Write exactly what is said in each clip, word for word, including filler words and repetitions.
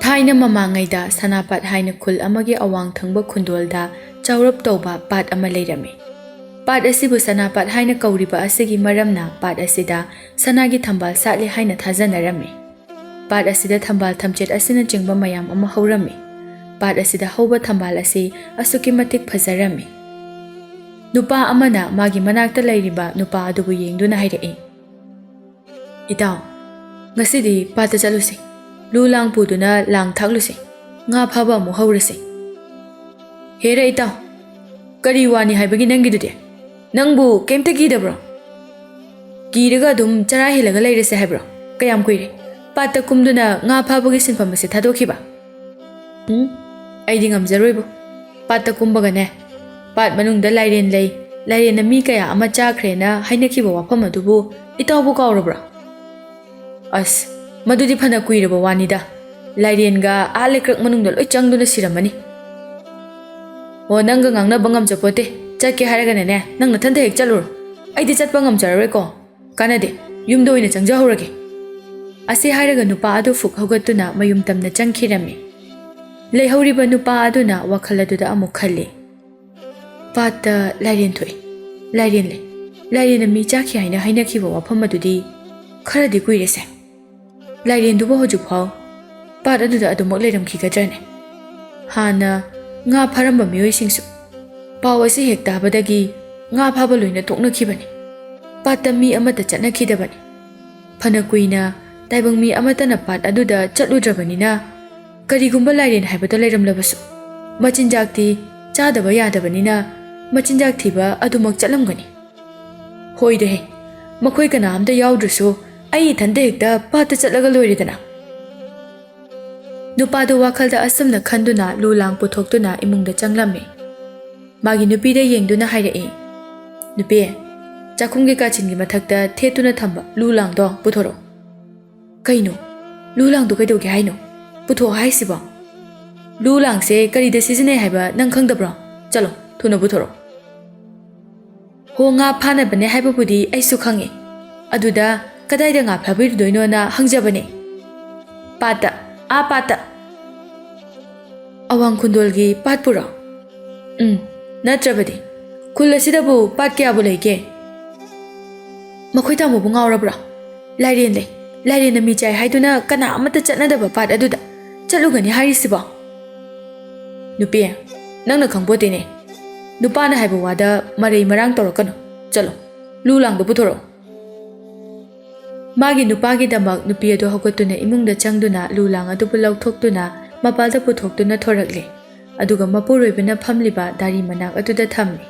ꯊꯥꯏꯅ ꯃꯃꯥꯡꯉꯩꯗ ꯁꯅꯥꯄꯥꯠ ꯍꯥꯏꯅ ꯈꯨꯜ ꯑꯃꯒꯤ ꯑꯋꯥꯡ ꯊꯪꯕ ꯈꯨꯟꯗꯣꯜꯗ ꯆꯥꯎꯔꯞ ꯇꯧꯕ ꯄꯥꯠ ꯑꯃ ꯂꯩꯔꯝꯃꯤ꯫ ꯄꯥꯠ ꯑꯁꯤꯕꯨ ꯁꯅꯥꯄꯥꯠ ꯍꯥꯏꯅ ꯀꯧꯔꯤꯕ ꯑꯁꯤꯒꯤ ꯃꯔꯝꯅ ꯄꯥꯠ ꯑꯁꯤꯗ ꯁꯅꯥꯒꯤ ꯊꯝꯕꯥꯜ ꯁꯥꯠꯂꯤ ꯍꯥꯏꯅ ꯊꯥꯖꯅꯔꯝꯃꯤ꯫ ꯄꯥꯠ ꯑꯁꯤꯗ ꯊꯝꯕꯥꯜ ꯊꯝꯆꯦꯠ ꯑꯁꯤꯅꯆꯤꯡꯕ ꯃꯌꯥꯝ ꯑꯃ ꯍꯧꯔꯝꯃꯤ꯫ ꯄꯥꯠ ꯑꯁꯤꯗ ꯍꯧꯕ ꯊꯝꯕꯥꯜ ꯑꯁꯤ ꯑꯁꯨꯛꯀꯤ ꯃꯇꯤꯛ ꯐꯖꯔꯝꯃꯤ꯫ ꯅꯨꯄꯥ ꯑꯃꯅ ꯃꯥꯒꯤ ꯃꯅꯥꯛꯇ ꯂꯩꯔꯤꯕ ꯅꯨꯄꯥ ꯑꯗꯨꯕꯨ ꯌꯦꯡꯗꯨꯅ ꯍꯥꯏꯔꯛꯏ, "ꯏꯇꯥꯎ, ꯉꯁꯤꯗꯤ ꯄꯥꯠꯇ ꯆꯠꯂꯨꯁꯤ꯫ ꯂꯨ ꯂꯥꯡ ꯄꯨꯗꯨꯅ ꯂꯥꯡ ꯊꯥꯛꯂꯨꯁꯤ꯫ ꯉꯥ ꯐꯥꯕ ꯑꯃꯨꯛ ꯍꯧꯔꯁꯤ꯫" "ꯍꯦꯔꯥ ꯏꯇꯥꯎ, ꯀꯔꯤ ꯋꯥꯅꯤ ꯍꯥꯏꯕꯒꯤ ꯅꯪꯒꯤꯗꯨꯗꯤ? ꯅꯪꯕꯨ ꯀꯩꯝꯇ ꯀꯤꯗꯕ꯭ꯔꯣ?" "ꯀꯤꯔꯒ ꯑꯗꯨꯝ ꯆꯔꯥ ꯍꯦꯜꯂꯒ ꯂꯩꯔꯁꯦ ꯍꯥꯏꯕ꯭ꯔꯣ? ꯀꯌꯥꯝ ꯀꯨꯏꯔꯦ ꯄꯥꯠꯇ ꯀꯨꯝꯗꯨꯅ ꯉꯥ ꯐꯥꯕꯒꯤ ꯁꯤꯟꯐꯝ ꯑꯁꯦ ꯊꯥꯗꯣꯛꯈꯤꯕ?" "ꯎꯝ, ꯑꯩꯗꯤ ꯉꯝꯖꯔꯣꯏꯕꯨ꯫ ꯄꯥꯠꯇ ꯀꯨꯝꯕꯒꯅꯦ, ꯄꯥꯠ ꯃꯅꯨꯡꯗ ꯂꯥꯏꯔꯦꯟ ꯂꯩ, ꯂꯥꯏꯔꯦꯟꯅ ꯃꯤ ꯀꯌꯥ ꯑꯃ ꯆꯥꯈ꯭ꯔꯦꯅ ꯍꯥꯏꯅꯈꯤꯕ ꯋꯥꯐꯝ ꯑꯗꯨꯕꯨ ꯏꯇꯥꯎꯕꯨ ꯀꯥꯎꯔꯕ꯭ꯔꯣ?" "ꯑꯁ, ꯃꯗꯨꯗꯤ ꯐꯅ ꯀꯨꯏꯔꯕ ꯋꯥꯅꯤꯗ꯫ ꯂꯥꯏꯔꯦꯟꯒ ꯑꯥ ꯂꯩꯀ꯭ꯔꯛ ꯃꯅꯨꯡꯗ ꯂꯣꯏ ꯆꯪꯗꯨꯅ ꯁꯤꯔꯝꯃꯅꯤ꯫" "ꯑꯣ, ꯅꯪꯒ ꯉꯥꯡꯅꯕ ꯉꯝꯖꯄꯣꯠꯇꯦ꯫ ꯆꯠꯀꯦ ꯍꯥꯏꯔꯒꯅꯅꯦ, ꯅꯪ ꯅꯊꯟꯇ ꯍꯦꯛ ꯆꯠꯂꯨꯔꯣ꯫ ꯑꯩꯗꯤ ꯆꯠꯄ ꯉꯝꯖꯔꯔꯣꯏꯀꯣ꯫" "ꯀꯥꯟꯅꯗꯦ, ꯌꯨꯝꯗ ꯑꯣꯏꯅ ꯆꯪꯖꯍꯧꯔꯒꯦ꯫" ꯑꯁꯤ ꯍꯥꯏꯔꯒ ꯅꯨꯄꯥ ꯑꯗꯨ ꯐꯨꯛ ꯍꯧꯒꯠꯇꯨꯅ ꯃꯌꯨꯝ ꯇꯝꯅ ꯆꯪꯈꯤꯔꯝꯃꯤ꯫ ꯂꯩꯍꯧꯔꯤꯕ ꯅꯨꯄꯥ ꯑꯗꯨꯅ ꯋꯥꯈꯜ ꯑꯗꯨꯗ ꯑꯃꯨꯛ ꯈꯜꯂꯤ, "ꯄꯥꯠꯇ ꯂꯥꯏꯔꯦꯟ ꯊꯣꯛꯏ, ꯂꯥꯏꯔꯦꯟ ꯂꯩ, ꯂꯥꯏꯔꯦꯟꯅ ꯃꯤ ꯆꯥꯈꯤ ꯍꯥꯏꯅ ꯍꯥꯏꯅꯈꯤꯕ ꯋꯥꯐꯝ ꯑꯗꯨꯗꯤ ꯈꯔꯗꯤ ꯀꯨꯏꯔꯦꯁꯦ꯫ ꯂꯥꯏꯔꯦꯟꯗꯨꯕꯨ ꯍꯧꯖꯤꯛꯐꯥꯎ ꯄꯥꯠ ꯑꯗꯨꯗ ꯑꯗꯨꯃꯛ ꯂꯩꯔꯝꯈꯤꯒꯗ꯭ꯔꯅꯦ? ꯍꯥꯟꯅ ꯉꯥ ꯐꯥꯔꯝꯕ ꯃꯤꯑꯣꯏꯁꯤꯡꯁꯨ ꯄꯥꯎ ꯑꯁꯤ ꯍꯦꯛ ꯇꯥꯕꯗꯒꯤ ꯉꯥ ꯐꯥꯕ ꯂꯣꯏꯅ ꯇꯣꯛꯅꯈꯤꯕꯅꯤ꯫ ꯄꯥꯠꯇ ꯃꯤ ꯑꯃꯠꯇ ꯆꯠꯅꯈꯤꯗꯕꯅꯤ꯫ ꯐꯅ ꯀꯨꯏꯅ ꯇꯥꯏꯕꯪ ꯃꯤ ꯑꯃꯠꯇꯅ ꯄꯥꯠ ꯑꯗꯨꯗ ꯆꯠꯂꯨꯗ꯭ꯔꯕꯅꯤꯅ, ꯀꯔꯤꯒꯨꯝꯕ ꯂꯥꯏꯔꯦꯟ ꯍꯥꯏꯕꯗꯣ ꯂꯩꯔꯝꯂꯕꯁꯨ, ꯃꯆꯤꯟꯖꯥꯛꯇꯤ ꯆꯥꯗꯕ ꯌꯥꯗꯕꯅꯤꯅ, ꯃꯆꯤꯟꯖꯥꯛ ꯊꯤꯕ ꯑꯗꯨꯃꯛ ꯆꯠꯂꯝꯒꯅꯤ꯫ ꯍꯣꯏꯗꯍꯦ, ꯃꯈꯣꯏ ꯀꯅꯥ ꯑꯝꯇ ꯌꯥꯎꯗ꯭ꯔꯁꯨ ꯑꯩ ꯏꯊꯟꯇ ꯍꯦꯛꯇ ꯄꯥꯠꯇ ꯆꯠꯂꯒ ꯂꯣꯏꯔꯦꯗꯅ꯫" ꯅꯨꯄꯥꯗꯨ ꯋꯥꯈꯜꯗ ꯑꯁꯨꯝꯅ ꯈꯟꯗꯨꯅ ꯂꯨ ꯂꯥꯡ ꯄꯨꯊꯣꯛꯇꯨꯅ ꯏꯃꯨꯡꯗ ꯆꯪꯂꯝꯃꯤ꯫ ꯃꯥꯒꯤ ꯅꯨꯄꯤꯗ ꯌꯦꯡꯗꯨꯅ ꯍꯥꯏꯔꯛꯏ, "ꯅꯨꯄꯤ, ꯆꯥꯛꯈꯨꯝꯒꯤ ꯀꯥꯆꯤꯟꯒꯤ ꯃꯊꯛꯇ ꯊꯦꯠꯇꯨꯅ ꯊꯝꯕ ꯂꯨ ꯂꯥꯡꯗꯣ ꯄꯨꯊꯣꯔꯛꯑꯣ꯫" "ꯀꯩꯅꯣ? ꯂꯨ ꯂꯥꯡꯗꯣ ꯀꯩꯗꯧꯒꯦ ꯍꯥꯏꯅꯣ? ꯄꯨꯊꯣꯛꯑꯣ ꯍꯥꯏꯁꯤꯕꯣ?" "ꯂꯨ ꯂꯥꯡꯁꯦ ꯀꯔꯤꯗ ꯁꯤꯖꯤꯟꯅꯩ ꯍꯥꯏꯕ ꯅꯪ ꯈꯪꯗꯕ꯭ꯔꯣ? ꯆꯠꯂꯣ, ꯊꯨꯅ ꯄꯨꯊꯣꯔꯛꯑꯣ꯫" "ꯍꯣ, ꯉꯥ ꯐꯥꯅꯕꯅꯦ ꯍꯥꯏꯕꯕꯨꯗꯤ ꯑꯩꯁꯨ ꯈꯪꯉꯦ꯫ ꯑꯗꯨꯗ ꯀꯗꯥꯏꯗ ꯉꯥ ꯐꯥꯕꯤꯔꯨꯗꯣꯏꯅꯣꯅ ꯍꯪꯖꯕꯅꯦ꯫" "ꯄꯥꯠꯇ, "ꯑꯥ ꯄꯥꯠꯇ꯫" "ꯑꯋꯥꯡ ꯈꯨꯟꯗꯣꯜꯒꯤ ꯄꯥꯠꯄꯨꯔꯣ?" "ꯎꯝ, ꯅꯠꯇ꯭ꯔꯕꯗꯤ꯫ ꯈꯨꯜ ꯑꯁꯤꯗꯕꯨ ꯄꯥꯠ ꯀꯌꯥꯕꯨ ꯂꯩꯒꯦ?" "ꯃꯈꯣꯏ ꯇꯥꯃꯣꯕꯨ ꯉꯥꯎꯔꯕ꯭ꯔꯣ? ꯂꯥꯏꯔꯦꯟ ꯂꯩ, ꯂꯥꯏꯔꯦꯟꯅ ꯃꯤ ꯆꯥꯏ ꯍꯥꯏꯗꯨꯅ ꯀꯅꯥ ꯑꯃꯠꯇ ꯆꯠꯅꯗꯕ ꯄꯥꯠ ꯑꯗꯨꯗ ꯆꯠꯂꯨꯒꯅꯤ ꯍꯥꯏꯔꯤꯁꯤꯕꯣ?" "ꯅꯨꯄꯤ, ꯅꯪꯅ ꯈꯪꯄꯣꯠꯇꯦꯅꯦ꯫ ꯅꯨꯄꯥꯅ ꯍꯥꯏꯕ ꯋꯥꯗ ꯃꯔꯩ ꯃꯔꯥꯡ ꯇꯧꯔꯛꯀꯅꯨ꯫ ꯆꯠꯂꯣ, ꯂꯨ ꯂꯥꯡꯗꯣ ꯄꯨꯊꯣꯔꯛꯑꯣ꯫" ꯃꯥꯒꯤ ꯅꯨꯄꯥꯒꯤꯗꯃꯛ ꯅꯨꯄꯤ ꯑꯗꯨ ꯍꯧꯒꯠꯇꯨꯅ ꯏꯃꯨꯡꯗ ꯆꯪꯗꯨꯅ ꯂꯨ ꯂꯥꯡ ꯑꯗꯨꯕꯨ ꯂꯧꯊꯣꯛꯇꯨꯅ ꯃꯄꯥꯜꯗ ꯄꯨꯊꯣꯛꯇꯨꯅ ꯊꯣꯔꯛꯂꯦ꯫ ꯑꯗꯨꯒ ꯃꯄꯨꯔꯣꯏꯕꯅ ꯐꯝꯂꯤꯕ ꯗꯥꯔꯤ ꯃꯅꯥꯛ ꯑꯗꯨꯗ ꯊꯝꯃꯤ꯫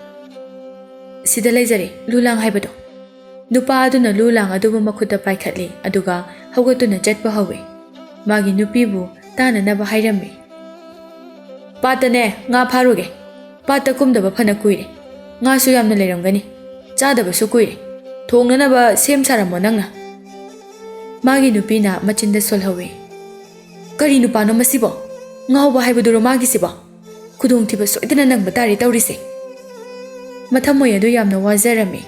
"ꯁꯤꯗ ꯂꯩꯖꯔꯦ, ꯂꯨ ꯂꯥꯡ ꯍꯥꯏꯕꯗꯣ꯫" ꯅꯨꯄꯥ ꯑꯗꯨꯅ ꯂꯨ ꯂꯥꯡ ꯑꯗꯨꯕꯨ ꯃꯈꯨꯠꯇ ꯄꯥꯏꯈꯠꯂꯤ, ꯑꯗꯨꯒ ꯍꯧꯒꯠꯇꯨꯅ ꯆꯠꯄ ꯍꯧꯏ꯫ ꯃꯥꯒꯤ ꯅꯨꯄꯤꯕꯨ ꯇꯥꯅꯅꯕ ꯍꯥꯏꯔꯝꯃꯤ꯫ "ꯄꯥꯠꯇꯅꯦ ꯉꯥ ꯐꯥꯔꯨꯒꯦ꯫ ꯄꯥꯠꯇ ꯀꯨꯝꯗꯕ ꯐꯅ ꯀꯨꯏꯔꯦ꯫ ꯉꯥꯁꯨ ꯌꯥꯝꯅ ꯂꯩꯔꯝꯒꯅꯤ꯫ ꯆꯥꯗꯕꯁꯨ ꯀꯨꯏꯔꯦ꯫ ꯊꯣꯡꯅꯅꯕ ꯁꯦꯝ ꯁꯥꯔꯝꯃꯣ ꯅꯪꯅ꯫" ꯃꯥꯒꯤ ꯅꯨꯄꯤꯅ ꯃꯆꯤꯟꯗ ꯁꯣꯜꯍꯧꯏ꯫ "ꯀꯔꯤ ꯅꯨꯄꯥꯅꯣ ꯃꯁꯤꯕꯣ? ꯉꯥꯎꯕ ꯍꯥꯏꯕꯗꯨꯔꯣ ꯃꯥꯒꯤꯁꯤꯕꯣ? ꯈꯨꯗꯣꯡꯊꯤꯕ ꯁꯣꯏꯗꯅ ꯅꯪꯕ ꯇꯥꯔꯦ ꯇꯧꯔꯤꯁꯦ꯫" ꯃꯊꯃꯣꯏ ꯑꯗꯨ ꯌꯥꯝꯅ ꯋꯥꯖꯔꯝꯃꯤ꯫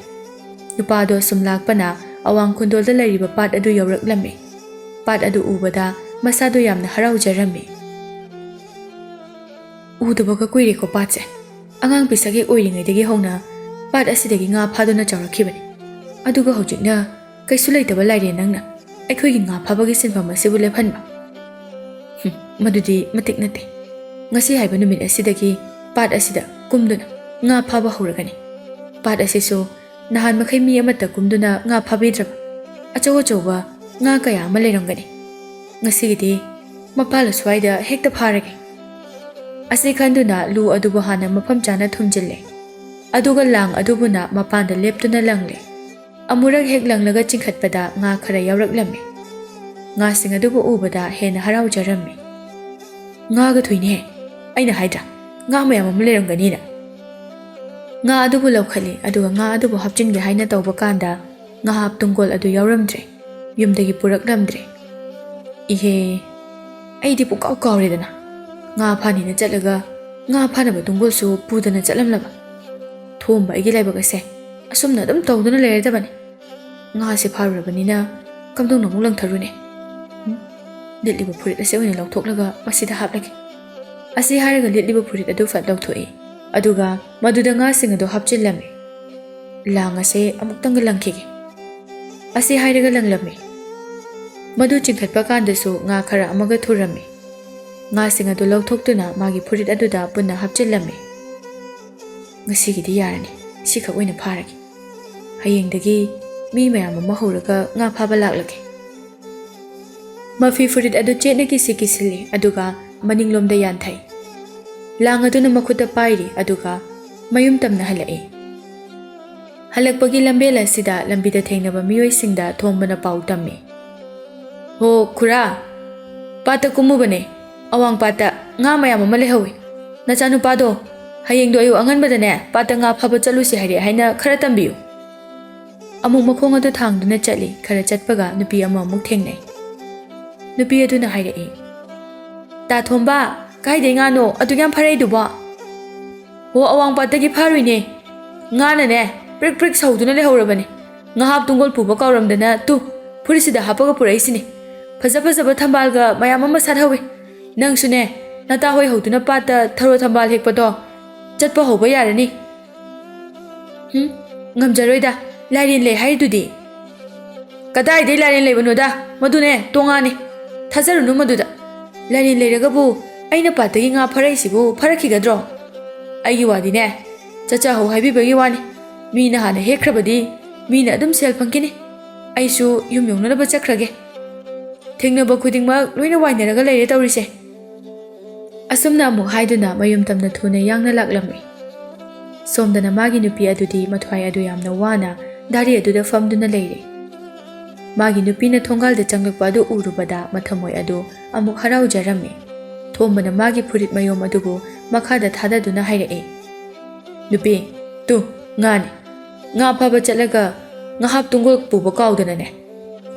ꯅꯨꯄꯥꯗꯣ ꯁꯨꯝ ꯂꯥꯛꯄꯅ ꯑꯋꯥꯡ ꯈꯨꯟꯗꯣꯜꯗ ꯂꯩꯔꯤꯕ ꯄꯥꯠ ꯑꯗꯨ ꯌꯧꯔꯛꯂꯝꯃꯤ꯫ ꯄꯥꯠ ꯑꯗꯨ ꯎꯕꯗ ꯃꯁꯥꯗꯣ ꯌꯥꯝꯅ ꯍꯔꯥꯎꯖꯔꯝꯃꯤ꯫ "ꯎꯗꯕꯒ ꯀꯨꯏꯔꯦꯀꯣ ꯄꯥꯠꯁꯦ꯫ ꯑꯉꯥꯡ ꯄꯤꯁꯛ ꯍꯦꯛ ꯑꯣꯏꯔꯤꯉꯩꯗꯒꯤ ꯍꯧꯅ ꯄꯥꯠ ꯑꯁꯤꯗꯒꯤ ꯉꯥ ꯐꯥꯗꯨꯅ ꯆꯥꯎꯔꯛꯈꯤꯕꯅꯤ꯫ ꯑꯗꯨꯒ ꯍꯧꯖꯤꯛꯅ ꯀꯩꯁꯨ ꯂꯩꯇꯕ ꯂꯥꯏꯔꯦꯟ ꯅꯪꯅ ꯑꯩꯈꯣꯏꯒꯤ ꯉꯥ ꯐꯥꯕꯒꯤ ꯁꯤꯟꯐꯝ ꯑꯁꯤꯕꯨ ꯂꯦꯞꯍꯟꯕ꯫ ꯍꯨꯝ, ꯃꯗꯨꯗꯤ ꯃꯇꯤꯛ ꯅꯠꯇꯦ꯫ ꯉꯁꯤ ꯍꯥꯏꯕ ꯅꯨꯃꯤꯠ ꯑꯁꯤꯗꯒꯤ ꯄꯥꯠ ꯑꯁꯤꯗ ꯀꯨꯝꯗꯨꯅ ꯉꯥ ꯐꯥꯕ ꯍꯧꯔꯒꯅꯤ꯫ ꯄꯥꯠ ꯑꯁꯤꯁꯨ ꯅꯍꯥꯟ ꯃꯈꯩ ꯃꯤ ꯑꯃꯠꯇ ꯀꯨꯝꯗꯨꯅ ꯉꯥ ꯐꯥꯕꯤꯗ꯭ꯔꯕ ꯑꯆꯧ ꯑꯆꯧꯕ ꯉꯥ ꯀꯌꯥ ꯑꯃ ꯂꯩꯔꯝꯒꯅꯤ꯫ ꯉꯁꯤꯒꯤꯗꯤ ꯃꯄꯥꯜ ꯑꯁ꯭ꯋꯥꯏꯗ ꯍꯦꯛꯇ ꯐꯥꯔꯒꯦ꯫" ꯑꯁꯤ ꯈꯟꯗꯨꯅ ꯂꯨ ꯑꯗꯨꯕꯨ ꯍꯥꯟꯅ ꯃꯐꯝ ꯆꯥꯅ ꯊꯨꯝꯖꯤꯜꯂꯦ꯫ ꯑꯗꯨꯒ ꯂꯥꯡ ꯑꯗꯨꯕꯨꯅ ꯃꯄꯥꯟꯗ ꯂꯦꯞꯇꯨꯅ ꯂꯪꯂꯦ꯫ ꯑꯃꯨꯔꯛ ꯍꯦꯛ ꯂꯪꯂꯒ ꯆꯤꯡꯈꯠꯄꯗ ꯉꯥ ꯈꯔ ꯌꯥꯎꯔꯛꯂꯝꯃꯤ꯫ ꯉꯥꯁꯤꯡ ꯑꯗꯨꯕꯨ ꯎꯕꯗ ꯍꯦꯟꯅ ꯍꯔꯥꯎꯖꯔꯝꯃꯤ꯫ "ꯉꯥꯒ ꯊꯨꯏꯅꯦ꯫ ꯑꯩꯅ ꯍꯥꯏꯗ꯭ꯔꯥ, ꯉꯥ ꯃꯌꯥꯝ ꯑꯃ ꯂꯩꯔꯝꯒꯅꯤꯅ꯫" ꯉꯥ ꯑꯗꯨꯕꯨ ꯂꯧꯈꯠꯂꯤ, ꯑꯗꯨꯒ ꯉꯥ ꯑꯗꯨꯕꯨ ꯍꯥꯞꯆꯤꯟꯒꯦ ꯍꯥꯏꯅ ꯇꯧꯕ ꯀꯥꯟꯗ ꯉꯥ ꯍꯥꯞ ꯇꯨꯡꯒꯣꯜ ꯑꯗꯨ ꯌꯥꯎꯔꯝꯗ꯭ꯔꯦ꯫ ꯌꯨꯝꯗꯒꯤ ꯄꯨꯔꯛꯂꯝꯗ꯭ꯔꯦ꯫ "ꯏꯍꯦ, ꯑꯩꯗꯤ ꯄꯨꯡꯀꯥꯎ ꯀꯥꯎꯔꯦꯗꯅ꯫ ꯉꯥ ꯐꯥꯅꯤꯅ ꯆꯠꯂꯒ ꯉꯥ ꯐꯥꯅꯕ ꯇꯨꯡꯒꯣꯜꯁꯨ ꯄꯨꯗꯅ ꯆꯠꯂꯝꯂꯕ꯫ ꯊꯣꯝꯕ ꯑꯩꯒꯤ ꯂꯥꯏꯕꯛ ꯑꯁꯦ ꯑꯁꯨꯝꯅ ꯑꯗꯨꯝ ꯇꯧꯗꯨꯅ ꯂꯩꯔꯗꯕꯅꯤ꯫ ꯉꯥꯁꯦ ꯐꯥꯔꯨꯔꯕꯅꯤꯅ ꯀꯝꯗꯧꯅ ꯑꯃꯨꯛ ꯂꯪꯊꯔꯨꯅꯤ?" ꯎꯝ? ꯂꯤꯠꯂꯤꯕ ꯐꯨꯔꯤꯠ ꯑꯁꯤ ꯑꯣꯏꯅ ꯂꯧꯊꯣꯛꯂꯒ ꯃꯁꯤꯗ ꯍꯥꯞꯂꯒꯦ꯫ ꯑꯁꯤ ꯍꯥꯏꯔꯒ ꯂꯤꯠꯂꯤꯕ ꯐꯨꯔꯤꯠ ꯑꯗꯨ ꯐꯠ ꯂꯧꯊꯣꯛꯏ꯫ ꯑꯗꯨꯒ ꯃꯗꯨꯗ ꯉꯥꯁꯤꯡ ꯑꯗꯨ ꯍꯥꯞꯆꯤꯜꯂꯝꯃꯤ꯫ ꯂꯥꯡ ꯑꯁꯦ ꯑꯃꯨꯛꯇꯪꯒ ꯂꯪꯈꯤꯒꯦ꯫ ꯑꯁꯤ ꯍꯥꯏꯔꯒ ꯂꯪꯂꯝꯃꯤ꯫ ꯃꯗꯨ ꯆꯤꯡꯈꯠꯄ ꯀꯥꯟꯗꯁꯨ ꯉꯥ ꯈꯔ ꯑꯃꯒ ꯊꯨꯔꯝꯃꯤ꯫ ꯉꯥꯁꯤꯡ ꯑꯗꯨ ꯂꯧꯊꯣꯛꯇꯨꯅ ꯃꯥꯒꯤ ꯐꯨꯔꯤꯠ ꯑꯗꯨꯗ ꯄꯨꯟꯅ ꯍꯥꯞꯆꯤꯜꯂꯝꯃꯤ꯫ "ꯉꯁꯤꯒꯤꯗꯤ ꯌꯥꯔꯅꯤ, ꯁꯤꯈꯛ ꯑꯣꯏꯅ ꯐꯥꯔꯒꯦ꯫ ꯍꯌꯦꯡꯗꯒꯤ ꯃꯤ ꯃꯌꯥꯝ ꯑꯃ ꯍꯧꯔꯒ ꯉꯥ ꯐꯥꯕ ꯂꯥꯛꯂꯒꯦ"꯫ ꯃꯐꯤ ꯐꯨꯔꯤꯠ ꯑꯗꯨ ꯆꯦꯠꯅ ꯀꯤꯁꯤ ꯀꯤꯁꯤꯜꯂꯤ, ꯑꯗꯨꯒ ꯃꯅꯤꯡꯂꯣꯝꯗ ꯌꯥꯟꯊꯩ꯫ ꯂꯥꯡ ꯑꯗꯨꯅ ꯃꯈꯨꯠꯇ ꯄꯥꯏꯔꯤ, ꯑꯗꯨꯒ ꯃꯌꯨꯝ ꯇꯝꯅ ꯍꯜꯂꯛꯏ꯫ ꯍꯜꯂꯛꯄꯒꯤ ꯂꯝꯕꯦꯜ ꯑꯁꯤꯗ ꯂꯝꯕꯤꯗ ꯊꯦꯡꯅꯕ ꯃꯤꯑꯣꯏꯁꯤꯡꯗ ꯊꯣꯝꯕꯅ ꯄꯥꯎ ꯇꯝꯃꯤ꯫ "ꯍꯣ ꯈꯨꯔꯥ, ꯄꯥꯠꯇ ꯀꯨꯝꯃꯨꯕꯅꯦ, ꯑꯋꯥꯡ ꯄꯥꯠꯇ ꯉꯥ ꯃꯌꯥꯝ ꯑꯃ ꯂꯩꯍꯧꯏ꯫ ꯅꯆꯥꯅꯨꯄꯥꯗꯣ ꯍꯌꯦꯡꯗꯣ ꯑꯌꯨꯛ ꯑꯉꯟꯕꯗꯅꯦ ꯄꯥꯠꯇ ꯉꯥ ꯐꯥꯕ ꯆꯠꯂꯨꯁꯤ ꯍꯥꯏꯔꯛꯑꯦ ꯍꯥꯏꯅ ꯈꯔ ꯇꯝꯕꯤꯌꯨ"꯫ ꯑꯃꯨꯛ ꯃꯈꯣꯡ ꯑꯗꯨ ꯊꯥꯡꯗꯨꯅ ꯆꯠꯂꯤ꯫ ꯈꯔ ꯆꯠꯄꯒ ꯅꯨꯄꯤ ꯑꯃ ꯑꯃꯨꯛ ꯊꯦꯡꯅꯩ꯫ ꯅꯨꯄꯤ ꯑꯗꯨꯅ ꯍꯥꯏꯔꯛꯏ, "ꯇꯥ ꯊꯣꯝꯕ, ꯀꯥꯏꯗꯩ ꯉꯥꯅꯣ ꯑꯗꯨꯛ ꯌꯥꯝ ꯐꯥꯔꯛꯏꯗꯨꯕꯣ?" "ꯍꯣ, ꯑꯋꯥꯡ ꯄꯥꯠꯇꯒꯤ ꯐꯥꯔꯨꯏꯅꯦ꯫ ꯉꯥꯅꯅꯦ ꯄ꯭ꯔꯤꯛ ꯄ꯭ꯔꯤꯛ ꯁꯧꯗꯨꯅ ꯂꯩꯍꯧꯔꯕꯅꯦ꯫ ꯉꯥꯍꯥꯛ ꯇꯨꯡꯒꯣꯜ ꯄꯨꯕ ꯀꯥꯎꯔꯝꯗꯅ ꯇꯨ, ꯐꯨꯔꯤꯠꯁꯤꯗ ꯍꯥꯞꯄꯒ ꯄꯨꯔꯛꯏꯁꯤꯅꯦ꯫ ꯐꯖ ꯐꯖꯕ ꯊꯝꯕꯥꯜꯒ ꯃꯌꯥꯝ ꯑꯃ ꯁꯥꯠꯍꯧꯋꯦ꯫ ꯅꯪꯁꯨꯅꯦ, ꯅꯇꯥ ꯍꯣꯏ ꯍꯧꯗꯨꯅ ꯄꯥꯠꯇ ꯊꯔꯣ ꯊꯝꯕꯥꯜ ꯍꯦꯛꯄꯗꯣ ꯆꯠꯄ ꯍꯧꯕ ꯌꯥꯔꯅꯤ"꯫ "ꯍꯨꯝ, ꯉꯝꯖꯔꯣꯏꯗ, ꯂꯥꯏꯔꯦꯟ ꯂꯩ ꯍꯥꯏꯗꯨꯗꯤ"꯫ "ꯀꯗꯥꯏꯗꯩ ꯂꯥꯏꯔꯦꯟ ꯂꯩꯕꯅꯣꯗ? ꯃꯗꯨꯅꯦ ꯇꯣꯉꯥꯅꯤ꯫ ꯊꯥꯖꯔꯨꯅꯨ ꯃꯗꯨꯗ꯫ ꯂꯥꯏꯔꯦꯟ ꯂꯩꯔꯒꯕꯨ ꯑꯩꯅ ꯄꯥꯠꯇꯒꯤ ꯉꯥ ꯐꯥꯔꯛꯏꯁꯤꯕꯨ ꯐꯥꯔꯛꯈꯤꯒꯗ꯭ꯔꯣ? ꯑꯩꯒꯤ ꯋꯥꯗꯤꯅꯦ, ꯆꯠꯆꯍꯧ ꯍꯥꯏꯕꯤꯕꯒꯤ ꯋꯥꯅꯤ꯫ ꯃꯤꯅ ꯍꯥꯟꯅ ꯍꯦꯛꯈ꯭ꯔꯕꯗꯤ ꯃꯤꯅ ꯑꯗꯨꯝ ꯁꯦꯜ ꯐꯪꯈꯤꯅꯤ꯫ ꯑꯩꯁꯨ ꯌꯨꯝ ꯌꯧꯅꯅꯕ ꯆꯠꯈ꯭ꯔꯒꯦ꯫ ꯊꯦꯡꯅꯕ ꯈꯨꯗꯤꯡꯃꯛ ꯂꯣꯏꯅ ꯋꯥꯏꯅꯔꯒ ꯂꯩꯔꯦ ꯇꯧꯔꯤꯁꯦ"꯫ ꯑꯁꯨꯝꯅ ꯑꯃꯨꯛ ꯍꯥꯏꯗꯨꯅ ꯃꯌꯨꯝ ꯇꯝꯅ ꯊꯨꯅ ꯌꯥꯡꯅ ꯂꯥꯛꯂꯝꯃꯤ꯫ ꯁꯣꯝꯗꯅ ꯃꯥꯒꯤ ꯅꯨꯄꯤ ꯑꯗꯨꯗꯤ ꯃꯊ꯭ꯋꯥꯏ ꯑꯗꯨ ꯌꯥꯝꯅ ꯋꯥꯅ ꯗꯥꯔꯤ ꯑꯗꯨꯗ ꯐꯝꯗꯨꯅ ꯂꯩꯔꯤ꯫ ꯃꯥꯒꯤ ꯅꯨꯄꯤꯅ ꯊꯣꯡꯒꯥꯜꯗ ꯆꯪꯂꯛꯄ ꯑꯗꯨ ꯎꯔꯨꯕꯗ ꯃꯊꯃꯣꯏ ꯑꯗꯨ ꯑꯃꯨꯛ ꯍꯔꯥꯎꯖꯔꯝꯃꯤ꯫ ꯊꯣꯝꯕꯅ ꯃꯥꯒꯤ ꯐꯨꯔꯤꯠ ꯃꯌꯣꯝ ꯑꯗꯨꯕꯨ ꯃꯈꯥꯗ ꯊꯥꯗꯗꯨꯅ ꯍꯥꯏꯔꯛꯏ, "ꯅꯨꯄꯤ, ꯇꯨ, ꯉꯥꯅꯤ꯫ ꯉꯥ ꯐꯥꯕ ꯆꯠꯂꯒ ꯉꯥꯍꯥꯛ ꯇꯨꯡꯒꯣꯜ ꯄꯨꯕ ꯀꯥꯎꯗꯅꯅꯦ,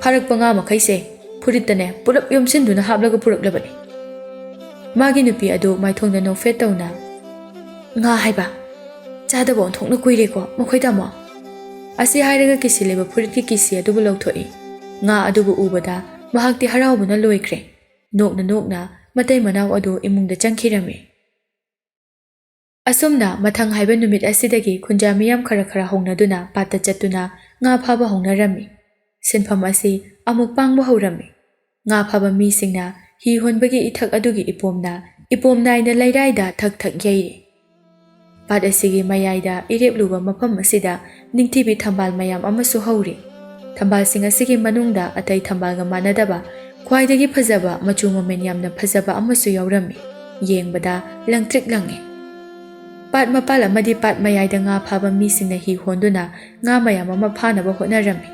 ꯐꯥꯔꯛꯄ ꯉꯥ ꯃꯈꯩꯁꯦ ꯐꯨꯔꯤꯠꯇꯅꯦ ꯄꯨꯂꯞ ꯌꯣꯝꯁꯤꯟꯗꯨꯅ ꯍꯥꯞꯂꯒ ꯄꯨꯔꯛꯂꯕꯅꯤ"꯫ ꯃꯥꯒꯤ ꯅꯨꯄꯤ ꯑꯗꯨ ꯃꯥꯏꯊꯣꯡꯗ ꯅꯣꯛꯐꯦꯠ ꯇꯧꯅ, "ꯉꯥ ꯍꯥꯏꯕ? ꯆꯥꯗꯕ ꯑꯣꯟꯊꯣꯛꯅ ꯀꯨꯏꯔꯦꯀꯣ ꯃꯈꯣꯏ ꯇꯥꯃꯣ"꯫ ꯑꯁꯤ ꯍꯥꯏꯔꯒ ꯀꯤꯁꯤ ꯂꯩꯕ ꯐꯨꯔꯤꯠꯀꯤ ꯀꯤꯁꯤ ꯑꯗꯨꯕꯨ ꯂꯧꯊꯣꯛꯏ꯫ ꯉꯥ ꯑꯗꯨꯕꯨ ꯎꯕꯗ ꯃꯍꯥꯛꯇꯤ ꯍꯔꯥꯎꯕꯅ ꯂꯣꯏꯈ꯭ꯔꯦ꯫ ꯅꯣꯛꯅ ꯅꯣꯛꯅ ꯃꯇꯩ ꯃꯅꯥꯎ ꯑꯗꯨ ꯏꯃꯨꯡꯗ ꯆꯪꯈꯤꯔꯝꯃꯤ꯫ ꯑꯁꯨꯝꯅ ꯃꯊꯪ ꯍꯥꯏꯕ ꯅꯨꯃꯤꯠ ꯑꯁꯤꯗꯒꯤ ꯈꯨꯟꯖꯥ ꯃꯤꯌꯥꯝ ꯈꯔ ꯈꯔ ꯍꯧꯅꯗꯨꯅ ꯄꯥꯠꯇ ꯆꯠꯇꯨꯅ ꯉꯥ ꯐꯥꯕ ꯍꯧꯅꯔꯝꯃꯤ꯫ ꯁꯤꯟꯐꯝ ꯑꯁꯤ ꯑꯃꯨꯛ ꯄꯥꯡꯕ ꯍꯧꯔꯝꯃꯤ꯫ ꯉꯥ ꯐꯥꯕ ꯃꯤꯁꯤꯡꯅ ꯍꯤ ꯍꯣꯟꯕꯒꯤ ꯏꯊꯛ ꯑꯗꯨꯒꯤ ꯏꯄꯣꯝꯅ, ꯏꯄꯣꯝ ꯅꯥꯏꯅ ꯂꯩꯔꯥꯏꯗ ꯊꯛ ꯊꯛ ꯌꯩꯔꯤ꯫ ꯄꯥꯠ ꯑꯁꯤꯒꯤ ꯃꯌꯥꯏꯗ ꯏꯔꯦꯞ ꯂꯨꯕ ꯃꯐꯝ ꯑꯁꯤꯗ ꯅꯤꯡꯊꯤꯕꯤ ꯊꯝꯕꯥꯜ ꯃꯌꯥꯝ ꯑꯃꯁꯨ ꯍꯧꯔꯤ꯫ ꯊꯝꯕꯥꯜꯁꯤꯡ ꯑꯁꯤꯒꯤ ꯃꯅꯨꯡꯗ ꯑꯇꯩ ꯊꯝꯕꯥꯜꯒ ꯃꯥꯟꯅꯗꯕ ꯈ꯭ꯋꯥꯏꯗꯒꯤ ꯐꯖꯕ, ꯃꯆꯨ ꯃꯃꯦꯟ ꯌꯥꯝꯅ ꯐꯖꯕ ꯑꯃꯁꯨ ꯌꯥꯎꯔꯝꯃꯤ꯫ ꯌꯦꯡꯕꯗ ꯂꯪꯇ꯭ꯔꯤꯛ ꯂꯪꯉꯤ꯫ ꯄꯥꯠ ꯃꯄꯥꯜ ꯑꯃꯗꯤ ꯄꯥꯠ ꯃꯌꯥꯏꯗ ꯉꯥ ꯐꯥꯕ ꯃꯤꯁꯤꯡꯅ ꯍꯤ ꯍꯣꯟꯗꯨꯅ ꯉꯥ ꯃꯌꯥꯝ ꯑꯃ ꯐꯥꯅꯕ ꯍꯣꯠꯅꯔꯝꯃꯤ꯫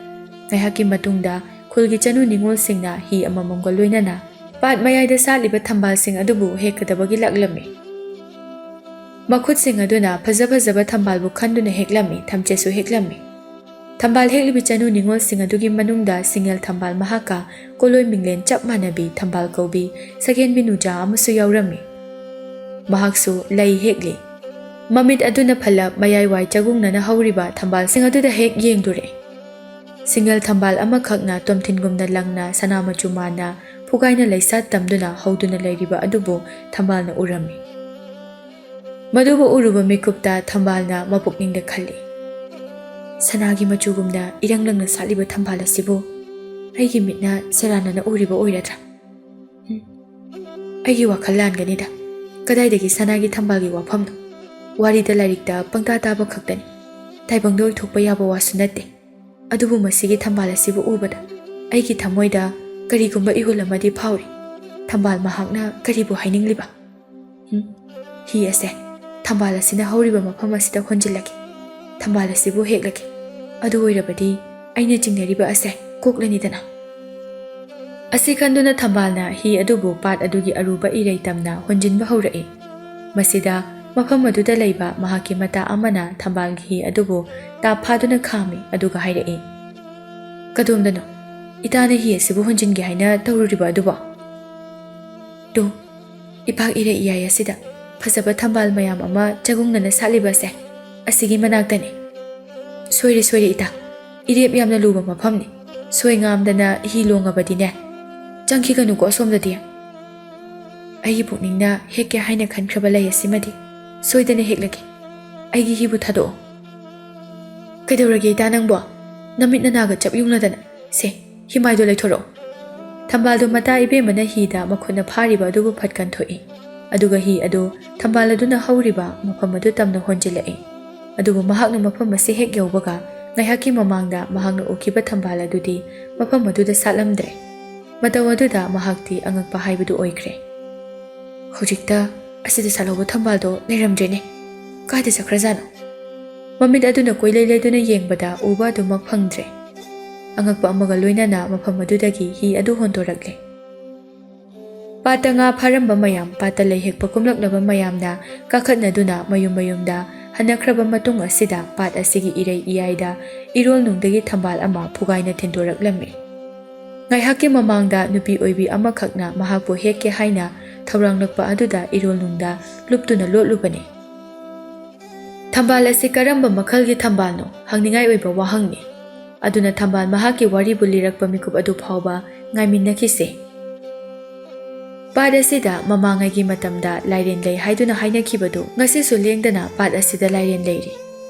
ꯉꯥꯏꯍꯥꯛꯀꯤ ꯃꯇꯨꯡꯗ ꯈꯨꯜꯒꯤ ꯆꯅꯨ ꯅꯤꯉꯣꯜꯁꯤꯡꯅ ꯍꯤ ꯑꯃꯃꯝꯒ ꯂꯣꯏꯅꯅ ꯄꯥꯠ ꯃꯌꯥꯏꯗ ꯁꯥꯠꯂꯤꯕ ꯊꯝꯕꯥꯜꯁꯤꯡ ꯑꯗꯨꯕꯨ ꯍꯦꯛꯀꯗꯕꯒꯤ ꯂꯥꯛꯂꯝꯃꯤ꯫ ꯃꯈꯨꯠꯁꯤꯡ ꯑꯗꯨꯅ ꯐꯖ ꯐꯖꯕ ꯊꯝꯕꯥꯜꯕꯨ ꯈꯟꯗꯨꯅ ꯍꯦꯛꯂꯝꯃꯤ, ꯊꯝꯆꯦꯠꯁꯨ ꯍꯦꯛꯂꯝꯃꯤ꯫ ꯊꯝꯕꯥꯜ ꯍꯦꯛꯂꯤꯕꯤ ꯆꯅꯨ ꯅꯤꯉꯣꯜꯁꯤꯡ ꯑꯗꯨꯒꯤ ꯃꯅꯨꯡꯗ ꯁꯤꯡꯉꯦꯜ ꯊꯝꯕꯥꯜ ꯃꯍꯥꯛꯀ ꯀꯣꯂꯣꯏ ꯃꯤꯡꯂꯦꯟ ꯆꯞ ꯃꯥꯟꯅꯕꯤ ꯊꯝꯕꯥꯜ ꯀꯧꯕꯤ ꯁꯒꯦꯟꯕꯤ ꯅꯨꯖꯥ ꯑꯃꯁꯨ ꯌꯥꯎꯔꯝꯃꯤ꯫ ꯃꯍꯥꯛꯁꯨ ꯂꯩ ꯍꯦꯛꯂꯤ꯫ ꯃꯃꯤꯠ ꯑꯗꯨꯅ ꯐꯜꯂꯞ ꯃꯌꯥꯏꯋꯥꯏ ꯆꯒꯨꯡꯅꯅ ꯍꯧꯔꯤꯕ ꯊꯝꯕꯥꯜꯁꯤꯡ ꯑꯗꯨꯗ ꯍꯦꯛ ꯌꯦꯡꯗꯨꯔꯦ꯫ ꯁꯤꯡꯉꯦꯜ ꯊꯝꯕꯥꯜ ꯑꯃꯈꯛꯅ ꯇꯣꯝꯊꯤꯟꯒꯨꯝꯅ ꯂꯪꯅ ꯁꯅꯥ ꯃꯆꯨ ꯃꯥꯟꯅ ꯐꯨꯒꯥꯏꯅ ꯂꯩꯁꯥꯠ ꯇꯝꯗꯨꯅ ꯍꯧꯗꯨꯅ ꯂꯩꯔꯤꯕ ꯑꯗꯨꯕꯨ ꯊꯝꯕꯥꯜꯅ ꯎꯔꯝꯃꯤ꯫ ꯃꯗꯨꯕꯨ ꯎꯔꯨꯕ ꯃꯤꯀꯨꯞꯇ ꯊꯝꯕꯥꯜꯅ ꯃꯄꯨꯛꯅꯤꯡꯗ ꯈꯜꯂꯤ, "ꯁꯅꯥꯒꯤ ꯃꯆꯨꯒꯨꯝꯅ ꯏꯔꯪ ꯂꯪꯅ ꯁꯥꯠꯂꯤꯕ ꯊꯝꯕꯥꯜ ꯑꯁꯤꯕꯨ ꯑꯩꯒꯤ ꯃꯤꯠꯅ ꯁꯦꯔꯥꯟꯅꯅ ꯎꯔꯤꯕ ꯑꯣꯏꯔꯗ꯭ꯔꯥ? ꯍꯨꯝ, ꯑꯩꯒꯤ ꯋꯥꯈꯜ ꯂꯥꯟꯒꯅꯤꯗ꯫ ꯀꯗꯥꯏꯗꯒꯤ ꯁꯅꯥꯒꯤ ꯊꯝꯕꯥꯜꯒꯤ ꯋꯥꯐꯝꯅꯣ? ꯋꯥꯔꯤꯗ ꯂꯥꯏꯔꯤꯛꯇ ꯄꯪꯇꯥ ꯇꯥꯕ ꯈꯛꯇꯅꯤ꯫ ꯇꯥꯏꯕꯪꯗ ꯑꯣꯏꯊꯣꯛꯄ ꯌꯥꯕ ꯋꯥꯁꯨ ꯅꯠꯇꯦ꯫ ꯑꯗꯨꯕꯨ ꯃꯁꯤꯒꯤ ꯊꯝꯕꯥꯜ ꯑꯁꯤꯕꯨ ꯎꯕꯗ ꯑꯩꯒꯤ ꯊꯃꯣꯏꯗ ꯀꯔꯤꯒꯨꯝꯕ ꯏꯍꯨꯜ ꯑꯃꯗꯤ ꯐꯥꯎꯔꯤ꯫ ꯊꯝꯕꯥꯜ ꯃꯍꯥꯛꯅ ꯀꯔꯤꯕꯨ ꯍꯥꯏꯅꯤꯡꯂꯤꯕ? ꯎꯝ, ꯍꯤ ꯑꯁꯦ ꯊꯝꯕꯥꯜ ꯑꯁꯤꯅ ꯍꯧꯔꯤꯕ ꯃꯐꯝ ꯑꯁꯤꯗ ꯍꯣꯟꯖꯤꯜꯂꯒꯦ꯫ ꯊꯝꯕꯥꯜ ꯑꯁꯤꯕꯨ ꯍꯦꯛꯂꯒꯦ꯫ ꯑꯗꯨ ꯑꯣꯏꯔꯕꯗꯤ ꯑꯩꯅ ꯆꯤꯡꯅꯔꯤꯕ ꯑꯁꯦ ꯀꯣꯛꯂꯅꯤꯗꯅ꯫" ꯑꯁꯤ ꯈꯟꯗꯨꯅ ꯊꯝꯕꯥꯜꯅ ꯍꯤ ꯑꯗꯨꯕꯨ ꯄꯥꯠ ꯑꯗꯨꯒꯤ ꯑꯔꯨꯕ ꯏꯔꯩ ꯇꯝꯅ ꯍꯣꯟꯖꯤꯟꯕ ꯍꯧꯔꯛꯏ꯫ ꯃꯁꯤꯗ ꯃꯐꯝ ꯑꯗꯨꯗ ꯂꯩꯕ ꯃꯍꯥꯛꯀꯤ ꯃꯇꯥ ꯑꯃꯅ ꯊꯝꯕꯥꯜꯒꯤ ꯍꯤ ꯑꯗꯨꯕꯨ ꯇꯥꯞ ꯐꯥꯗꯨꯅ ꯈꯥꯝꯃꯤ, ꯑꯗꯨꯒ ꯍꯥꯏꯔꯛꯏ, "ꯀꯗꯣꯝꯗꯅꯣ ꯏꯇꯥꯅ ꯍꯤ ꯑꯁꯤꯕꯨ ꯍꯣꯟꯖꯤꯟꯒꯦ ꯍꯥꯏꯅ ꯇꯧꯔꯨꯔꯤꯕ ꯑꯗꯨꯕꯣ?" "ꯇꯨ, ꯏꯄꯥꯛ ꯏꯔꯩ ꯏꯌꯥꯏ ꯑꯁꯤꯗ ꯐꯖꯕ ꯊꯝꯕꯥꯜ ꯃꯌꯥꯝ ꯑꯃ ꯆꯒꯨꯡꯅꯅ ꯁꯥꯠꯂꯤꯕ ꯑꯁꯦ, ꯑꯁꯤꯒꯤ ꯃꯅꯥꯛꯇꯅꯤ꯫" "ꯁꯣꯏꯔꯦ, ꯁꯣꯏꯔꯦ ꯏꯇꯥ, ꯏꯔꯦꯞ ꯌꯥꯝꯅ ꯂꯨꯕ ꯃꯐꯝꯅꯤ꯫ ꯁꯣꯏ ꯉꯥꯝꯗꯅ ꯍꯤ ꯂꯣꯡꯉꯕꯗꯤꯅꯦ, "ꯆꯪꯈꯤꯒꯅꯨꯀꯣ ꯑꯁꯣꯝꯗꯗꯤ꯫ ꯑꯩꯒꯤ ꯄꯨꯛꯅꯤꯡꯅ ꯍꯦꯛꯀꯦ ꯍꯥꯏꯅ ꯈꯟꯈ꯭ꯔꯕ ꯂꯩ ꯑꯁꯤꯃꯗꯤ ꯁꯣꯏꯗꯅ ꯍꯦꯛꯂꯒꯦ꯫ ꯑꯩꯒꯤ ꯍꯤꯕꯨ ꯊꯥꯗꯣꯛꯑꯣ꯫" "ꯀꯩꯗꯧꯔꯒꯦ ꯏꯇꯥ ꯅꯪꯕꯣ? ꯅꯃꯤꯠ ꯅꯅꯥꯒ ꯆꯞ ꯌꯨꯡꯂꯗꯅ꯫ ꯁꯦ, ꯍꯤꯃꯥꯏꯗꯣ ꯂꯩꯊꯣꯔꯛꯑꯣ꯫" ꯊꯝꯕꯥꯜꯗꯣ ꯃꯇꯥ ꯏꯕꯦꯝꯃꯅ ꯍꯤꯗ ꯃꯈꯨꯠꯅ ꯐꯥꯔꯤꯕ ꯑꯗꯨꯕꯨ ꯐꯠ ꯀꯟꯊꯣꯛꯏ꯫ ꯑꯗꯨꯒ ꯍꯤ ꯑꯗꯨ ꯊꯝꯕꯥꯜ ꯑꯗꯨꯅ ꯍꯧꯔꯤꯕ ꯃꯐꯝ ꯑꯗꯨ ꯇꯝꯅ ꯍꯣꯟꯖꯤꯜꯂꯛꯏ꯫ ꯑꯗꯨꯕꯨ ꯃꯍꯥꯛꯅ ꯃꯐꯝ ꯑꯁꯤ ꯍꯦꯛ ꯌꯧꯕꯒ ꯉꯥꯏꯍꯥꯛꯀꯤ ꯃꯃꯥꯡꯗ ꯃꯍꯥꯛꯅ ꯎꯈꯤꯕ ꯊꯝꯕꯥꯜ ꯑꯗꯨꯗꯤ ꯃꯐꯝ ꯑꯗꯨꯗ ꯁꯥꯠꯂꯝꯗ꯭ꯔꯦ꯫ ꯃꯇꯧ ꯑꯗꯨꯗ ꯃꯍꯥꯛꯇꯤ ꯑꯉꯛꯄ ꯍꯥꯏꯕꯗꯨ ꯑꯣꯏꯈ꯭ꯔꯦ꯫ "ꯍꯧꯖꯤꯛꯇ ꯑꯁꯤꯗ ꯁꯥꯠꯍꯧꯕ ꯊꯝꯕꯥꯜꯗꯣ ꯂꯩꯔꯝꯗ꯭ꯔꯦꯅꯦ꯫ ꯀꯥꯏꯗ ꯆꯠꯈ꯭ꯔꯖꯥꯠꯅꯣ?" ꯃꯃꯤꯠ ꯑꯗꯨꯅ ꯀꯣꯏꯂꯩ ꯂꯩꯗꯨꯅ ꯌꯦꯡꯕꯗ ꯎꯕ ꯑꯗꯨꯃꯛ ꯐꯪꯗ꯭ꯔꯦ꯫ ꯑꯉꯛꯄ ꯑꯃꯒ ꯂꯣꯏꯅꯅ ꯃꯐꯝ ꯑꯗꯨꯗꯒꯤ ꯍꯤ ꯑꯗꯨ ꯍꯣꯟꯗꯣꯔꯛꯂꯦ꯫ ꯄꯥꯠꯇ ꯉꯥ ꯐꯥꯔꯝꯕ ꯃꯌꯥꯝ, ꯄꯥꯠꯇ ꯂꯩ ꯍꯦꯛꯄ ꯀꯨꯝꯂꯛꯂꯕ ꯃꯌꯥꯝꯅ ꯀꯥꯈꯠꯅꯗꯨꯅ ꯃꯌꯨꯝ ꯃꯌꯨꯝꯗ ꯍꯟꯅꯈ꯭ꯔꯕ ꯃꯇꯨꯡ ꯑꯁꯤꯗ ꯄꯥꯠ ꯑꯁꯤꯒꯤ ꯏꯔꯩ ꯏꯌꯥꯏꯗ ꯏꯔꯣꯜ ꯅꯨꯡꯗꯒꯤ ꯊꯝꯕꯥꯜ ꯑꯃ ꯐꯨꯒꯥꯏꯅ ꯊꯤꯟꯗꯣꯔꯛꯂꯝꯃꯤ꯫ ꯉꯥꯏꯍꯥꯛꯀꯤ ꯃꯃꯥꯡꯗ ꯅꯨꯄꯤ ꯑꯣꯏꯕꯤ ꯑꯃꯈꯛꯅ ꯃꯍꯥꯛꯄꯨ ꯍꯦꯛꯀꯦ ꯍꯥꯏꯅ ꯊꯧꯔꯥꯡꯂꯛꯄ ꯑꯗꯨꯗ ꯏꯔꯣꯜ ꯅꯨꯡꯗ ꯂꯨꯞꯇꯨꯅ ꯂꯣꯠꯂꯨꯕꯅꯤ꯫ "ꯊꯝꯕꯥꯜ ꯑꯁꯤ ꯀꯔꯝꯕ ꯃꯈꯜꯒꯤ ꯊꯝꯕꯥꯜꯅꯣ? ꯍꯪꯅꯤꯡꯉꯥꯏ ꯑꯣꯏꯕ ꯋꯥꯍꯪꯅꯤ꯫ ꯑꯗꯨꯅ ꯊꯝꯕꯥꯜ ꯃꯍꯥꯛꯀꯤ ꯋꯥꯔꯤꯕꯨ ꯂꯤꯔꯛꯄ ꯃꯤꯀꯨꯞ ꯑꯗꯨ ꯐꯥꯎꯕ ꯉꯥꯏꯃꯤꯟꯅꯈꯤꯁꯦ꯫" ꯄꯥꯠ ꯑꯁꯤꯗ ꯃꯃꯥꯡꯉꯩꯒꯤ ꯃꯇꯝꯗ ꯂꯥꯏꯔꯦꯟ ꯂꯩ ꯍꯥꯏꯗꯨꯅ ꯍꯥꯏꯅꯈꯤꯕꯗꯨ ꯉꯁꯤꯁꯨ ꯂꯦꯡꯗꯅ ꯄꯥꯠ ꯑꯁꯤꯗ ꯂꯥꯏꯔꯦꯟ ꯂꯩꯔꯤ꯫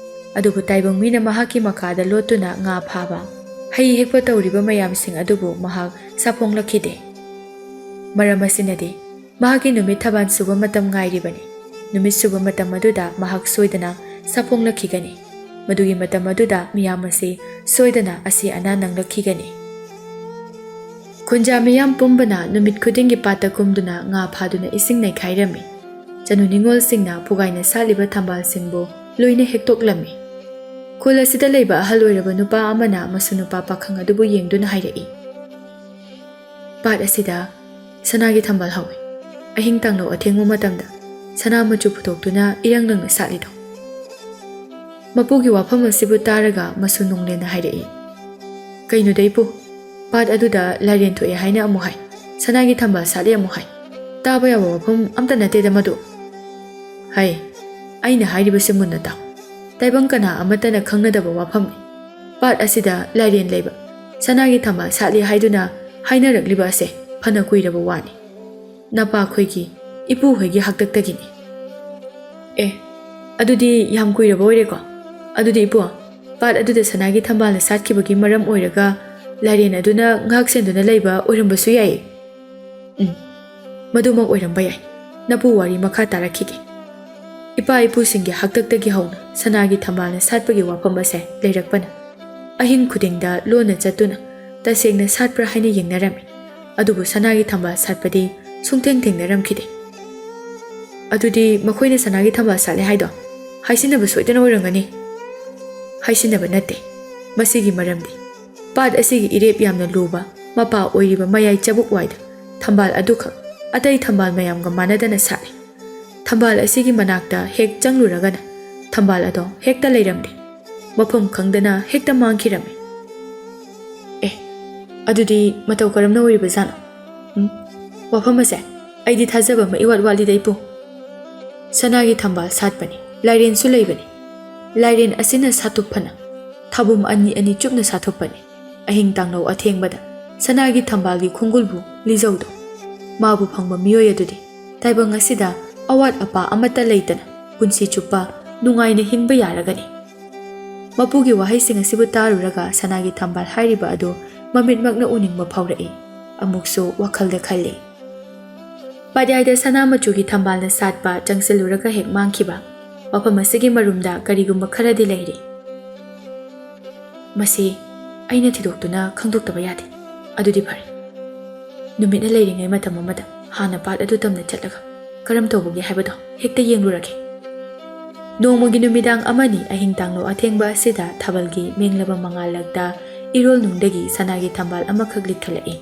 ꯑꯗꯨꯕꯨ ꯇꯥꯏꯕꯪ ꯃꯤꯅ ꯃꯍꯥꯛꯀꯤ ꯃꯀꯥꯗ ꯂꯣꯠꯇꯨꯅ ꯉꯥ ꯐꯥꯕ, ꯍꯩ ꯍꯦꯛꯄ ꯇꯧꯔꯤꯕ ꯃꯌꯥꯝꯁꯤꯡ ꯑꯗꯨꯕꯨ ꯃꯍꯥꯛ ꯁꯥꯐꯣꯡꯂꯛꯈꯤꯗꯦ꯫ ꯃꯔꯝ ꯑꯁꯤꯅꯗꯤ ꯃꯍꯥꯛꯀꯤ ꯅꯨꯃꯤꯠ ꯊꯕꯥꯟ ꯁꯨꯕ ꯃꯇꯝ ꯉꯥꯏꯔꯤꯕꯅꯤ꯫ ꯅꯨꯃꯤꯠ ꯁꯨꯕ ꯃꯇꯝ ꯑꯗꯨꯗ ꯃꯍꯥꯛ ꯁꯣꯏꯗꯅ ꯁꯥꯐꯣꯡꯂꯛꯈꯤꯒꯅꯤ꯫ ꯃꯗꯨꯒꯤ ꯃꯇꯝ ꯑꯗꯨꯗ ꯃꯤꯌꯥꯝ ꯑꯁꯤ ꯁꯣꯏꯗꯅ ꯑꯁꯤ ꯑꯅꯥ ꯅꯪꯂꯛꯈꯤꯒꯅꯤ꯫ ꯈꯨꯟꯖꯥ ꯃꯤꯌꯥꯝ ꯄꯨꯝꯕꯅ ꯅꯨꯃꯤꯠ ꯈꯨꯗꯤꯡꯒꯤ ꯄꯥꯠꯇ ꯀꯨꯝꯗꯨꯅ ꯉꯥ ꯐꯥꯗꯨꯅ ꯏꯁꯤꯡ ꯅꯩꯈꯥꯏꯔꯝꯃꯤ꯫ ꯆꯅꯨ ꯅꯤꯉꯣꯜꯁꯤꯡꯅ ꯐꯨꯒꯥꯏꯅ ꯁꯥꯠꯂꯤꯕ ꯊꯝꯕꯥꯜꯁꯤꯡꯕꯨ ꯂꯣꯏꯅ ꯍꯦꯛꯇꯣꯛꯂꯝꯃꯤ꯫ ꯈꯨꯜ ꯑꯁꯤꯗ ꯂꯩꯕ ꯑꯍꯜ ꯑꯣꯏꯔꯕ ꯅꯨꯄꯥ ꯑꯃꯅ ꯃꯁꯨ ꯅꯨꯄꯥ ꯄꯥꯈꯪ ꯑꯗꯨꯕꯨ ꯌꯦꯡꯗꯨꯅ ꯍꯥꯏꯔꯛꯏ, "ꯄꯥꯠ ꯑꯁꯤꯗ ꯁꯅꯥꯒꯤ ꯊꯝꯕꯥꯜ ꯍꯧꯏ꯫ ꯑꯍꯤꯡ ꯇꯥꯡꯂꯧ ꯑꯊꯦꯡꯕ ꯃꯇꯝꯗ ꯁꯅꯥ ꯃꯆꯨ ꯄꯨꯊꯣꯛꯇꯨꯅ ꯏꯔꯪ ꯂꯪꯅ ꯁꯥꯠꯂꯤꯗꯣ꯫" ꯃꯄꯨꯒꯤ ꯋꯥꯐꯝ ꯑꯁꯤꯕꯨ ꯇꯥꯔꯒ ꯃꯁꯨ ꯅꯣꯡꯂꯦꯟꯅ ꯍꯥꯏꯔꯛꯏ, "ꯀꯩꯅꯣꯗ ꯏꯄꯨ, ꯄꯥꯠ ꯑꯗꯨꯗ ꯂꯥꯏꯔꯦꯟ ꯊꯣꯛꯑꯦ ꯍꯥꯏꯅ ꯑꯃꯨꯛ ꯍꯥꯏ, ꯁꯅꯥꯒꯤ ꯊꯝꯕꯥꯜ ꯁꯥꯠꯂꯦ ꯑꯃꯨꯛ ꯍꯥꯏ꯫ ꯇꯥꯕ ꯌꯥꯕ ꯋꯥꯐꯝ ꯑꯝꯇ ꯅꯠꯇꯦꯗ ꯃꯗꯨ꯫ ꯍꯩ, ꯑꯩꯅ ꯍꯥꯏꯔꯤꯕꯁꯤ ꯃꯨꯟꯅ ꯇꯥꯎ꯫ ꯇꯥꯏꯕꯪ ꯀꯅꯥ ꯑꯃꯠꯇꯅ ꯈꯪꯅꯗꯕ ꯋꯥꯐꯝꯅꯤ꯫ ꯄꯥꯠ ꯑꯁꯤꯗ ꯂꯥꯏꯔꯦꯟ ꯂꯩꯕ, ꯁꯅꯥꯒꯤ ꯊꯝꯕꯥꯜ ꯁꯥꯠꯂꯤ ꯍꯥꯏꯗꯨꯅ ꯍꯥꯏꯅꯔꯛꯂꯤꯕ ꯑꯁꯦ ꯐꯅ ꯀꯨꯏꯔꯕ ꯋꯥꯅꯤ꯫ ꯅꯄꯥꯈꯣꯏꯒꯤ, ꯏꯄꯨꯍꯣꯏꯒꯤ ꯍꯥꯛꯇꯛꯇꯒꯤꯅꯤ꯫ ꯑꯦ, ꯑꯗꯨꯗꯤ ꯌꯥꯝ ꯀꯨꯏꯔꯕ ꯑꯣꯏꯔꯦꯀꯣ꯫ ꯑꯗꯨꯗꯤ ꯏꯄꯨ, ꯄꯥꯠ ꯑꯗꯨꯗ ꯁꯅꯥꯒꯤ ꯊꯝꯕꯥꯜꯅ ꯁꯥꯠꯈꯤꯕꯒꯤ ꯃꯔꯝ ꯑꯣꯏꯔꯒ ꯂꯥꯏꯔꯦꯟ ꯑꯗꯨꯅ ꯉꯥꯛ ꯁꯦꯟꯗꯨꯅ ꯂꯩꯕ ꯑꯣꯏꯔꯝꯕꯁꯨ ꯌꯥꯏꯌꯦ꯫ ꯎꯝ, ꯃꯗꯨꯃꯛ ꯑꯣꯏꯔꯝꯕ ꯌꯥꯏ꯫ ꯅꯄꯨ ꯋꯥꯔꯤ ꯃꯈꯥ ꯇꯥꯔꯛꯈꯤꯒꯦ꯫ ꯏꯄꯥ ꯏꯄꯨꯁꯤꯡꯒꯤ ꯍꯥꯛꯇꯛꯇꯒꯤ ꯍꯧꯅ ꯁꯅꯥꯒꯤ ꯊꯝꯕꯥꯜꯅ ꯁꯥꯠꯄꯒꯤ ꯋꯥꯐꯝ ꯑꯁꯦ ꯂꯩꯔꯛꯄꯅ ꯑꯍꯤꯡ ꯈꯨꯗꯤꯡꯗ ꯂꯣꯟꯅ ꯆꯠꯇꯨꯅ ꯇꯁꯦꯡꯅ ꯁꯥꯠꯄ꯭ꯔꯥ ꯍꯥꯏꯅ ꯌꯦꯡꯅꯔꯝꯃꯤ꯫ ꯑꯗꯨꯕꯨ ꯁꯅꯥꯒꯤ ꯊꯝꯕꯥꯜ ꯁꯥꯠꯄꯗꯤ ꯁꯨꯡꯊꯦꯡ ꯊꯦꯡꯅꯔꯝꯈꯤꯗꯦ꯫ ꯑꯗꯨꯗꯤ ꯃꯈꯣꯏꯅ ꯁꯅꯥꯒꯤ ꯊꯝꯕꯥꯜ ꯁꯥꯠꯂꯦ ꯍꯥꯏꯗꯣ ꯍꯥꯏꯁꯤꯟꯅꯕ ꯁꯣꯏꯗꯅ ꯑꯣꯏꯔꯝꯒꯅꯤ꯫ ꯍꯥꯏꯁꯤꯟꯅꯕ ꯅꯠꯇꯦ꯫ ꯃꯁꯤꯒꯤ ꯃꯔꯝꯗꯤ ꯄꯥꯠ ꯑꯁꯤꯒꯤ ꯏꯔꯦꯞ ꯌꯥꯝꯅ ꯂꯨꯕ ꯃꯄꯥ ꯑꯣꯏꯔꯤꯕ ꯃꯌꯥꯏ ꯆꯕꯨꯛ ꯋꯥꯏꯗ ꯊꯝꯕꯥꯜ ꯑꯗꯨꯈꯛ ꯑꯇꯩ ꯊꯝꯕꯥꯜ ꯃꯌꯥꯝꯒ ꯃꯥꯟꯅꯗꯅ ꯁꯥꯠꯂꯤ꯫ ꯊꯝꯕꯥꯜ ꯑꯁꯤꯒꯤ ꯃꯅꯥꯛꯇ ꯍꯦꯛ ꯆꯪꯂꯨꯔꯒꯅ ꯊꯝꯕꯥꯜ ꯑꯗꯣ ꯍꯦꯛꯇ ꯂꯩꯔꯝꯗꯦ꯫ ꯃꯐꯝ ꯈꯪꯗꯅ ꯍꯦꯛꯇ ꯃꯥꯡꯈꯤꯔꯝꯃꯤ꯫ ꯑꯦ, ꯑꯗꯨꯗꯤ ꯃꯇꯧ ꯀꯔꯝꯅ ꯑꯣꯏꯔꯤꯕꯖꯥꯠꯅꯣ? ꯎꯝ? ꯋꯥꯐꯝ ꯑꯁꯦ ꯑꯩꯗꯤ ꯊꯥꯖꯕ ꯑꯃ ꯏꯋꯥꯠ ꯋꯥꯠꯂꯤꯗ ꯏꯄꯨ꯫ ꯁꯅꯥꯒꯤ ꯊꯝꯕꯥꯜ ꯁꯥꯠꯄꯅꯤ, ꯂꯥꯏꯔꯦꯟꯁꯨ ꯂꯩꯕꯅꯤ꯫ ꯂꯥꯏꯔꯦꯟ ꯑꯁꯤꯅ ꯁꯥꯠꯊꯣꯛꯐꯅ ꯊꯥꯕꯨꯝ ꯑꯅꯤ ꯑꯅꯤ ꯆꯨꯞꯅ ꯁꯥꯠꯊꯣꯛꯄꯅꯤ꯫ ꯑꯍꯤꯡ ꯇꯥꯡꯂꯧ ꯑꯊꯦꯡꯕꯗ ꯁꯅꯥꯒꯤ ꯊꯝꯕꯥꯜꯒꯤ ꯈꯣꯡꯒꯨꯜꯕꯨ ꯂꯤꯖꯧꯗꯣ꯫ ꯃꯥꯕꯨ ꯐꯪꯕ ꯃꯤꯑꯣꯏ ꯑꯗꯨꯗꯤ ꯇꯥꯏꯕꯪ ꯑꯁꯤꯗ ꯑꯋꯥꯠ ꯑꯄꯥ ꯑꯃꯠꯇ ꯂꯩꯇꯅ ꯄꯨꯟꯁꯤ ꯆꯨꯞꯄ ꯅꯨꯡꯉꯥꯏꯅ ꯍꯤꯡꯕ ꯌꯥꯔꯒꯅꯤ꯫ ꯃꯄꯨꯒꯤ ꯋꯥꯍꯩꯁꯤꯡ ꯑꯁꯤꯕꯨ ꯇꯥꯔꯨꯔꯒ ꯁꯅꯥꯒꯤ ꯊꯝꯕꯥꯜ ꯍꯥꯏꯔꯤꯕ ꯑꯗꯨ ꯃꯃꯤꯠꯃꯛꯅ ꯎꯅꯤꯡꯕ ꯐꯥꯎꯔꯛꯏ꯫ ꯑꯃꯨꯛꯁꯨ ꯋꯥꯈꯜꯗ ꯈꯜꯂꯤ꯫ ꯄꯥꯠꯌꯥꯏꯗ ꯁꯅꯥ ꯃꯆꯨꯒꯤ ꯊꯝꯕꯥꯜꯅ ꯁꯥꯠꯄ ꯆꯪꯁꯤꯜꯂꯨꯔꯒ ꯍꯦꯛ ꯃꯥꯡꯈꯤꯕ ꯃꯐꯝ ꯑꯁꯤꯒꯤ ꯃꯔꯨꯝꯗ ꯀꯔꯤꯒꯨꯝꯕ ꯈꯔꯗꯤ ꯂꯩꯔꯤ꯫ ꯃꯁꯤ ꯑꯩꯅ ꯊꯤꯗꯣꯛꯇꯨꯅ ꯈꯪꯗꯣꯛꯇꯕ ꯌꯥꯗꯦ꯫ ꯑꯗꯨꯗꯤ ꯐꯔꯦ꯫ ꯅꯨꯃꯤꯠꯅ ꯂꯩꯔꯤꯉꯩ ꯃꯇꯝ ꯑꯃꯗ ꯍꯥꯟꯅ ꯄꯥꯠ ꯑꯗꯨ ꯇꯝꯅ ꯆꯠꯂꯒ ꯀꯔꯝ ꯇꯧꯕꯒꯦ ꯍꯥꯏꯕꯗꯣ ꯍꯦꯛꯇ ꯌꯦꯡꯂꯨꯔꯒꯦ꯫ ꯅꯣꯡꯃꯒꯤ ꯅꯨꯃꯤꯗꯥꯡ ꯑꯃꯅꯤ ꯑꯍꯤꯡ ꯇꯥꯡꯂꯧ ꯑꯊꯦꯡꯕ ꯑꯁꯤꯗ ꯊꯥꯕꯜꯒꯤ ꯃꯦꯡꯂꯕ ꯃꯉꯥꯜꯂꯛꯇ ꯏꯔꯣꯜꯅꯨꯡꯗꯒꯤ ꯁꯅꯥꯒꯤ ꯊꯝꯕꯥꯜ ꯑꯃꯈꯛ ꯂꯤꯛꯊꯠꯂꯛꯏ꯫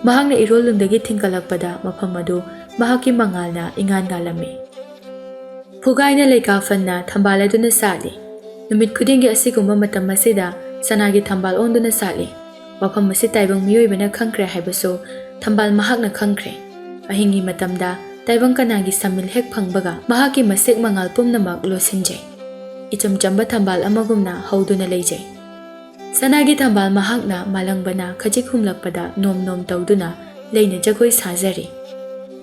ꯃꯍꯥꯛꯅ ꯏꯔꯣꯜꯅꯨꯡꯗꯒꯤ ꯊꯤꯡꯀꯠꯂꯛꯄꯗ ꯃꯐꯝ ꯑꯗꯨ ꯃꯍꯥꯛꯀꯤ ꯃꯉꯥꯜꯅ ꯏꯉꯥꯟ ꯉꯥꯜꯂꯝꯃꯤ꯫ ꯐꯨꯒꯥꯏꯅ ꯂꯩꯀꯥ ꯐꯟꯅ ꯊꯝꯕꯥꯜ ꯑꯗꯨꯅ ꯁꯥꯠꯂꯤ꯫ ꯅꯨꯃꯤꯠ ꯈꯨꯗꯤꯡꯒꯤ ꯑꯁꯤꯒꯨꯝꯕ ꯃꯇꯝ ꯑꯁꯤꯗ ꯁꯅꯥꯒꯤ ꯊꯝꯕꯥꯜ ꯑꯣꯟꯗꯨꯅ ꯁꯥꯠꯂꯤ꯫ ꯋꯥꯐꯝ ꯑꯁꯤ ꯇꯥꯏꯕꯪ ꯃꯤꯑꯣꯏꯕꯅ ꯈꯪꯈ꯭ꯔꯦ ꯍꯥꯏꯕꯁꯨ ꯊꯝꯕꯥꯜ ꯃꯍꯥꯛꯅ ꯈꯪꯈ꯭ꯔꯦ꯫ ꯑꯍꯤꯡꯒꯤ ꯃꯇꯝꯗ ꯇꯥꯏꯕꯪ ꯀꯅꯥꯒꯤ ꯁꯝꯃꯤꯜ ꯍꯦꯛ ꯐꯪꯕꯒ ꯃꯍꯥꯛꯀꯤ ꯃꯁꯦꯛ ꯃꯉꯥꯜ ꯄꯨꯝꯅꯃꯛ ꯂꯣꯠꯁꯤꯟꯖꯩ꯫ ꯏꯆꯝ ꯆꯝꯕ ꯊꯝꯕꯥꯜ ꯑꯃꯒꯨꯝꯅ ꯍꯧꯗꯨꯅ ꯂꯩꯖꯩ꯫ ꯁꯅꯥꯒꯤ ꯊꯝꯕꯥꯜ ꯃꯍꯥꯛꯅ ꯃꯥꯂꯪꯕꯅ ꯈꯖꯤꯛ ꯍꯨꯝꯂꯛꯄꯗ ꯅꯣꯝ ꯅꯣꯝ ꯇꯧꯗꯨꯅ ꯂꯩꯅ ꯖꯒꯣꯏ ꯁꯥꯖꯔꯤ꯫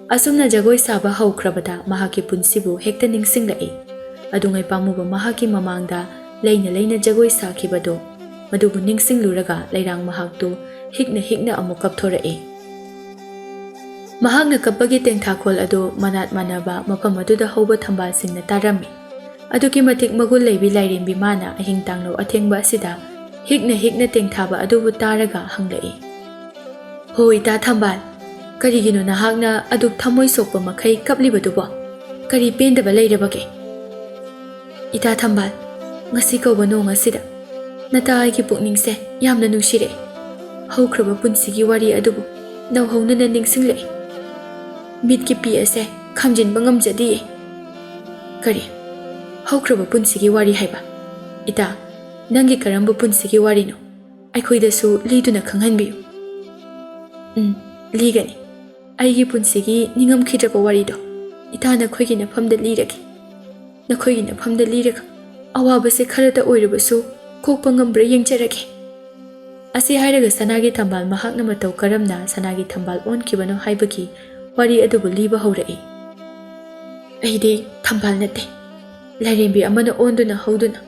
ꯑꯁꯨꯝꯅ ꯖꯒꯣꯏ ꯁꯥꯕ ꯍꯧꯈ꯭ꯔꯕꯗ ꯃꯍꯥꯛꯀꯤ ꯄꯨꯟꯁꯤꯕꯨ ꯍꯦꯛꯇ ꯅꯤꯡꯁꯤꯡꯂꯛꯏ꯫ ꯑꯗꯨꯉꯩ ꯄꯥꯝꯃꯨꯕ ꯃꯍꯥꯛꯀꯤ ꯃꯃꯥꯡꯗ ꯂꯩꯅ ꯂꯩꯅ ꯖꯒꯣꯏ ꯁꯥꯈꯤꯕꯗꯣ, ꯃꯗꯨꯕꯨ ꯅꯤꯡꯁꯤꯡꯂꯨꯔꯒ ꯂꯩꯔꯥꯡ ꯃꯍꯥꯛꯇꯨ ꯍꯤꯛꯅ ꯍꯤꯛꯅ ꯑꯃꯨꯛ ꯀꯞꯊꯣꯔꯛꯏ꯫ ꯃꯍꯥꯛꯅ ꯀꯞꯄꯒꯤ ꯇꯦꯡꯊꯥꯈꯣꯜ ꯑꯗꯨ ꯃꯅꯥꯠ ꯃꯥꯟꯅꯕ ꯃꯐꯝ ꯑꯗꯨꯗ ꯍꯧꯕ ꯊꯝꯕꯥꯜꯁꯤꯡꯅ ꯇꯥꯔꯝꯃꯤ꯫ ꯑꯗꯨꯛꯀꯤ ꯃꯇꯤꯛ ꯃꯒꯨꯟ ꯂꯩꯕꯤ ꯂꯥꯏꯔꯦꯝꯕꯤ ꯃꯥꯅ ꯑꯍꯤꯡ ꯇꯥꯡꯂꯧ ꯑꯊꯦꯡꯕ ꯑꯁꯤꯗ ꯍꯤꯛꯅ ꯍꯤꯛꯅ ꯇꯦꯡꯊꯥꯕ ꯑꯗꯨꯕꯨ ꯇꯥꯔꯒ ꯍꯪꯂꯛꯏ, "ꯍꯣ ꯏꯇꯥ ꯊꯝꯕꯥꯜ, ꯀꯔꯤꯒꯤꯅꯣ ꯅꯍꯥꯛꯅ ꯑꯗꯨꯛ ꯊꯃꯣꯏ ꯁꯣꯛꯄ ꯃꯈꯩ ꯀꯞꯂꯤꯕꯗꯨꯕꯣ? ꯀꯔꯤ ꯄꯦꯟꯗꯕ ꯂꯩꯔꯕꯒꯦ?" "ꯏꯇꯥ ꯊꯝꯕꯥꯜ, ꯉꯁꯤ ꯀꯧꯕ ꯅꯣꯡ ꯑꯁꯤꯗ ꯅꯇꯥ ꯑꯩꯒꯤ ꯄꯨꯛꯅꯤꯡꯁꯦ ꯌꯥꯝꯅ ꯅꯨꯡꯁꯤꯔꯛꯑꯦ꯫ ꯍꯧꯈ꯭ꯔꯕ ꯄꯨꯟꯁꯤꯒꯤ ꯋꯥꯔꯤ ꯑꯗꯨꯕꯨ ꯅꯧꯍꯧꯅꯅ ꯅꯤꯡꯁꯤꯡꯂꯛꯑꯦ꯫ ꯃꯤꯠꯀꯤ ꯄꯤ ꯑꯁꯦ ꯈꯥꯝꯖꯤꯟꯕ ꯉꯝꯖꯗꯤꯌꯦ꯫" "ꯀꯔꯤ? ꯍꯧꯈ꯭ꯔꯕ ꯄꯨꯟꯁꯤꯒꯤ ꯋꯥꯔꯤ ꯍꯥꯏꯕ? ꯏꯇꯥ, ꯅꯪꯒꯤ ꯀꯔꯝꯕ ꯄꯨꯟꯁꯤꯒꯤ ꯋꯥꯔꯤꯅꯣ? ꯑꯩꯈꯣꯏꯗꯁꯨ ꯂꯤꯗꯨꯅ ꯈꯪꯍꯟꯕꯤꯌꯨ꯫" "ꯎꯝ, ꯂꯤꯒꯅꯤ꯫ ꯑꯩꯒꯤ ꯄꯨꯟꯁꯤꯒꯤ ꯅꯤꯡꯉꯝꯈꯤꯗ꯭ꯔꯕ ꯋꯥꯔꯤꯗꯣ ꯏꯇꯥ ꯅꯈꯣꯏꯒꯤ ꯅꯐꯝꯗ ꯂꯤꯔꯒꯦ꯫ ꯅꯈꯣꯏꯒꯤ ꯅꯐꯝꯗ ꯂꯤꯔꯒ ꯑꯋꯥꯕꯁꯦ ꯈꯔꯇ ꯑꯣꯏꯔꯕꯁꯨ ꯀꯣꯛꯄ ꯉꯝꯕ꯭ꯔꯥ ꯌꯦꯡꯖꯔꯒꯦ꯫" ꯑꯁꯤ ꯍꯥꯏꯔꯒ ꯁꯅꯥꯒꯤ ꯊꯝꯕꯥꯜ ꯃꯍꯥꯛꯅ ꯃꯇꯧ ꯀꯔꯝꯅ ꯁꯅꯥꯒꯤ ꯊꯝꯕꯥꯜ ꯑꯣꯟꯈꯤꯕꯅꯣ ꯍꯥꯏꯕꯒꯤ ꯋꯥꯔꯤ ꯑꯗꯨꯕꯨ ꯂꯤꯕ ꯍꯧꯔꯛꯏ꯫ "ꯑꯩꯗꯤ ꯊꯝꯕꯥꯜ ꯅꯠꯇꯦ, ꯂꯥꯏꯔꯦꯝꯕꯤ ꯑꯃꯅ ꯑꯣꯟꯗꯨꯅ ꯍꯧꯗꯨꯅ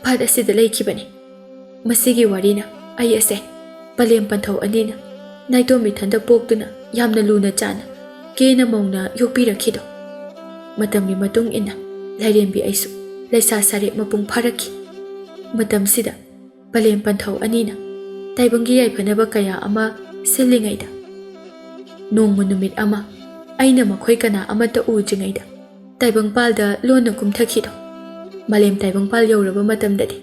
ꯄꯥꯠ ꯑꯁꯤꯗ ꯂꯩꯈꯤꯕꯅꯤ꯫ ꯃꯁꯤꯒꯤ ꯋꯥꯔꯤꯅ ꯑꯩ ꯑꯁꯦ ꯄꯂꯦꯝ ꯄꯟꯊꯧ ꯑꯅꯤꯅ ꯅꯥꯏꯇꯣꯝ ꯏꯊꯟꯗ ꯄꯣꯛꯇꯨꯅ ꯌꯥꯝꯅ ꯂꯨꯅ ꯆꯥꯟꯅ ꯀꯦꯅ ꯃꯧꯅ ꯌꯣꯛꯄꯤꯔꯛꯈꯤꯗꯣ꯫ ꯃꯇꯝꯒꯤ ꯃꯇꯨꯡ ꯏꯟꯅ ꯂꯥꯏꯔꯦꯝꯕꯤ ꯑꯩꯁꯨ ꯂꯩꯁꯥ ꯁꯥꯔꯦ ꯃꯄꯨꯡ ꯐꯥꯔꯛꯈꯤ꯫ ꯃꯇꯝꯁꯤꯗ ꯄꯂꯦꯝ ꯄꯟꯊꯧ ꯑꯅꯤꯅ ꯇꯥꯏꯕꯪꯒꯤ ꯌꯥꯏꯐꯅꯕ ꯀꯌꯥ ꯑꯃ ꯁꯤꯜꯂꯤꯉꯩꯗ, ꯅꯣꯡꯃ ꯅꯨꯃꯤꯠ ꯑꯃ ꯑꯩꯅ ꯃꯈꯣꯏ ꯀꯅꯥ ꯑꯃꯠꯇ ꯎꯗ꯭ꯔꯤꯉꯩꯗ ꯇꯥꯏꯕꯪꯄꯥꯜꯗ ꯂꯣꯟꯅ ꯀꯨꯝꯊꯈꯤꯗꯣ꯫ ꯃꯥꯂꯦꯝ ꯇꯥꯏꯕꯪꯄꯥꯜ ꯌꯧꯔꯕ ꯃꯇꯝꯗꯗꯤ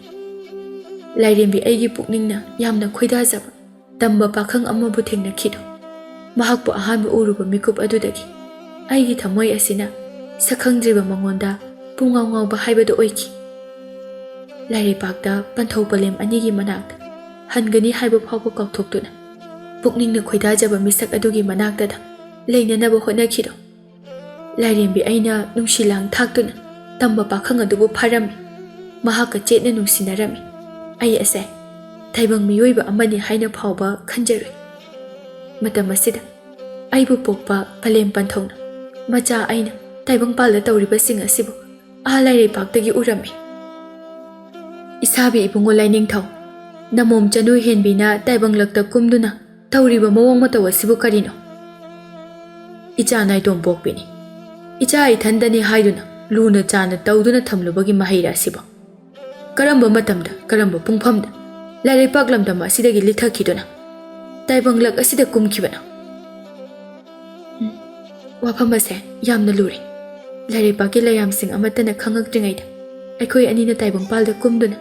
ꯂꯥꯏꯔꯦꯝꯕꯤ ꯑꯩꯒꯤ ꯄꯨꯛꯅꯤꯡꯅ ꯌꯥꯝꯅ ꯈꯣꯏꯗꯥꯖꯕ ꯇꯝꯕ ꯄꯥꯈꯪ ꯑꯃꯕꯨ ꯊꯦꯡꯅꯈꯤꯗꯣ꯫ ꯃꯍꯥꯛꯄꯨ ꯑꯍꯥꯟꯕ ꯎꯔꯨꯕ ꯃꯤꯀꯨꯞ ꯑꯗꯨꯗꯒꯤ ꯑꯩꯒꯤ ꯊꯃꯣꯏ ꯑꯁꯤꯅ ꯁꯛꯈꯪꯗ꯭ꯔꯤꯕ ꯃꯉꯣꯟꯗ ꯄꯨꯡꯉꯥꯎ ꯉꯥꯎꯕ ꯍꯥꯏꯕꯗꯨ ꯑꯣꯏꯈꯤ꯫ ꯂꯥꯏꯔꯩꯄꯥꯛꯇ ꯄꯟꯊꯧ ꯄꯂꯦꯝ ꯑꯅꯤꯒꯤ ꯃꯅꯥꯛꯇ ꯍꯟꯒꯅꯤ ꯍꯥꯏꯕ ꯐꯥꯎꯕ ꯀꯥꯎꯊꯣꯛꯇꯨꯅ ꯄꯨꯛꯅꯤꯡꯅ ꯈꯣꯏꯗꯥꯖꯕ ꯃꯤꯁꯛ ꯑꯗꯨꯒꯤ ꯃꯅꯥꯛꯇꯗ ꯂꯩꯅꯅꯕ ꯍꯣꯠꯅꯈꯤꯗꯣ꯫ ꯂꯥꯏꯔꯦꯝꯕꯤ ꯑꯩꯅ ꯅꯨꯡꯁꯤ ꯂꯥꯡ ꯊꯥꯛꯇꯨꯅ ꯇꯝꯕ ꯄꯥꯈꯪ ꯑꯗꯨꯕꯨ ꯐꯥꯔꯝꯃꯤ꯫ ꯃꯍꯥꯛꯀ ꯆꯦꯠꯅ ꯅꯨꯡꯁꯤꯅꯔꯝꯃꯤ꯫ ꯑꯩ ꯑꯁꯦ ꯇꯥꯏꯕꯪ ꯃꯤꯑꯣꯏꯕ ꯑꯃꯅꯤ ꯍꯥꯏꯅ ꯐꯥꯎꯕ ꯈꯟꯖꯔꯨꯏ꯫ ꯃꯇꯝ ꯑꯁꯤꯗ ꯑꯩꯕꯨ ꯄꯣꯛꯄ ꯄꯂꯦꯝ ꯄꯟꯊꯧꯅ ꯃꯆꯥ ꯑꯩꯅ ꯇꯥꯏꯕꯪꯄꯥꯜꯗ ꯇꯧꯔꯤꯕꯁꯤꯡ ꯑꯁꯤꯕꯨ ꯑꯥ ꯂꯥꯏꯔꯩꯄꯥꯛꯇꯒꯤ ꯎꯔꯝꯃꯤ꯫ ꯏꯁꯥꯕꯤ ꯏꯕꯨꯡꯉꯣ ꯂꯥꯏꯅꯤꯡꯊꯧ, ꯅꯃꯣꯝ ꯆꯅꯨ ꯍꯦꯟꯕꯤꯅ ꯇꯥꯏꯕꯪꯂꯛꯇ ꯀꯨꯝꯗꯨꯅ ꯇꯧꯔꯤꯕ ꯃꯑꯣꯡ ꯃꯇꯧ ꯑꯁꯤꯕꯨ ꯀꯔꯤꯅꯣ? ꯏꯆꯥ ꯅꯥꯏꯇꯣꯝ ꯄꯣꯛꯄꯤꯅꯤ, ꯏꯆꯥ ꯏꯊꯟꯗꯅꯤ ꯍꯥꯏꯗꯨꯅ ꯂꯨꯅ ꯆꯥꯟꯅ ꯇꯧꯗꯨꯅ ꯊꯝꯂꯨꯕꯒꯤ ꯃꯍꯩꯔ ꯑꯁꯤꯕꯨ? ꯀꯔꯝꯕ ꯃꯇꯝꯗ, ꯀꯔꯝꯕ ꯄꯨꯡꯐꯝꯗ ꯂꯥꯏꯔꯩꯄꯥꯛ ꯂꯝꯗꯝ ꯑꯁꯤꯗꯒꯤ ꯂꯤꯊꯈꯤꯗꯨꯅ ꯇꯥꯏꯕꯪꯂꯛ ꯑꯁꯤꯗ ꯀꯨꯝꯈꯤꯕꯅꯣ? ꯎꯝ, ꯋꯥꯐꯝ ꯑꯁꯦ ꯌꯥꯝꯅ ꯂꯨꯔꯦ꯫ ꯂꯥꯏꯔꯩꯄꯥꯛꯀꯤ ꯂꯥꯏꯌꯥꯝꯁꯤꯡ ꯑꯃꯠꯇꯅ ꯈꯪꯉꯛꯇ꯭ꯔꯤꯉꯩꯗ ꯑꯩꯈꯣꯏ ꯑꯅꯤꯅ ꯇꯥꯏꯕꯪꯄꯥꯜꯗ ꯀꯨꯝꯗꯨꯅ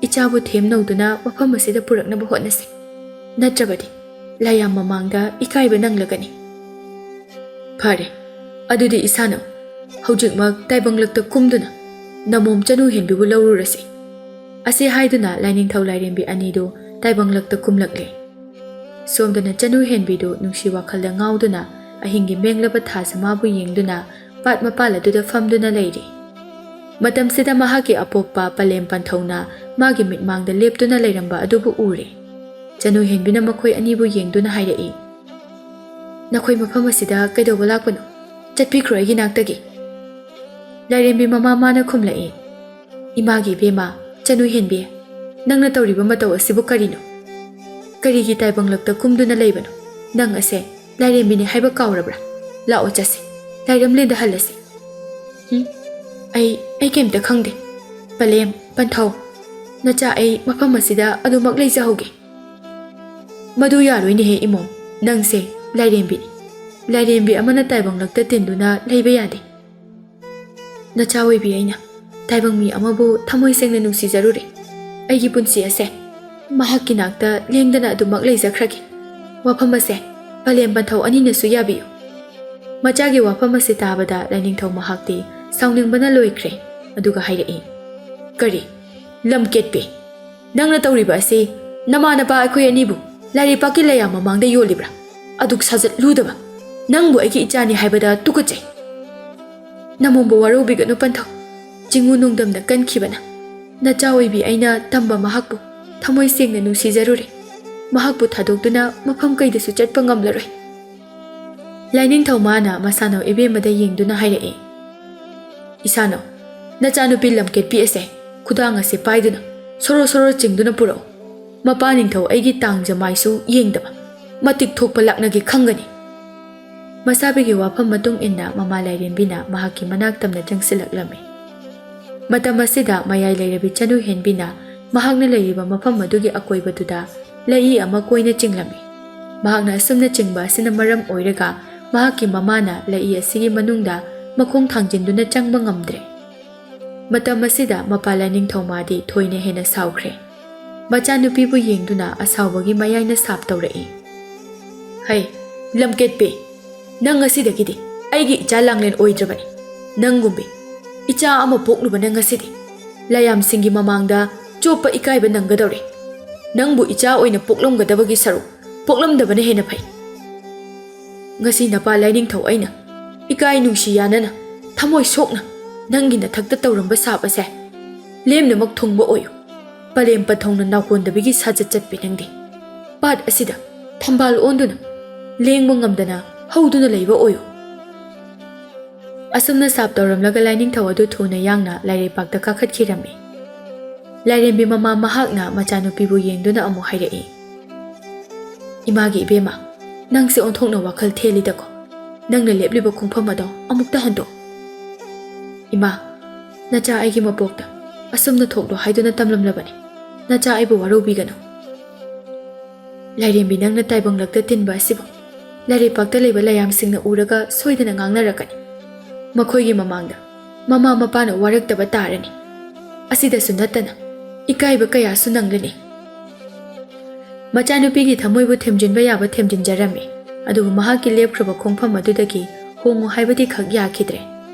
ꯏꯆꯥꯕꯨ ꯊꯦꯝꯅꯧꯗꯨꯅ ꯋꯥꯐꯝ ꯑꯁꯤꯗ ꯄꯨꯔꯛꯅꯕ ꯍꯣꯠꯅꯁꯤ꯫ ꯅꯠꯇ꯭ꯔꯕꯗꯤ ꯂꯥꯏꯌꯥꯝ ꯃꯃꯥꯡꯗ ꯏꯀꯥꯏꯕ ꯅꯪꯂꯒꯅꯤ꯫ ꯐꯔꯦ, ꯑꯗꯨꯗꯤ ꯏꯁꯥꯅ ꯍꯧꯖꯤꯛꯃꯛ ꯇꯥꯏꯕꯪꯂꯛꯇ ꯀꯨꯝꯗꯨꯅ ꯅꯃꯣꯝ ꯆꯅꯨ ꯍꯦꯟꯕꯤꯕꯨ ꯂꯧꯔꯨꯔꯁꯤ꯫ ꯑꯁꯤ ꯍꯥꯏꯗꯨꯅ ꯂꯥꯏꯅꯤꯡꯊꯧ ꯂꯥꯏꯔꯦꯝꯕꯤ ꯑꯅꯤꯗꯨ ꯇꯥꯏꯕꯪꯂꯛꯇ ꯀꯨꯝꯂꯛꯂꯦ꯫ ꯁꯣꯝꯗꯅ ꯆꯅꯨ ꯍꯦꯟꯕꯤꯗꯨ ꯅꯨꯡꯁꯤ ꯋꯥꯈꯜꯗ ꯉꯥꯎꯗꯨꯅ ꯑꯍꯤꯡꯒꯤ ꯃꯦꯡꯂꯕ ꯊꯥꯁꯃꯥꯕꯨ ꯌꯦꯡꯗꯨꯅ ꯄꯥꯠ ꯃꯄꯥꯜ ꯑꯗꯨꯗ ꯐꯝꯗꯨꯅ ꯂꯩꯔꯤ꯫ ꯃꯇꯝꯁꯤꯗ ꯃꯍꯥꯛꯀꯤ ꯑꯄꯣꯛꯄ ꯄꯂꯦꯝ ꯄꯟꯊꯧꯅ ꯃꯥꯒꯤ ꯃꯤꯠꯃꯥꯡꯗ ꯂꯦꯞꯇꯨꯅ ꯂꯩꯔꯝꯕ ꯑꯗꯨꯕꯨ ꯎꯔꯦ꯫ ꯆꯅꯨ ꯍꯦꯟꯕꯤꯅ ꯃꯈꯣꯏ ꯑꯅꯤꯕꯨ ꯌꯦꯡꯗꯨꯅ ꯍꯥꯏꯔꯛꯏ, "ꯅꯈꯣꯏ ꯃꯐꯝ ꯑꯁꯤꯗ ꯀꯩꯗꯧꯕ ꯂꯥꯛꯄꯅꯣ? ꯆꯠꯄꯤꯈ꯭ꯔꯣ ꯑꯩꯒꯤ ꯅꯥꯛꯇꯒꯤ꯫" ꯂꯥꯏꯔꯦꯝꯕꯤ ꯃꯃꯥ ꯃꯥꯅ ꯈꯨꯝꯂꯛꯏ, "ꯏꯃꯥꯒꯤ ꯏꯕꯦꯝꯃ, ꯆꯅꯨ ꯍꯦꯟꯕꯤ, ꯅꯪꯅ ꯇꯧꯔꯤꯕ ꯃꯇꯧ ꯑꯁꯤꯕꯨ ꯀꯔꯤꯅꯣ? ꯀꯔꯤꯒꯤ ꯇꯥꯏꯕꯪꯂꯛꯇ ꯀꯨꯝꯗꯨꯅ ꯂꯩꯕꯅꯣ? ꯅꯪ ꯑꯁꯦ ꯂꯥꯏꯔꯦꯝꯕꯤꯅꯤ ꯍꯥꯏꯕ ꯀꯥꯎꯔꯕ꯭ꯔꯥ? ꯂꯥꯛꯑꯣ ꯆꯠꯁꯤ, ꯂꯥꯏꯔꯝꯂꯦꯟꯗ ꯍꯜꯂꯁꯤ꯫" "ꯎꯝ, ꯑꯩ, ꯑꯩ ꯀꯩꯝꯇ ꯈꯪꯗꯦ꯫ ꯄꯂꯦꯝ, ꯄꯟꯊꯧ, ꯅꯆꯥ ꯑꯩ ꯃꯐꯝ ꯑꯁꯤꯗ ꯑꯗꯨꯃꯛ ꯂꯩꯖꯍꯧꯒꯦ꯫" "ꯃꯗꯨ ꯌꯥꯔꯣꯏꯅꯦꯍꯦ ꯏꯃꯣꯝ, ꯅꯪꯁꯦ ꯂꯥꯏꯔꯦꯝꯕꯤꯅꯤ꯫ ꯂꯥꯏꯔꯦꯝꯕꯤ ꯑꯃꯅ ꯇꯥꯏꯕꯪꯂꯛꯇ ꯇꯤꯟꯗꯨꯅ ꯂꯩꯕ ꯌꯥꯗꯦ꯫ ꯅꯆꯥ ꯑꯣꯏꯕꯤ ꯑꯩꯅ ꯇꯥꯏꯕꯪ ꯃꯤ ꯑꯃꯕꯨ ꯊꯃꯣꯏ ꯁꯦꯡꯅ ꯅꯨꯡꯁꯤꯖꯔꯨꯔꯦ꯫ ꯑꯩꯒꯤ ꯄꯨꯟꯁꯤ ꯑꯁꯦ ꯃꯍꯥꯛꯀꯤ ꯅꯥꯛꯇ ꯂꯦꯡꯗꯅ ꯑꯗꯨꯃꯛ ꯂꯩꯖꯈ꯭ꯔꯒꯦ꯫ ꯋꯥꯐꯝ ꯑꯁꯦ ꯄꯂꯦꯝ ꯄꯟꯊꯧ ꯑꯅꯤꯅꯁꯨ ꯌꯥꯕꯤꯌꯨ꯫" ꯃꯆꯥꯒꯤ ꯋꯥꯐꯝ ꯑꯁꯤ ꯇꯥꯕꯗ ꯂꯥꯏꯅꯤꯡꯊꯧ ꯃꯍꯥꯛꯇꯤ ꯁꯥꯎꯅꯤꯡꯕꯅ ꯂꯣꯏꯈ꯭ꯔꯦ꯫ ꯑꯗꯨꯒ ꯍꯥꯏꯔꯛꯏ, "ꯀꯔꯤ? ꯂꯝꯀꯦꯠꯄꯤ, ꯅꯪꯅ ꯇꯧꯔꯤꯕ ꯑꯁꯤ ꯅꯃꯥꯟꯅꯕ ꯑꯩꯈꯣꯏ ꯑꯅꯤꯕꯨ ꯂꯥꯏꯔꯩꯄꯥꯛꯀꯤ ꯂꯩꯌꯥꯝ ꯃꯃꯥꯡꯗ ꯌꯣꯜꯂꯤꯕ꯭ꯔꯥ? ꯑꯗꯨꯛ ꯁꯥꯖꯠꯂꯨꯗꯕ! ꯅꯪꯕꯨ ꯑꯩꯒꯤ ꯏꯆꯥꯅꯤ ꯍꯥꯏꯕꯗ ꯇꯨꯀꯠꯆꯩ꯫" "ꯅꯃꯣꯝꯕꯨ ꯋꯥꯔꯧꯕꯤꯒꯅꯨ ꯄꯟꯊꯧ꯫ ꯆꯤꯡꯉꯨ ꯅꯣꯡꯗꯝꯅ ꯀꯟꯈꯤꯕꯅ ꯅꯆꯥ ꯑꯣꯏꯕꯤ ꯑꯩꯅ ꯇꯝꯕ ꯃꯍꯥꯛꯄꯨ ꯊꯃꯣꯏ ꯁꯦꯡꯅ ꯅꯨꯡꯁꯤꯖꯔꯨꯔꯦ꯫ ꯃꯍꯥꯛꯄꯨ ꯊꯥꯗꯣꯛꯇꯨꯅ ꯃꯐꯝ ꯀꯩꯗꯁꯨ ꯆꯠꯄ ꯉꯝꯂꯔꯣꯏ꯫" ꯂꯥꯏꯅꯤꯡꯊꯧ ꯃꯥꯅ ꯃꯁꯥꯅꯧ ꯏꯕꯦꯝꯃꯗ ꯌꯦꯡꯗꯨꯅ ꯍꯥꯏꯔꯛꯏ, "ꯏꯁꯥꯅꯧ, ꯅꯆꯥꯅꯨꯄꯤ ꯂꯝꯀꯦꯠꯄꯤ ꯑꯁꯦ ꯈꯨꯗꯥꯡ ꯑꯁꯦ ꯄꯥꯏꯗꯨꯅ ꯁꯣꯔꯣ ꯁꯣꯔꯣ ꯆꯤꯡꯗꯨꯅ ꯄꯨꯔꯛꯎ꯫ ꯃꯄꯥ ꯅꯤꯡꯊꯧ ꯑꯩꯒꯤ ꯇꯥꯡꯖ ꯃꯥꯏꯁꯨ ꯌꯦꯡꯗꯕ ꯃꯇꯤꯛ ꯊꯣꯛꯄ ꯂꯥꯛꯅꯒꯦ ꯈꯪꯒꯅꯤ꯫" ꯃꯁꯥꯕꯤꯒꯤ ꯋꯥꯐꯝ ꯃꯇꯨꯡ ꯏꯟꯅ ꯃꯃꯥ ꯂꯥꯏꯔꯦꯝꯕꯤꯅ ꯃꯍꯥꯛꯀꯤ ꯃꯅꯥꯛ ꯇꯝꯅ ꯆꯪꯁꯤꯜꯂꯛꯂꯝꯃꯤ꯫ ꯃꯇꯝ ꯑꯁꯤꯗ ꯃꯌꯥꯏ ꯂꯩꯔꯕꯤ ꯆꯅꯨ ꯍꯦꯟꯕꯤꯅ ꯃꯍꯥꯛꯅ ꯂꯩꯔꯤꯕ ꯃꯐꯝ ꯑꯗꯨꯒꯤ ꯑꯀꯣꯏꯕꯗꯨꯗ ꯂꯩꯏ ꯑꯃ ꯀꯣꯏꯅ ꯆꯤꯡꯂꯝꯃꯤ꯫ ꯃꯍꯥꯛꯅ ꯑꯁꯨꯝꯅ ꯆꯤꯡꯕ ꯑꯁꯤꯅ ꯃꯔꯝ ꯑꯣꯏꯔꯒ ꯃꯍꯥꯛꯀꯤ ꯃꯃꯥꯅ ꯂꯩꯏ ꯑꯁꯤꯒꯤ ꯃꯅꯨꯡꯗ ꯃꯈꯣꯡ ꯊꯥꯡꯖꯤꯟꯗꯨꯅ ꯆꯪꯕ ꯉꯝꯗ꯭ꯔꯦ꯫ ꯃꯇꯝ ꯑꯁꯤꯗ ꯃꯄꯥ ꯂꯥꯏꯅꯤꯡꯊꯧ ꯃꯥꯗꯤ ꯊꯣꯏꯅ ꯍꯦꯟꯅ ꯁꯥꯎꯈ꯭ꯔꯦ꯫ ꯃꯆꯥꯅꯨꯄꯤꯕꯨ ꯌꯦꯡꯗꯨꯅ ꯑꯁꯥꯎꯕꯒꯤ ꯃꯌꯥꯏꯅ ꯁꯥꯞ ꯇꯧꯔꯛꯏ, "ꯍꯩ, ꯂꯝꯀꯦꯠꯄꯤ, ꯅꯪ ꯉꯁꯤꯗꯒꯤꯗꯤ ꯑꯩꯒꯤ ꯏꯆꯥ ꯂꯥꯡꯂꯦꯟ ꯑꯣꯏꯗ꯭ꯔꯕꯅꯤ꯫ ꯅꯪꯒꯨꯝꯕꯤ ꯏꯆꯥ ꯑꯃ ꯄꯣꯛꯂꯨꯕꯅ ꯉꯁꯤꯗꯤ ꯂꯥꯏꯌꯥꯝꯁꯤꯡꯒꯤ ꯃꯃꯥꯡꯗ ꯆꯣꯞꯄ ꯏꯀꯥꯏꯕ ꯅꯪꯒꯗꯧꯔꯦ꯫ ꯅꯪꯕꯨ ꯏꯆꯥ ꯑꯣꯏꯅ ꯄꯣꯛꯂꯝꯒꯗꯕꯒꯤ ꯁꯔꯨꯛ ꯄꯣꯛꯂꯝꯗꯕꯅ ꯍꯦꯟꯅ ꯐꯩ꯫ ꯉꯁꯤ ꯅꯄꯥ ꯂꯥꯏꯅꯤꯡꯊꯧ ꯑꯩꯅ ꯏꯀꯥꯏ ꯅꯨꯡꯁꯤ ꯌꯥꯅꯅ ꯊꯃꯣꯏ ꯁꯣꯛꯅ ꯅꯪꯒꯤ ꯅꯊꯛꯇ ꯇꯧꯔꯝꯕ ꯁꯥꯞ ꯑꯁꯦ ꯂꯦꯝꯅꯃꯛ ꯊꯨꯡꯕ ꯑꯣꯏꯌꯨ꯫ ꯄꯂꯦꯝ ꯄꯟꯊꯧꯅ ꯅꯥꯎꯀꯣꯟꯗꯕꯤꯒꯤ ꯁꯥꯖꯠ ꯆꯠꯄꯤ ꯅꯪꯗꯤ ꯄꯥꯠ ꯑꯁꯤꯗ ꯊꯝꯕꯥꯜ ꯑꯣꯟꯗꯨꯅ ꯂꯦꯡꯕ ꯉꯝꯗꯅ ꯍꯧꯗꯨꯅ ꯂꯩꯕ ꯑꯣꯏꯌꯨ꯫" ꯑꯁꯨꯝꯅ ꯁꯥꯞ ꯇꯧꯔꯝꯂꯒ ꯂꯥꯏꯅꯤꯡꯊꯧ ꯑꯗꯨ ꯊꯨꯅ ꯌꯥꯡꯅ ꯂꯥꯏꯔꯩꯄꯥꯛꯇ ꯀꯥꯈꯠꯈꯤꯔꯝꯃꯤ꯫ ꯂꯥꯏꯔꯦꯝꯕꯤ ꯃꯃꯥ ꯃꯍꯥꯛꯅ ꯃꯆꯥꯅꯨꯄꯤꯕꯨ ꯌꯦꯡꯗꯨꯅ ꯑꯃꯨꯛ ꯍꯥꯏꯔꯛꯏ, "ꯏꯃꯥꯒꯤ ꯏꯕꯦꯝꯃ, ꯅꯪꯁꯦ ꯑꯣꯟꯊꯣꯛꯅ ꯋꯥꯈꯜ ꯊꯦꯜꯂꯤꯗꯀꯣ꯫ ꯅꯪꯅ ꯂꯦꯞꯂꯤꯕ ꯈꯣꯡꯐꯝ ꯑꯗꯣ ꯑꯃꯨꯛꯇ ꯍꯟꯗꯣꯛ꯫" "ꯏꯃꯥ, ꯅꯆꯥ ꯑꯩꯒꯤ ꯃꯄꯣꯛꯇ ꯑꯁꯨꯝꯅ ꯊꯣꯛꯂꯣ ꯍꯥꯏꯗꯨꯅ ꯇꯝꯂꯝꯂꯕꯅꯤ꯫ ꯅꯆꯥ ꯑꯩꯕꯨ ꯋꯥꯔꯧꯕꯤꯒꯅꯨ꯫" "ꯂꯥꯏꯔꯦꯝꯕꯤ, ꯅꯪꯅ ꯇꯥꯏꯕꯪꯂꯛꯇ ꯇꯤꯟꯕ ꯑꯁꯤꯕꯨ ꯂꯥꯏꯔꯩꯄꯥꯛꯇ ꯂꯩꯕ ꯂꯥꯏꯌꯥꯝꯁꯤꯡꯅ ꯎꯔꯒ ꯁꯣꯏꯗꯅ ꯉꯥꯡꯅꯔꯛꯀꯅꯤ꯫ ꯃꯈꯣꯏꯒꯤ ꯃꯃꯥꯡꯗ ꯃꯃꯥ ꯃꯄꯥꯅ ꯋꯥꯔꯛꯇꯕ ꯇꯥꯔꯅꯤ꯫ ꯑꯁꯤꯗꯁꯨ ꯅꯠꯇꯅ ꯏꯀꯥꯏꯕ ꯀꯌꯥꯁꯨ ꯅꯪꯂꯅꯤ꯫" ꯃꯆꯥꯅꯨꯄꯤꯒꯤ ꯊꯃꯣꯏꯕꯨ ꯊꯦꯝꯖꯤꯟꯕ ꯌꯥꯕ ꯊꯦꯝꯖꯤꯟꯖꯔꯝꯃꯤ, ꯑꯗꯨꯕꯨ ꯃꯍꯥꯛꯀꯤ ꯂꯦꯞꯈ꯭ꯔꯕ ꯈꯣꯡꯐꯝ ꯑꯗꯨꯗꯒꯤ ꯍꯣꯡꯉꯨ ꯍꯥꯏꯕꯗꯤ ꯈꯛ ꯌꯥꯈꯤꯗ꯭ꯔꯦ꯫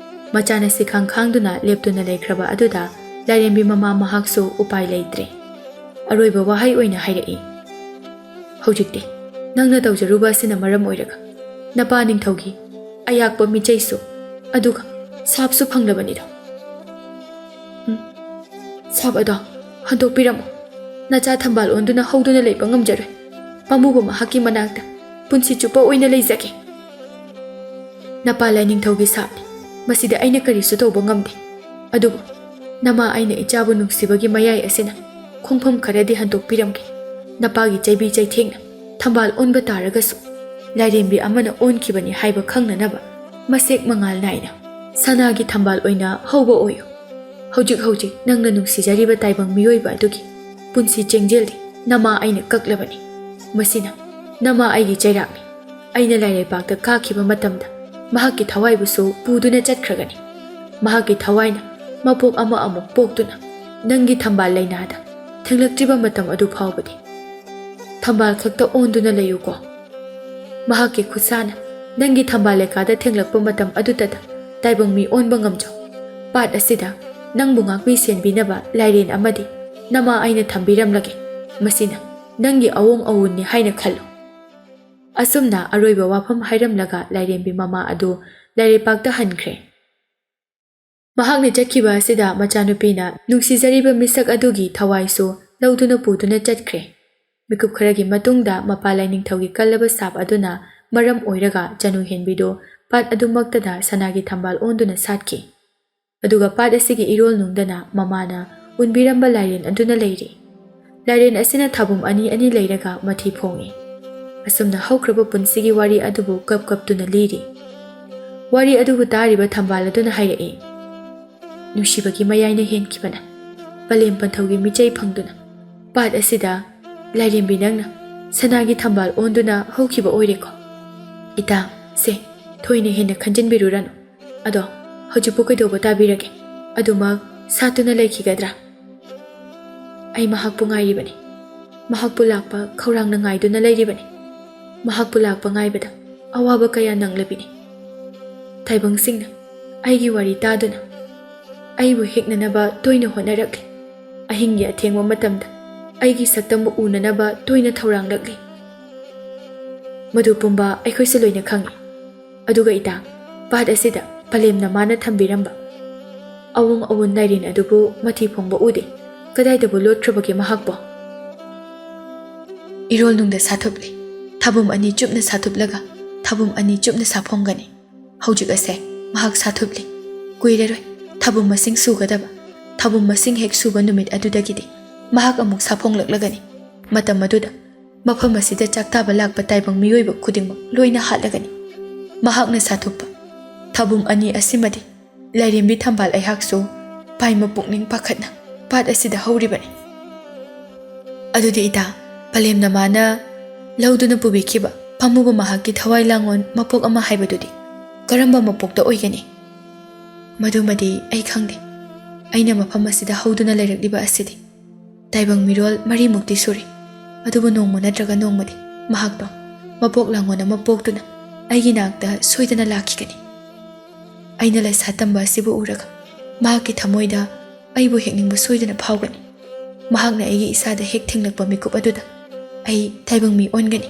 ꯃꯆꯥꯅ ꯁꯤꯈꯥꯡ ꯈꯥꯡꯗꯨꯅ ꯂꯦꯞꯇꯨꯅ ꯂꯩꯈ꯭ꯔꯕ ꯑꯗꯨꯗ ꯂꯥꯏꯔꯦꯝꯕꯤ ꯃꯃꯥ ꯃꯍꯥꯛꯁꯨ ꯎꯄꯥꯏ ꯂꯩꯇ꯭ꯔꯦ꯫ ꯑꯔꯣꯏꯕ ꯋꯥꯍꯩ ꯑꯣꯏꯅ ꯍꯥꯏꯔꯛꯏ, "ꯍꯧꯖꯤꯛꯇꯤ ꯅꯪꯅ ꯇꯧꯖꯔꯨꯕ ꯑꯁꯤꯅ ꯃꯔꯝ ꯑꯣꯏꯔꯒ ꯅꯄꯥ ꯅꯤꯡꯊꯧꯒꯤ ꯑꯌꯥꯛꯄ ꯃꯤꯆꯩꯁꯨ ꯑꯗꯨꯒ ꯁꯥꯞꯁꯨ ꯐꯪꯂꯕꯅꯤꯗꯣ꯫ ꯎꯝ, ꯁꯥꯞ ꯑꯗꯣ ꯍꯟꯗꯣꯛꯄꯤꯔꯝꯃꯣ꯫ ꯅꯆꯥ ꯊꯝꯕꯥꯜ ꯑꯣꯟꯗꯨꯅ ꯍꯧꯗꯨꯅ ꯂꯩꯕ ꯉꯝꯖꯔꯣꯏ꯫ ꯄꯥꯝꯃꯨꯕ ꯃꯍꯥꯛꯀꯤ ꯃꯅꯥꯛꯇ ꯄꯨꯟꯁꯤ ꯆꯨꯞꯄ ꯑꯣꯏꯅ ꯂꯩꯖꯒꯦ꯫" "ꯅꯄꯥ ꯂꯥꯏꯅꯤꯡꯊꯧꯒꯤ ꯁꯥꯞꯅꯤ꯫ ꯃꯁꯤꯗ ꯑꯩꯅ ꯀꯔꯤꯁꯨ ꯇꯧꯕ ꯉꯝꯗꯦ꯫ ꯑꯗꯨꯕꯨ ꯅꯃꯥ ꯑꯩꯅ ꯏꯆꯥꯕꯨ ꯅꯨꯡꯁꯤꯕꯒꯤ ꯃꯌꯥꯏ ꯑꯁꯤꯅ ꯈꯣꯡꯐꯝ ꯈꯔꯗꯤ ꯍꯟꯗꯣꯛꯄꯤꯔꯝꯒꯦ꯫ ꯅꯄꯥꯒꯤ ꯆꯩꯕꯤ ꯆꯩꯊꯦꯡꯅ ꯊꯝꯕꯥꯜ ꯑꯣꯟꯕ ꯇꯥꯔꯒꯁꯨ, ꯂꯥꯏꯔꯦꯝꯕꯤ ꯑꯃꯅ ꯑꯣꯟꯈꯤꯕꯅꯤ ꯍꯥꯏꯕ ꯈꯪꯅꯅꯕ ꯃꯁꯦꯛ ꯃꯉꯥꯜ ꯅꯥꯏꯅ ꯁꯅꯥꯒꯤ ꯊꯝꯕꯥꯜ ꯑꯣꯏꯅ ꯍꯧꯕ ꯑꯣꯏꯌꯨ꯫ ꯍꯧꯖꯤꯛ ꯍꯧꯖꯤꯛ ꯅꯪꯅ ꯅꯨꯡꯁꯤꯖꯔꯤꯕ ꯇꯥꯏꯕꯪ ꯃꯤꯑꯣꯏꯕ ꯑꯗꯨꯒꯤ ꯄꯨꯟꯁꯤ ꯆꯦꯡꯖꯦꯜꯗꯤ ꯅꯃꯥ ꯑꯩꯅ ꯀꯛꯂꯕꯅꯤ꯫ ꯃꯁꯤꯅ ꯅꯃꯥ ꯑꯩꯒꯤ ꯆꯩꯔꯥꯛꯅꯤ꯫ ꯑꯩꯅ ꯂꯥꯏꯔꯩꯄꯥꯛꯇ ꯀꯥꯈꯤꯕ ꯃꯇꯝꯗ ꯃꯍꯥꯛꯀꯤ ꯊꯋꯥꯏꯕꯨꯁꯨ ꯄꯨꯗꯨꯅ ꯆꯠꯈ꯭ꯔꯒꯅꯤ꯫ ꯃꯍꯥꯛꯀꯤ ꯊꯋꯥꯏꯅ ꯃꯄꯣꯛ ꯑꯃ ꯑꯃꯨꯛ ꯄꯣꯛꯇꯨꯅ ꯅꯪꯒꯤ ꯊꯝꯕꯥꯜ ꯂꯩꯅꯥꯗ ꯊꯦꯡꯂꯛꯇ꯭ꯔꯤꯕ ꯃꯇꯝ ꯑꯗꯨ ꯐꯥꯎꯕꯗꯤ ꯊꯝꯕꯥꯜ ꯈꯛꯇ ꯑꯣꯟꯗꯨꯅ ꯂꯩꯌꯨꯀꯣ꯫ ꯃꯍꯥꯛꯀꯤ ꯈꯨꯠꯁꯥꯅ ꯅꯪꯒꯤ ꯊꯝꯕꯥꯜ ꯂꯩꯀꯥꯗ ꯊꯦꯡꯂꯛꯄ ꯃꯇꯝ ꯑꯗꯨꯇꯗ ꯇꯥꯏꯕꯪ ꯃꯤ ꯑꯣꯟꯕ ꯉꯝꯖꯧ꯫ ꯄꯥꯠ ꯑꯁꯤꯗ ꯅꯪꯕꯨ ꯉꯥꯛꯄꯤ ꯁꯦꯟꯕꯤꯅꯕ ꯂꯥꯏꯔꯦꯟ ꯑꯃꯗꯤ ꯅꯃꯥ ꯑꯩꯅ ꯊꯝꯕꯤꯔꯝꯂꯒꯦ꯫ ꯃꯁꯤꯅ ꯅꯪꯒꯤ ꯑꯋꯣꯡ ꯑꯋꯨꯟꯅꯤ ꯍꯥꯏꯅ ꯈꯜꯂꯨ꯫" ꯑꯁꯨꯝꯅ ꯑꯔꯣꯏꯕ ꯋꯥꯐꯝ ꯍꯥꯏꯔꯝꯂꯒ ꯂꯥꯏꯔꯦꯝꯕꯤ ꯃꯃꯥ ꯑꯗꯨ ꯂꯥꯏꯔꯩꯄꯥꯛꯇ ꯍꯟꯈ꯭ꯔꯦ꯫ ꯃꯍꯥꯛꯅ ꯆꯠꯈꯤꯕ ꯑꯁꯤꯗ ꯃꯆꯥꯅꯨꯄꯤꯅ ꯅꯨꯡꯁꯤꯖꯔꯤꯕ ꯃꯤꯁꯛ ꯑꯗꯨꯒꯤ ꯊꯋꯥꯏꯁꯨ ꯂꯧꯗꯨꯅ ꯄꯨꯗꯨꯅ ꯆꯠꯈ꯭ꯔꯦ꯫ ꯃꯤꯀꯨꯞ ꯈꯔꯒꯤ ꯃꯇꯨꯡꯗ ꯃꯄꯥ ꯂꯥꯏꯅꯤꯡꯊꯧꯒꯤ ꯀꯜꯂꯕ ꯁꯥꯞ ꯑꯗꯨꯅ ꯃꯔꯝ ꯑꯣꯏꯔꯒ ꯆꯅꯨ ꯍꯦꯟꯕꯤꯗꯨ ꯄꯥꯠ ꯑꯗꯨꯃꯛꯇꯗ ꯁꯅꯥꯒꯤ ꯊꯝꯕꯥꯜ ꯑꯣꯟꯗꯨꯅ ꯁꯥꯠꯈꯤ꯫ ꯑꯗꯨꯒ ꯄꯥꯠ ꯑꯁꯤꯒꯤ ꯏꯔꯣꯜ ꯅꯨꯡꯗꯅ ꯃꯃꯥꯅ ꯎꯟꯕꯤꯔꯝꯕ ꯂꯥꯏꯔꯦꯟ ꯑꯗꯨꯅ ꯂꯩꯔꯤ꯫ ꯂꯥꯏꯔꯦꯟ ꯑꯁꯤꯅ ꯊꯥꯕꯨꯝ ꯑꯅꯤ ꯑꯅꯤ ꯂꯩꯔꯒ ꯃꯊꯤ ꯐꯣꯡꯏ꯫ ꯑꯁꯨꯝꯅ ꯍꯧꯈ꯭ꯔꯕ ꯄꯨꯟꯁꯤꯒꯤ ꯋꯥꯔꯤ ꯑꯗꯨꯕꯨ ꯀꯞ ꯀꯞꯇꯨꯅ ꯂꯤꯔꯤ꯫ ꯋꯥꯔꯤ ꯑꯗꯨꯕꯨ ꯇꯥꯔꯤꯕ ꯊꯝꯕꯥꯜ ꯑꯗꯨꯅ ꯍꯥꯏꯔꯛꯏ, "ꯅꯨꯡꯁꯤꯕꯒꯤ ꯃꯌꯥꯏꯅ ꯍꯦꯟꯈꯤꯕꯅ ꯄꯂꯦꯝ ꯄꯟꯊꯧꯒꯤ ꯃꯤꯆꯩ ꯐꯪꯗꯨꯅ ꯄꯥꯠ ꯑꯁꯤꯗ ꯂꯥꯏꯔꯦꯝꯕꯤ ꯅꯪꯅ ꯁꯅꯥꯒꯤ ꯊꯝꯕꯥꯜ ꯑꯣꯟꯗꯨꯅ ꯍꯧꯈꯤꯕ ꯑꯣꯏꯔꯦꯀꯣ꯫ ꯏꯇꯥ, ꯁꯦ, ꯊꯣꯏꯅ ꯍꯦꯟꯅ ꯈꯟꯖꯤꯟꯕꯤꯔꯨꯔꯅꯨ꯫ ꯑꯗꯣ ꯍꯧꯖꯤꯛꯄꯨ ꯀꯩꯗꯧꯕ ꯇꯥꯕꯤꯔꯒꯦ? ꯑꯗꯨꯃꯛ ꯁꯥꯠꯇꯨꯅ ꯂꯩꯈꯤꯒꯗ꯭ꯔꯥ? ꯑꯩ ꯃꯍꯥꯛꯄꯨ ꯉꯥꯏꯔꯤꯕꯅꯤ꯫ ꯃꯍꯥꯛꯄꯨ ꯂꯥꯛꯄ ꯈꯧꯔꯥꯡꯅ ꯉꯥꯏꯗꯨꯅ ꯂꯩꯔꯤꯕꯅꯤ꯫ ꯃꯍꯥꯛꯄꯨ ꯂꯥꯛꯄ ꯉꯥꯏꯕꯗ ꯑꯋꯥꯕ ꯀꯌꯥ ꯅꯪꯂꯕꯤꯅꯤ꯫ ꯇꯥꯏꯕꯪꯁꯤꯡꯅ ꯑꯩꯒꯤ ꯋꯥꯔꯤ ꯇꯥꯗꯨꯅ ꯑꯩꯕꯨ ꯍꯤꯛꯅꯅꯕ ꯇꯣꯏꯅ ꯍꯣꯠꯅꯔꯛꯂꯤ꯫ ꯑꯍꯤꯡꯒꯤ ꯑꯊꯦꯡꯕ ꯃꯇꯝꯗ ꯑꯩꯒꯤ ꯁꯛꯇꯝꯕꯨ ꯎꯅꯅꯕ ꯇꯣꯏꯅ ꯊꯧꯔꯥꯡꯂꯛꯂꯤ꯫ ꯃꯗꯨ ꯄꯨꯝꯕ ꯑꯩꯈꯣꯏꯁꯨ ꯂꯣꯏꯅ ꯈꯪꯏ꯫ ꯑꯗꯨꯒ ꯏꯇꯥ, ꯄꯥꯠ ꯑꯁꯤꯗ ꯄꯂꯦꯝꯅ ꯃꯥꯅ ꯊꯝꯕꯤꯔꯝꯕ ꯑꯋꯣꯡ ꯑꯋꯣꯟ ꯂꯥꯏꯔꯦꯟ ꯑꯗꯨꯕꯨ ꯃꯊꯤ ꯐꯣꯡꯕ ꯎꯗꯦ꯫ ꯀꯗꯥꯏꯗꯕꯨ ꯂꯣꯠꯈ꯭ꯔꯕꯒꯦ ꯃꯍꯥꯛꯄꯣ?" ꯏꯔꯣꯜ ꯅꯨꯡꯗ ꯁꯥꯊꯨꯞꯂꯤ꯫ ꯊꯥꯕꯨꯝ ꯑꯅꯤ ꯆꯨꯞꯅ ꯁꯥꯊꯨꯞꯂꯒ ꯊꯥꯕꯨꯝ ꯑꯅꯤ ꯆꯨꯞꯅ ꯁꯥꯐꯣꯡꯒꯅꯤ꯫ ꯍꯧꯖꯤꯛ ꯑꯁꯦ ꯃꯍꯥꯛ ꯁꯥꯊꯨꯞꯂꯤ꯫ ꯀꯨꯏꯔꯔꯣꯏ ꯊꯥꯕꯨꯝ ꯃꯁꯤꯡ ꯁꯨꯒꯗꯕ꯫ ꯊꯥꯕꯨꯝ ꯃꯁꯤꯡ ꯍꯦꯛ ꯁꯨꯕ ꯅꯨꯃꯤꯠ ꯑꯗꯨꯗꯒꯤꯗꯤ ꯃꯍꯥꯛ ꯑꯃꯨꯛ ꯁꯥꯐꯣꯡꯂꯛꯂꯒꯅꯤ꯫ ꯃꯇꯝ ꯑꯗꯨꯗ ꯃꯐꯝ ꯑꯁꯤꯗ ꯆꯥꯛꯇꯥꯕ ꯂꯥꯛꯄ ꯇꯥꯏꯕꯪ ꯃꯤꯑꯣꯏꯕ ꯈꯨꯗꯤꯡꯃꯛ ꯂꯣꯏꯅ ꯍꯥꯠꯂꯒꯅꯤ꯫ ꯃꯍꯥꯛꯅ ꯁꯥꯊꯨꯞꯄ ꯊꯥꯕꯨꯝ ꯑꯅꯤ ꯑꯁꯤꯃꯗꯤ ꯂꯥꯏꯔꯦꯝꯕꯤ ꯊꯝꯕꯥꯜ ꯑꯩꯍꯥꯛꯁꯨ ꯄꯥꯏꯃ ꯄꯨꯛꯅꯤꯡ ꯄꯥꯈꯠꯅ ꯄꯥꯠ ꯑꯁꯤꯗ ꯍꯧꯔꯤꯕꯅꯤ꯫ ꯑꯗꯨꯗꯤ ꯏꯇꯥ, ꯄꯂꯦꯝꯅ ꯃꯥꯅ ꯂꯧꯗꯨꯅ ꯄꯨꯕꯤꯈꯤꯕ ꯐꯝꯃꯨꯕ ꯃꯍꯥꯛꯀꯤ ꯊꯋꯥꯏ ꯂꯥꯡꯑꯣꯟ ꯃꯄꯣꯛ ꯑꯃ ꯍꯥꯏꯕꯗꯨꯗꯤ ꯀꯔꯝꯕ ꯃꯄꯣꯛꯇ ꯑꯣꯏꯒꯅꯤ? ꯃꯗꯨꯃꯗꯤ ꯑꯩ ꯈꯪꯗꯦ꯫ ꯑꯩꯅ ꯃꯐꯝ ꯑꯁꯤꯗ ꯍꯧꯗꯨꯅ ꯂꯩꯔꯛꯂꯤꯕ ꯑꯁꯤꯗꯤ ꯇꯥꯏꯕꯪ ꯃꯤꯔꯣꯜ ꯃꯔꯤꯃꯨꯛꯇꯤ ꯁꯨꯔꯦ꯫ ꯑꯗꯨꯕꯨ ꯅꯣꯡꯃ ꯅꯠꯇ꯭ꯔꯒ ꯅꯣꯡꯃꯗꯤ ꯃꯍꯥꯛꯇꯣ ꯃꯄꯣꯛ ꯂꯥꯡꯑꯣꯟ ꯑꯃ ꯄꯣꯛꯇꯨꯅ ꯑꯩꯒꯤ ꯅꯥꯛꯇ ꯁꯣꯏꯗꯅ ꯂꯥꯛꯈꯤꯒꯅꯤ꯫ ꯑꯩꯅ ꯂꯩꯁꯥ ꯇꯝꯕ ꯑꯁꯤꯕꯨ ꯎꯔꯒ ꯃꯍꯥꯛꯀꯤ ꯊꯃꯣꯏꯗ ꯑꯩꯕꯨ ꯍꯦꯛꯅꯤꯡꯕ ꯁꯣꯏꯗꯅ ꯐꯥꯎꯒꯅꯤ꯫ ꯃꯍꯥꯛꯅ ꯑꯩꯒꯤ ꯏꯁꯥꯗ ꯍꯦꯛ ꯊꯦꯡꯂꯛꯄ ꯃꯤꯀꯨꯞ ꯑꯗꯨꯗ ꯑꯩ ꯇꯥꯏꯕꯪ ꯃꯤ ꯑꯣꯟꯒꯅꯤ꯫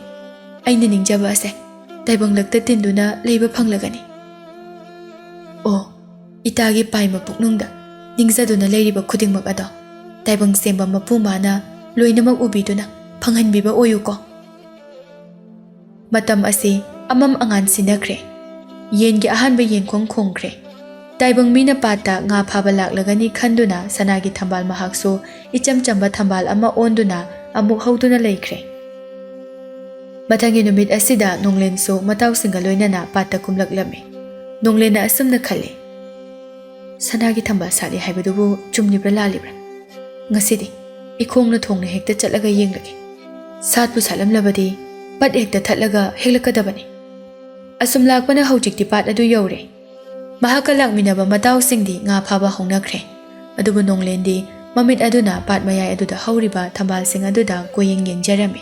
ꯑꯩꯅ ꯅꯤꯡꯖꯕ ꯑꯁꯦ ꯇꯥꯏꯕꯪꯂꯛꯇ ꯇꯤꯟꯗꯨꯅ ꯂꯩꯕ ꯐꯪꯂꯒꯅꯤ꯫ ꯑꯣ, ꯏꯇꯥꯒꯤ ꯄꯥꯏꯃ ꯄꯨꯛꯅꯨꯡꯗ ꯅꯤꯡꯖꯗꯨꯅ ꯂꯩꯔꯤꯕ ꯈꯨꯗꯤꯡꯃꯛ ꯑꯗꯣ ꯇꯥꯏꯕꯪ ꯁꯦꯝꯕ ꯃꯄꯨ ꯃꯥꯅ ꯂꯣꯏꯅꯃꯛ ꯎꯕꯤꯗꯨꯅ ꯐꯪꯍꯟꯕꯤꯕ ꯑꯣꯏꯌꯨꯀꯣ꯫ ꯃꯇꯝ ꯑꯁꯤ ꯑꯃꯝ ꯑꯉꯥꯟ ꯁꯤꯟꯅꯈ꯭ꯔꯦ꯫ ꯌꯦꯟꯒꯤ ꯑꯍꯥꯟꯕ ꯌꯦꯟꯈꯣꯡ ꯈꯣꯡꯈ꯭ꯔꯦ꯫ ꯇꯥꯏꯕꯪ ꯃꯤꯅ ꯄꯥꯠꯇ ꯉꯥ ꯐꯥꯕ ꯂꯥꯛꯂꯒꯅꯤ ꯈꯟꯗꯨꯅ ꯁꯅꯥꯒꯤ ꯊꯝꯕꯥꯜ ꯃꯍꯥꯛꯁꯨ ꯏꯆꯝ ꯆꯝꯕ ꯊꯝꯕꯥꯜ ꯑꯃ ꯑꯣꯟꯗꯨꯅ ꯑꯃꯨꯛ ꯍꯧꯗꯨꯅ ꯂꯩꯈ꯭ꯔꯦ꯫ ꯃꯊꯪꯒꯤ ꯅꯨꯃꯤꯠ ꯑꯁꯤꯗ ꯅꯣꯡꯂꯦꯟꯁꯨ ꯃꯇꯥꯎꯁꯤꯡꯒ ꯂꯣꯏꯅꯅ ꯄꯥꯠꯇ ꯀꯨꯝꯂꯛꯂꯝꯃꯤ꯫ ꯅꯣꯡꯂꯦꯟꯅ ꯑꯁꯨꯝꯅ ꯈꯜꯂꯤ, "ꯁꯅꯥꯒꯤ ꯊꯝꯕꯥꯜ ꯁꯥꯠꯂꯤ ꯍꯥꯏꯕꯗꯨꯕꯨ ꯆꯨꯝꯂꯤꯕ꯭ꯔꯥ ꯂꯥꯜꯂꯤꯕ꯭ꯔꯥ? ꯉꯁꯤꯗꯤ ꯏꯈꯣꯡꯅ ꯊꯣꯡꯅ ꯍꯦꯛꯇ ꯆꯠꯂꯒ ꯌꯦꯡꯂꯒꯦ꯫ ꯁꯥꯠꯄꯨ ꯁꯥꯠꯂꯝꯂꯕꯗꯤ ꯄꯠ ꯍꯦꯛꯇ ꯊꯠꯂꯒ ꯍꯦꯛꯂꯛꯀꯗꯕꯅꯤ꯫" ꯑꯁꯨꯝ ꯂꯥꯛꯄꯅ ꯍꯧꯖꯤꯛꯇꯤ ꯄꯥꯠ ꯑꯗꯨ ꯌꯧꯔꯦ꯫ ꯃꯍꯥꯛꯀ ꯂꯥꯛꯃꯤꯟꯅꯕ ꯃꯇꯥꯎꯁꯤꯡꯗꯤ ꯉꯥ ꯐꯥꯕ ꯍꯧꯅꯈ꯭ꯔꯦ꯫ ꯑꯗꯨꯕꯨ ꯅꯣꯡꯂꯦꯟꯗꯤ ꯃꯃꯤꯠ ꯑꯗꯨꯅ ꯄꯥꯠ ꯃꯌꯥꯏ ꯑꯗꯨꯗ ꯍꯧꯔꯤꯕ ꯊꯝꯕꯥꯜꯁꯤꯡ ꯑꯗꯨꯗ ꯀꯣꯏꯌꯦꯡ ꯌꯦꯡꯖꯔꯝꯃꯤ꯫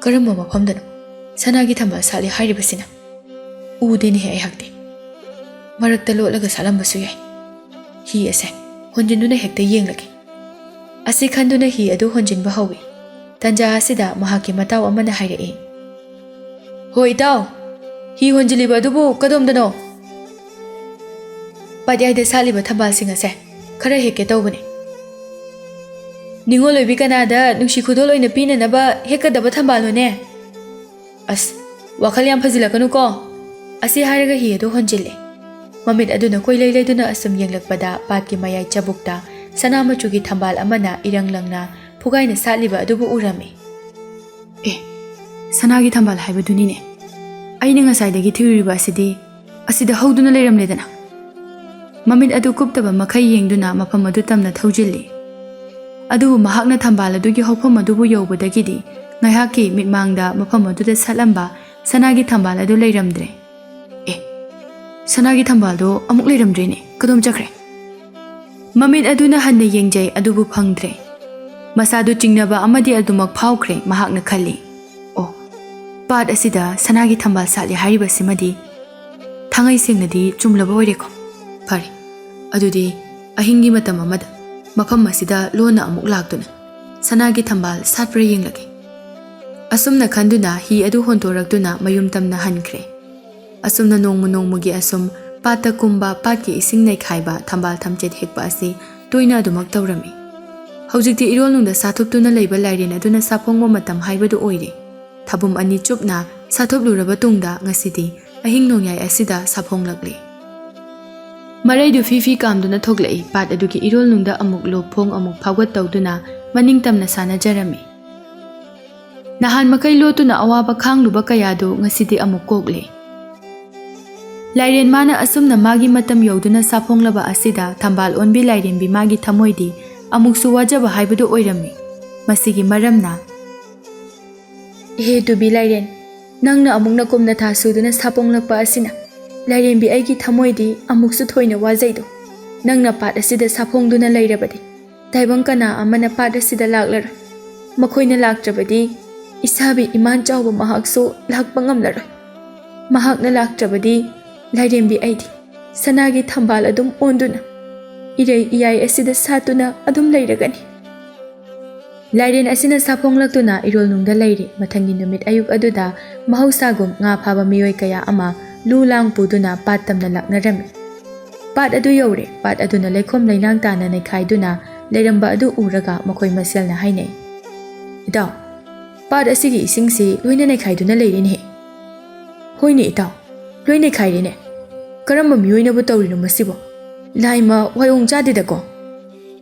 ꯀꯔꯝꯕ ꯃꯐꯝꯗꯅꯣ ꯁꯅꯥꯒꯤ ꯊꯝꯕꯥꯜ ꯁꯥꯠꯂꯤ ꯍꯥꯏꯔꯤꯕꯁꯤꯅ? ꯎꯗꯦꯅꯦꯍꯦ ꯑꯩꯍꯥꯛꯇꯤ꯫ ꯃꯔꯛꯇ ꯂꯣꯠꯂꯒ ꯁꯥꯠꯂꯝꯕꯁꯨ ꯌꯥꯏ꯫ ꯍꯤ ꯑꯁꯦ ꯍꯣꯟꯖꯤꯟꯗꯨꯅ ꯍꯦꯛꯇ ꯌꯦꯡꯂꯒꯦ꯫ ꯑꯁꯤ ꯈꯟꯗꯨꯅ ꯍꯤ ꯑꯗꯨ ꯍꯣꯟꯖꯤꯟꯕ ꯍꯧꯏ꯫ ꯇꯟꯖꯥ ꯑꯁꯤꯗ ꯃꯍꯥꯛꯀꯤ ꯃꯇꯥꯎ ꯑꯃꯅ ꯍꯥꯏꯔꯛꯏ, "ꯍꯣ ꯏꯇꯥꯎ, ꯍꯤ ꯍꯣꯟꯖꯤꯜꯂꯤꯕ ꯑꯗꯨꯕꯨ ꯀꯗꯣꯝꯗꯅꯣ?" "ꯄꯥꯠꯌꯥꯏꯗ ꯁꯥꯠꯂꯤꯕ ꯊꯝꯕꯥꯜꯁꯤꯡ ꯑꯁꯦ ꯈꯔ ꯍꯦꯛꯀꯦ ꯇꯧꯕꯅꯤ꯫" "ꯅꯤꯉꯣꯜ ꯑꯣꯏꯕꯤ ꯀꯅꯥꯗ ꯅꯨꯡꯁꯤ ꯈꯨꯗꯣꯜ ꯑꯣꯏꯅ ꯄꯤꯅꯅꯕ ꯍꯦꯛꯀꯗꯕ ꯊꯝꯕꯥꯜꯅꯣꯅꯦ?" "ꯑꯁ, ꯋꯥꯈꯜ ꯌꯥꯝ ꯐꯖꯤꯜꯂꯛꯀꯅꯨꯀꯣ꯫ ꯑꯁꯤ ꯍꯥꯏꯔꯒ ꯍꯤ ꯑꯗꯨ ꯍꯣꯟꯖꯤꯜꯂꯦ꯫ ꯃꯃꯤꯠ ꯑꯗꯨꯅ ꯀꯣꯏꯂꯩ ꯂꯩꯗꯨꯅ ꯑꯁꯨꯝ ꯌꯦꯡꯂꯛꯄꯗ ꯄꯥꯠꯀꯤ ꯃꯌꯥꯏ ꯆꯕꯨꯛꯇ ꯁꯅꯥ ꯃꯆꯨꯒꯤ ꯊꯝꯕꯥꯜ ꯑꯃꯅ ꯏꯔꯪ ꯂꯪꯅ ꯐꯨꯒꯥꯏꯅ ꯁꯥꯠꯂꯤꯕ ꯑꯗꯨꯕꯨ ꯎꯔꯝꯃꯤ꯫ "ꯑꯦ, ꯁꯅꯥꯒꯤ ꯊꯝꯕꯥꯜ ꯍꯥꯏꯕꯗꯨꯅꯤꯅꯦ꯫ ꯑꯩꯅ ꯉꯁꯥꯏꯗꯒꯤ ꯊꯤꯔꯨꯔꯤꯕ ꯑꯁꯤꯗꯤ ꯑꯁꯤꯗ ꯍꯧꯗꯨꯅ ꯂꯩꯔꯝꯂꯦꯗꯅ꯫" ꯃꯃꯤꯠ ꯑꯗꯨ ꯀꯨꯞꯇꯕ ꯃꯈꯩ ꯌꯦꯡꯗꯨꯅ ꯃꯐꯝ ꯑꯗꯨ ꯇꯝꯅ ꯊꯧꯖꯤꯜꯂꯤ꯫ ꯑꯗꯨꯕꯨ ꯃꯍꯥꯛꯅ ꯊꯝꯕꯥꯜ ꯑꯗꯨꯒꯤ ꯍꯧꯐꯝ ꯑꯗꯨꯕꯨ ꯌꯧꯕꯗꯒꯤꯗꯤ ꯉꯥꯏꯍꯥꯛꯀꯤ ꯃꯤꯠꯃꯥꯡꯗ ꯃꯐꯝ ꯑꯗꯨꯗ ꯁꯥꯠꯂꯝꯕ ꯁꯅꯥꯒꯤ ꯊꯝꯕꯥꯜ ꯑꯗꯨ ꯂꯩꯔꯝꯗ꯭ꯔꯦ꯫ "ꯑꯦ, ꯁꯅꯥꯒꯤ ꯊꯝꯕꯥꯜꯗꯣ ꯑꯃꯨꯛ ꯂꯩꯔꯝꯗ꯭ꯔꯦꯅꯦ, ꯀꯗꯣꯝ ꯆꯠꯈ꯭ꯔꯦ?" ꯃꯃꯤꯠ ꯑꯗꯨꯅ ꯍꯟꯅ ꯌꯦꯡꯖꯩ, ꯑꯗꯨꯕꯨ ꯐꯪꯗ꯭ꯔꯦ꯫ ꯃꯁꯥꯗꯨ ꯆꯤꯡꯅꯕ ꯑꯃꯗꯤ ꯑꯗꯨꯃꯛ ꯐꯥꯎꯈ꯭ꯔꯦ꯫ ꯃꯍꯥꯛꯅ ꯈꯜꯂꯤ, "ꯑꯣ, ꯄꯥꯠ ꯑꯁꯤꯗ ꯁꯅꯥꯒꯤ ꯊꯝꯕꯥꯜ ꯁꯥꯠꯂꯤ ꯍꯥꯏꯔꯤꯕꯁꯤꯃꯗꯤ ꯊꯥꯡꯉꯩ ꯁꯦꯡꯅꯗꯤ ꯆꯨꯝꯂꯕ ꯑꯣꯏꯔꯦꯀꯣ꯫ ꯐꯔꯦ, ꯑꯗꯨꯗꯤ ꯑꯍꯤꯡꯒꯤ ꯃꯇꯝ ꯑꯃꯗ ꯃꯐꯝ ꯑꯁꯤꯗ ꯂꯣꯟꯅ ꯑꯃꯨꯛ ꯂꯥꯛꯇꯨꯅ ꯁꯅꯥꯒꯤ ꯊꯝꯕꯥꯜ ꯁꯥꯠꯄ꯭ꯔꯥ ꯌꯦꯡꯂꯒꯦ꯫" ꯑꯁꯨꯝꯅ ꯈꯟꯗꯨꯅ ꯍꯤ ꯑꯗꯨ ꯍꯣꯟꯗꯣꯔꯛꯇꯨꯅ ꯃꯌꯨꯝ ꯇꯝꯅ ꯍꯟꯈ꯭ꯔꯦ꯫ ꯑꯁꯨꯝꯅ ꯅꯣꯡꯃ ꯅꯣꯡꯃꯒꯤ ꯑꯁꯨꯝ ꯄꯥꯠꯇ ꯀꯨꯝꯕ, ꯄꯥꯠꯀꯤ ꯏꯁꯤꯡ ꯅꯩꯈꯥꯏꯕ, ꯊꯝꯕꯥꯜ ꯊꯝꯆꯦꯠ ꯍꯦꯛꯄ ꯑꯁꯤ ꯇꯣꯏꯅ ꯑꯗꯨꯃꯛ ꯇꯧꯔꯝꯃꯤ꯫ ꯍꯧꯖꯤꯛꯇꯤ ꯏꯔꯣꯜꯅꯨꯡꯗ ꯁꯥꯊꯨꯞꯇꯨꯅ ꯂꯩꯕ ꯂꯥꯏꯔꯦꯟ ꯑꯗꯨꯅ ꯁꯥꯐꯣꯡꯕ ꯃꯇꯝ ꯍꯥꯏꯕꯗꯨ ꯑꯣꯏꯔꯦ꯫ ꯊꯥꯕꯨꯝ ꯑꯅꯤ ꯆꯨꯞꯅ ꯁꯥꯊꯨꯞꯂꯨꯔꯕ ꯇꯨꯡꯗ ꯉꯁꯤꯗꯤ ꯑꯍꯤꯡ ꯅꯣꯡꯌꯥꯏ ꯑꯁꯤꯗ ꯁꯥꯐꯣꯡꯂꯛꯂꯦ꯫ ꯃꯔꯩꯗꯨ ꯐꯤ ꯐꯤ ꯀꯥꯝꯗꯨꯅ ꯊꯣꯛꯂꯛꯏ꯫ ꯄꯥꯠ ꯑꯗꯨꯒꯤ ꯏꯔꯣꯜꯅꯨꯡꯗ ꯑꯃꯨꯛ ꯂꯣꯞꯐꯣꯡ ꯑꯃꯨꯛ ꯐꯥꯎꯒꯠ ꯇꯧꯗꯨꯅ ꯃꯅꯤꯡ ꯇꯝꯅ ꯁꯥꯟꯅꯖꯔꯝꯃꯤ꯫ ꯅꯍꯥꯟ ꯃꯈꯩ ꯂꯣꯠꯇꯨꯅ ꯑꯋꯥꯕ ꯈꯥꯡꯂꯨꯕ ꯀꯌꯥꯗꯨ ꯉꯁꯤꯗꯤ ꯑꯃꯨꯛ ꯀꯣꯛꯂꯦ꯫ ꯂꯥꯏꯔꯦꯟ ꯃꯥꯅ ꯑꯁꯨꯝꯅ ꯃꯥꯒꯤ ꯃꯇꯝ ꯌꯧꯗꯨꯅ ꯁꯥꯐꯣꯡꯂꯕ ꯑꯁꯤꯗ ꯊꯝꯕꯥꯜ ꯑꯣꯟꯕꯤ ꯂꯥꯏꯔꯦꯝꯕꯤ ꯃꯥꯒꯤ ꯊꯃꯣꯏꯗꯤ ꯑꯃꯨꯛꯁꯨ ꯋꯥꯖꯕ ꯍꯥꯏꯕꯗꯨ ꯑꯣꯏꯔꯝꯃꯤ꯫ ꯃꯁꯤꯒꯤ ꯃꯔꯝꯅ, "ꯏꯍꯦ ꯇꯨꯕꯤ ꯂꯥꯏꯔꯦꯟ, ꯅꯪꯅ ꯑꯃꯨꯛ ꯅꯀꯨꯝ ꯅꯊꯥ ꯁꯨꯗꯨꯅ ꯁꯥꯐꯣꯡꯂꯛꯄ ꯑꯁꯤꯅ ꯂꯥꯏꯔꯦꯝꯕꯤ ꯑꯩꯒꯤ ꯊꯃꯣꯏꯗꯤ ꯑꯃꯨꯛꯁꯨ ꯊꯣꯏꯅ ꯋꯥꯖꯩꯗꯣ꯫ ꯅꯪꯅ ꯄꯥꯠ ꯑꯁꯤꯗ ꯁꯥꯐꯣꯡꯗꯨꯅ ꯂꯩꯔꯕꯗꯤ ꯇꯥꯏꯕꯪ ꯀꯅꯥ ꯑꯃꯅ ꯄꯥꯠ ꯑꯁꯤꯗ ꯂꯥꯛꯂꯔꯣꯏ꯫ ꯃꯈꯣꯏꯅ ꯂꯥꯛꯇ꯭ꯔꯕꯗꯤ ꯏꯁꯥꯕꯤ ꯏꯃꯥꯟ ꯆꯥꯎꯕ ꯃꯍꯥꯛꯁꯨ ꯂꯥꯛꯄ ꯉꯝꯂꯔꯣꯏ꯫ ꯃꯍꯥꯛꯅ ꯂꯥꯛꯇ꯭ꯔꯕꯗꯤ ꯂꯥꯏꯔꯦꯝꯕꯤ ꯑꯩꯗꯤ ꯁꯅꯥꯒꯤ ꯊꯝꯕꯥꯜ ꯑꯗꯨꯝ ꯑꯣꯟꯗꯨꯅ ꯏꯔꯩ ꯏꯌꯥꯏ ꯑꯁꯤꯗ ꯁꯥꯠꯇꯨꯅ ꯑꯗꯨꯝ ꯂꯩꯔꯒꯅꯤ꯫" ꯂꯥꯏꯔꯦꯟ ꯑꯁꯤꯅ ꯁꯥꯐꯣꯡꯂꯛꯇꯨꯅ ꯏꯔꯣꯜꯅꯨꯡꯗ ꯂꯩꯔꯤ꯫ ꯃꯊꯪꯒꯤ ꯅꯨꯃꯤꯠ ꯑꯌꯨꯛ ꯑꯗꯨꯗ ꯃꯍꯧꯁꯥꯒꯨꯝ ꯉꯥ ꯐꯥꯕ ꯃꯤꯑꯣꯏ ꯀꯌꯥ ꯑꯃ ꯂꯨ ꯂꯥꯡ ꯄꯨꯗꯨꯅ ꯄꯥꯠ ꯇꯝꯅ ꯂꯥꯛꯅꯔꯝꯃꯤ꯫ ꯄꯥꯠ ꯑꯗꯨ ꯌꯧꯔꯦ꯫ ꯄꯥꯠ ꯑꯗꯨꯅ ꯂꯩꯈꯣꯝ ꯂꯩꯅꯥꯡ ꯇꯥꯅ ꯅꯩꯈꯥꯏꯗꯨꯅ ꯂꯩꯔꯝꯕ ꯑꯗꯨ ꯎꯔꯒ ꯃꯈꯣꯏ ꯃꯁꯦꯜꯅ ꯍꯥꯏꯅꯩ, "ꯏꯇꯥꯎ, ꯄꯥꯠ ꯑꯁꯤꯒꯤ ꯏꯁꯤꯡꯁꯤ ꯂꯣꯏꯅ ꯅꯩꯈꯥꯏꯗꯨꯅ ꯂꯩꯔꯤꯅꯦ꯫" "ꯍꯣꯏꯅꯦ ꯏꯇꯥꯎ, ꯂꯣꯏ ꯅꯩꯈꯥꯏꯔꯦꯅꯦ꯫ ꯀꯔꯝꯕ ꯃꯤꯑꯣꯏꯅꯕꯨ ꯇꯧꯔꯤꯅꯣ ꯃꯁꯤꯕꯣ? ꯂꯥꯏꯃ ꯋꯥꯌꯣꯡ ꯆꯥꯗꯦꯗꯀꯣ꯫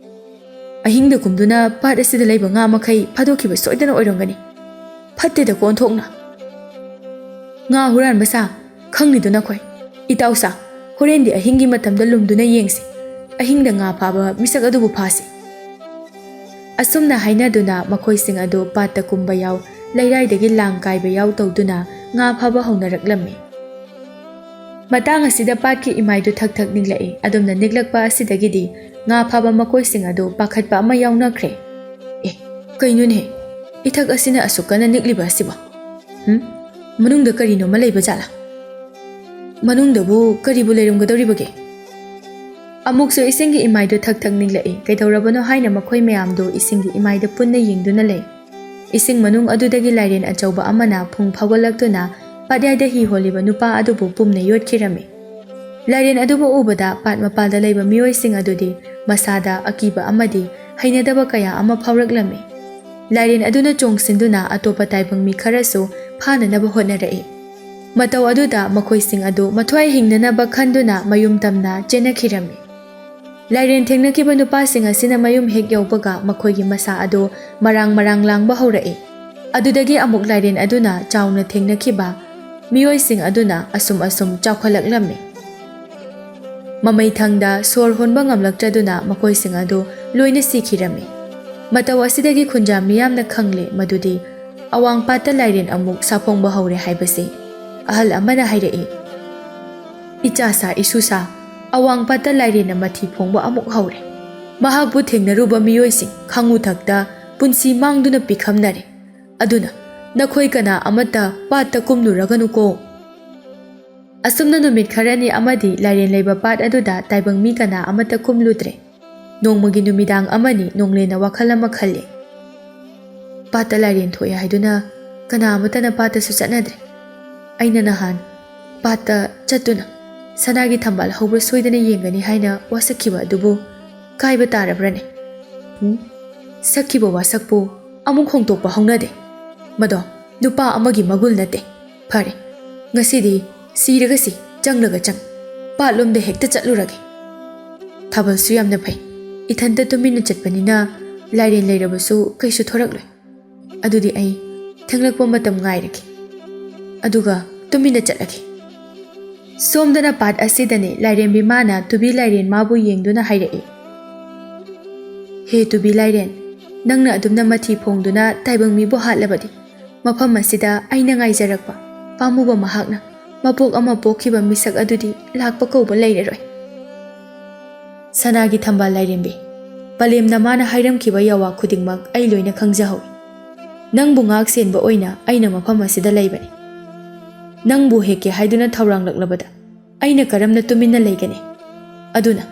ꯑꯍꯤꯡꯗ ꯀꯨꯝꯗꯨꯅ ꯄꯥꯠ ꯑꯁꯤꯗ ꯂꯩꯕ ꯉꯥ ꯃꯈꯩ ꯐꯥꯗꯣꯛꯈꯤꯕ ꯁꯣꯏꯗꯅ ꯑꯣꯏꯔꯝꯒꯅꯤ꯫ ꯐꯠꯇꯦꯗꯀꯣ ꯑꯣꯟꯊꯣꯛꯅ꯫ ꯉꯥ ꯍꯨꯔꯥꯟꯕ ꯁꯥ, ꯈꯪꯂꯤꯗꯨ ꯅꯈꯣꯏ꯫ ꯏꯇꯥꯎ ꯁꯥ, ꯍꯣꯔꯦꯟꯗꯤ ꯑꯍꯤꯡꯒꯤ ꯃꯇꯝꯗ ꯂꯨꯝꯗꯨꯅ ꯌꯦꯡꯁꯤ꯫ ꯑꯍꯤꯡꯗ ꯉꯥ ꯐꯥꯕ ꯃꯤꯁꯛ ꯑꯗꯨꯕꯨ ꯐꯥꯁꯤ꯫ ꯑꯁꯨꯝꯅ ꯍꯥꯏꯅꯗꯨꯅ ꯃꯈꯣꯏꯁꯤꯡ ꯑꯗꯨ ꯄꯥꯠꯇ ꯀꯨꯝꯕ ꯌꯥꯎ, ꯂꯩꯔꯥꯏꯗꯒꯤ ꯂꯥꯡ ꯀꯥꯏꯕ ꯌꯥꯎ ꯇꯧꯗꯨꯅ ꯉꯥ ꯐꯥꯕ ꯍꯧꯅꯔꯛꯂꯝꯃꯤ꯫ ꯃꯇꯥꯡ ꯑꯁꯤꯗ ꯄꯥꯠꯀꯤ ꯏꯃꯥꯏꯗꯨ ꯊꯛ ꯊꯛ ꯅꯤꯛꯂꯛꯏ꯫ ꯑꯗꯨꯝꯅ ꯅꯤꯛꯂꯛꯄ ꯑꯁꯤꯗꯒꯤꯗꯤ ꯉꯥ ꯐꯥꯕ ꯃꯈꯣꯏꯁꯤꯡ ꯑꯗꯨ ꯄꯥꯈꯠꯄ ꯑꯃ ꯌꯥꯎꯅꯈ꯭ꯔꯦ꯫ "ꯑꯦ, ꯀꯩꯅꯣꯅꯦ? ꯏꯊꯛ ꯑꯁꯤꯅ ꯑꯁꯨꯛ ꯀꯟꯅ ꯅꯤꯛꯂꯤꯕ ꯑꯁꯤꯕꯣ? ꯍꯨꯝ? ꯃꯅꯨꯡꯗ ꯀꯔꯤꯅꯣꯃ ꯂꯩꯕ ꯖꯥꯠꯂꯥ? ꯃꯅꯨꯡꯗꯕꯨ ꯀꯔꯤꯕꯨ ꯂꯩꯔꯝꯒꯗꯧꯔꯤꯕꯒꯦ?" ꯑꯃꯨꯛꯁꯨ ꯏꯁꯤꯡꯒꯤ ꯏꯃꯥꯏꯗꯨ ꯊꯛ ꯊꯛ ꯅꯤꯛꯂꯛꯏ꯫ ꯀꯩꯗꯧꯔꯕꯅꯣ ꯍꯥꯏꯅ ꯃꯈꯣꯏ ꯃꯌꯥꯝꯗꯨ ꯏꯁꯤꯡꯒꯤ ꯏꯃꯥꯏꯗ ꯄꯨꯟꯅ ꯌꯦꯡꯗꯨꯅ ꯂꯩ꯫ ꯏꯁꯤꯡ ꯃꯅꯨꯡ ꯑꯗꯨꯗꯒꯤ ꯂꯥꯏꯔꯦꯟ ꯑꯆꯧꯕ ꯑꯃꯅ ꯐꯨꯡ ꯐꯥꯎꯒꯠꯂꯛꯇꯨꯅ ꯄꯥꯠꯌꯥꯏꯗ ꯍꯤ ꯍꯣꯜꯂꯤꯕ ꯅꯨꯄꯥ ꯑꯗꯨꯕꯨ ꯄꯨꯝꯅ ꯌꯣꯠꯈꯤꯔꯝꯃꯤ꯫ ꯂꯥꯏꯔꯦꯟ ꯑꯗꯨꯕꯨ ꯎꯕꯗ ꯄꯥꯠ ꯃꯄꯥꯜꯗ ꯂꯩꯕ ꯃꯤꯑꯣꯏꯁꯤꯡ ꯑꯗꯨꯗꯤ ꯃꯁꯥꯗ ꯑꯀꯤꯕ ꯑꯃꯗꯤ ꯍꯩꯅꯗꯕ ꯀꯌꯥ ꯑꯃ ꯐꯥꯎꯔꯛꯂꯝꯃꯤ꯫ ꯂꯥꯏꯔꯦꯟ ꯑꯗꯨꯅ ꯆꯣꯡꯁꯤꯟꯗꯨꯅ ꯑꯇꯣꯞꯄ ꯇꯥꯏꯕꯪ ꯃꯤ ꯈꯔꯁꯨ ꯐꯥꯅꯅꯕ ꯍꯣꯠꯅꯔꯛꯏ꯫ ꯃꯇꯧ ꯑꯗꯨꯗ ꯃꯈꯣꯏꯁꯤꯡ ꯑꯗꯨ ꯃꯊ꯭ꯋꯥꯏ ꯍꯤꯡꯅꯅꯕ ꯈꯟꯗꯨꯅ ꯃꯌꯨꯝ ꯇꯝꯅ ꯆꯦꯟꯅꯈꯤꯔꯝꯃꯤ꯫ ꯂꯥꯏꯔꯦꯟ ꯊꯦꯡꯅꯈꯤꯕ ꯅꯨꯄꯥꯁꯤꯡ ꯑꯁꯤꯅ ꯃꯌꯨꯝ ꯍꯦꯛ ꯌꯧꯕꯒ ꯃꯈꯣꯏꯒꯤ ꯃꯁꯥ ꯑꯗꯨ ꯃꯔꯥꯡ ꯃꯔꯥꯡ ꯂꯥꯡꯕ ꯍꯧꯔꯛꯏ꯫ ꯑꯗꯨꯗꯒꯤ ꯑꯃꯨꯛ ꯂꯥꯏꯔꯦꯟ ꯑꯗꯨꯅ ꯆꯥꯎꯅ ꯊꯦꯡꯅꯈꯤꯕ ꯃꯤꯑꯣꯏꯁꯤꯡ ꯑꯗꯨꯅ ꯑꯁꯨꯝ ꯑꯁꯨꯝ ꯆꯥꯎꯈꯠꯂꯛꯂꯝꯃꯤ꯫ ꯃꯃꯩꯊꯪꯗ ꯁꯣꯔ ꯍꯣꯟꯕ ꯉꯝꯂꯛꯇ꯭ꯔꯗꯨꯅ ꯃꯈꯣꯏꯁꯤꯡ ꯑꯗꯨ ꯂꯣꯏꯅ ꯁꯤꯈꯤꯔꯝꯃꯤ꯫ ꯃꯇꯧ ꯑꯁꯤꯗꯒꯤ ꯈꯨꯟꯖꯥ ꯃꯤꯌꯥꯝꯅ ꯈꯪꯂꯦ ꯃꯗꯨꯗꯤ ꯑꯋꯥꯡꯄꯥꯠꯇ ꯂꯥꯏꯔꯦꯟ ꯑꯃꯨꯛ ꯁꯥꯐꯣꯡꯕ ꯍꯧꯔꯦ ꯍꯥꯏꯕꯁꯤ꯫ ꯑꯍꯜ ꯑꯃꯅ ꯍꯥꯏꯔꯛꯏ, "ꯏꯆꯥ ꯁꯥ ꯏꯁꯨ ꯁꯥ, ꯑꯋꯥꯡꯄꯥꯠꯇ ꯂꯥꯏꯔꯦꯟꯅ ꯃꯊꯤ ꯐꯣꯡꯕ ꯑꯃꯨꯛ ꯍꯧꯔꯦ꯫ ꯃꯍꯥꯛꯄꯨ ꯊꯦꯡꯅꯔꯨꯕ ꯃꯤꯑꯣꯏꯁꯤꯡ ꯈꯥꯉꯨꯊꯛꯇ ꯄꯨꯟꯁꯤ ꯃꯥꯡꯗꯨꯅ ꯄꯤꯈꯝꯅꯔꯦ꯫ ꯑꯗꯨꯅ ꯅꯈꯣꯏ ꯀꯅꯥ ꯑꯃꯠꯇ ꯄꯥꯠꯇ ꯀꯨꯝꯂꯨꯔꯒꯅꯨꯀꯣ꯫" ꯑꯁꯨꯝꯅ ꯅꯨꯃꯤꯠ ꯈꯔꯅꯤ ꯑꯃꯗꯤ ꯂꯥꯏꯔꯦꯟ ꯂꯩꯕ ꯄꯥꯠ ꯑꯗꯨꯗ ꯇꯥꯏꯕꯪ ꯃꯤ ꯀꯅꯥ ꯑꯃꯠꯇ ꯀꯨꯝꯂꯨꯗ꯭ꯔꯦ꯫ ꯅꯣꯡꯃꯒꯤ ꯅꯨꯃꯤꯗꯥꯡ ꯑꯃꯅꯤ ꯅꯣꯡꯂꯦꯟꯅ ꯋꯥꯈꯜ ꯑꯃ ꯈꯜꯂꯤ꯫ "ꯄꯥꯠꯇ ꯂꯥꯏꯔꯦꯟ ꯊꯣꯛꯑꯦ ꯍꯥꯏꯗꯨꯅ ꯀꯅꯥ ꯑꯃꯠꯇꯅ ꯄꯥꯠꯇꯁꯨ ꯆꯠꯅꯗ꯭ꯔꯦ꯫ ꯑꯩꯅ ꯅꯍꯥꯟ ꯄꯥꯠꯇ ꯆꯠꯇꯨꯅ ꯁꯅꯥꯒꯤ ꯊꯝꯕꯥꯜ ꯍꯧꯕ꯭ꯔꯥ ꯁꯣꯏꯗꯅ ꯌꯦꯡꯒꯅꯤ ꯍꯥꯏꯅ ꯋꯥꯁꯛꯈꯤꯕ ꯑꯗꯨꯕꯨ ꯀꯥꯏꯕ ꯇꯥꯔꯕ꯭ꯔꯅꯦ? ꯎꯝ? ꯁꯛꯈꯤꯕ ꯋꯥꯁꯛꯄꯨ ꯑꯃꯨꯛ ꯍꯣꯡꯗꯣꯛꯄ ꯍꯧꯅꯗꯦ꯫ ꯃꯗꯣ ꯅꯨꯄꯥ ꯑꯃꯒꯤ ꯃꯒꯨꯜ ꯅꯠꯇꯦ꯫ ꯐꯔꯦ, ꯉꯁꯤꯗꯤ ꯁꯤꯔꯒꯁꯤ ꯆꯪꯂꯒ ꯆꯪ, ꯄꯥꯠꯂꯣꯝꯗ ꯍꯦꯛꯇ ꯆꯠꯂꯨꯔꯒꯦ꯫ ꯊꯥꯕꯜꯁꯨ ꯌꯥꯝꯅ ꯐꯩ꯫ ꯏꯊꯟꯇ ꯇꯨꯃꯤꯟꯅ ꯆꯠꯄꯅꯤꯅ ꯂꯥꯏꯔꯦꯟ ꯂꯩꯔꯕꯁꯨ ꯀꯩꯁꯨ ꯊꯣꯔꯛꯂꯣꯏ꯫ ꯑꯗꯨꯗꯤ ꯑꯩ ꯊꯦꯡꯂꯛꯄ ꯃꯇꯝ ꯉꯥꯏꯔꯒꯦ, ꯑꯗꯨꯒ ꯇꯨꯃꯤꯟꯅ ꯆꯠꯂꯒꯦ꯫ ꯁꯣꯝꯗꯅ ꯄꯥꯠ ꯑꯁꯤꯗꯅꯦ ꯂꯥꯏꯔꯦꯝꯕꯤ ꯃꯥꯅ ꯇꯨꯕꯤ ꯂꯥꯏꯔꯦꯟ ꯃꯥꯕꯨ ꯌꯦꯡꯗꯨꯅ ꯍꯥꯏꯔꯛꯏ, "ꯍꯦ ꯇꯨꯕꯤ ꯂꯥꯏꯔꯦꯟ, ꯅꯪꯅ ꯑꯗꯨꯝꯅ ꯃꯊꯤ ꯐꯣꯡꯗꯨꯅ ꯇꯥꯏꯕꯪ ꯃꯤꯕꯨ ꯍꯥꯠꯂꯕꯗꯤ, ꯃꯐꯝ ꯑꯁꯤꯗ ꯑꯩꯅ ꯉꯥꯏꯖꯔꯛꯄ ꯄꯥꯝꯃꯨꯕ ꯃꯍꯥꯛꯅ ꯃꯄꯣꯛ ꯑꯃ ꯄꯣꯛꯈꯤꯕ ꯃꯤꯁꯛ ꯑꯗꯨꯗꯤ ꯂꯥꯛꯄ ꯀꯧꯕ ꯂꯩꯔꯔꯣꯏ꯫" ꯁꯅꯥꯒꯤ ꯊꯝꯕꯥꯜ ꯂꯥꯏꯔꯦꯝꯕꯤ, ꯄꯂꯦꯝꯅ ꯃꯥꯅ ꯍꯥꯏꯔꯝꯈꯤꯕ ꯌꯥꯋꯥ ꯈꯨꯗꯤꯡꯃꯛ ꯑꯩ ꯂꯣꯏꯅ ꯈꯪꯖꯍꯧꯏ꯫ ꯅꯪꯕꯨ ꯉꯥꯛ ꯁꯦꯟꯕ ꯑꯣꯏꯅ ꯑꯩꯅ ꯃꯐꯝ ꯑꯁꯤꯗ ꯂꯩꯕꯅꯤ꯫ ꯅꯪꯕꯨ ꯍꯦꯛꯀꯦ ꯍꯥꯏꯗꯨꯅ ꯊꯧꯔꯥꯡꯂꯛꯂꯕꯗ ꯑꯩꯅ ꯀꯔꯝꯅ ꯇꯨꯃꯤꯟꯅ ꯂꯩꯒꯅꯤ? ꯑꯗꯨꯅ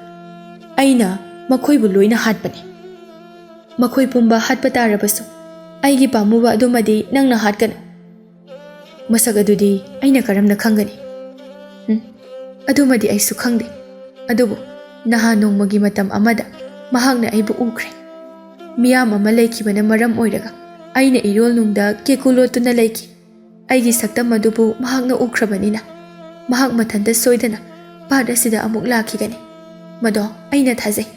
ꯑꯩꯅ ꯃꯈꯣꯏꯕꯨ ꯂꯣꯏꯅ ꯍꯥꯠꯄꯅꯤ꯫ ꯃꯈꯣꯏ ꯄꯨꯝꯕ ꯍꯥꯠꯄ ꯇꯥꯔꯕꯁꯨ ꯑꯩꯒꯤ ꯄꯥꯝꯃꯨꯕ ꯑꯗꯨꯃꯗꯤ ꯅꯪꯅ ꯍꯥꯠꯀꯅꯨ꯫ ꯃꯁꯛ ꯑꯗꯨꯗꯤ ꯑꯩꯅ ꯀꯔꯝꯅ ꯈꯪꯒꯅꯤ? ꯎꯝ, ꯑꯗꯨꯃꯗꯤ ꯑꯩꯁꯨ ꯈꯪꯗꯦ꯫ ꯑꯗꯨꯕꯨ ꯅꯍꯥꯟ ꯅꯣꯡꯃꯒꯤ ꯃꯇꯝ ꯑꯃꯗ ꯃꯍꯥꯛꯅ ꯑꯩꯕꯨ ꯎꯈ꯭ꯔꯦ꯫ ꯃꯤꯌꯥꯝ ꯑꯃ ꯂꯩꯈꯤꯕꯅ ꯃꯔꯝ ꯑꯣꯏꯔꯒ ꯑꯩꯅ ꯏꯔꯣꯜꯅꯨꯡꯗ ꯀꯦꯀꯨ ꯂꯣꯠꯇꯨꯅ ꯂꯩꯈꯤ꯫ ꯑꯩꯒꯤ ꯁꯛꯇꯝ ꯑꯗꯨꯕꯨ ꯃꯍꯥꯛꯅ ꯎꯈ꯭ꯔꯕꯅꯤꯅ ꯃꯍꯥꯛ ꯃꯊꯟꯇ ꯁꯣꯏꯗꯅ ꯄꯥꯠ ꯑꯁꯤꯗ ꯑꯃꯨꯛ ꯂꯥꯛꯈꯤꯒꯅꯤ꯫ ꯃꯗꯣ ꯑꯩꯅ ꯊꯥꯖꯩ꯫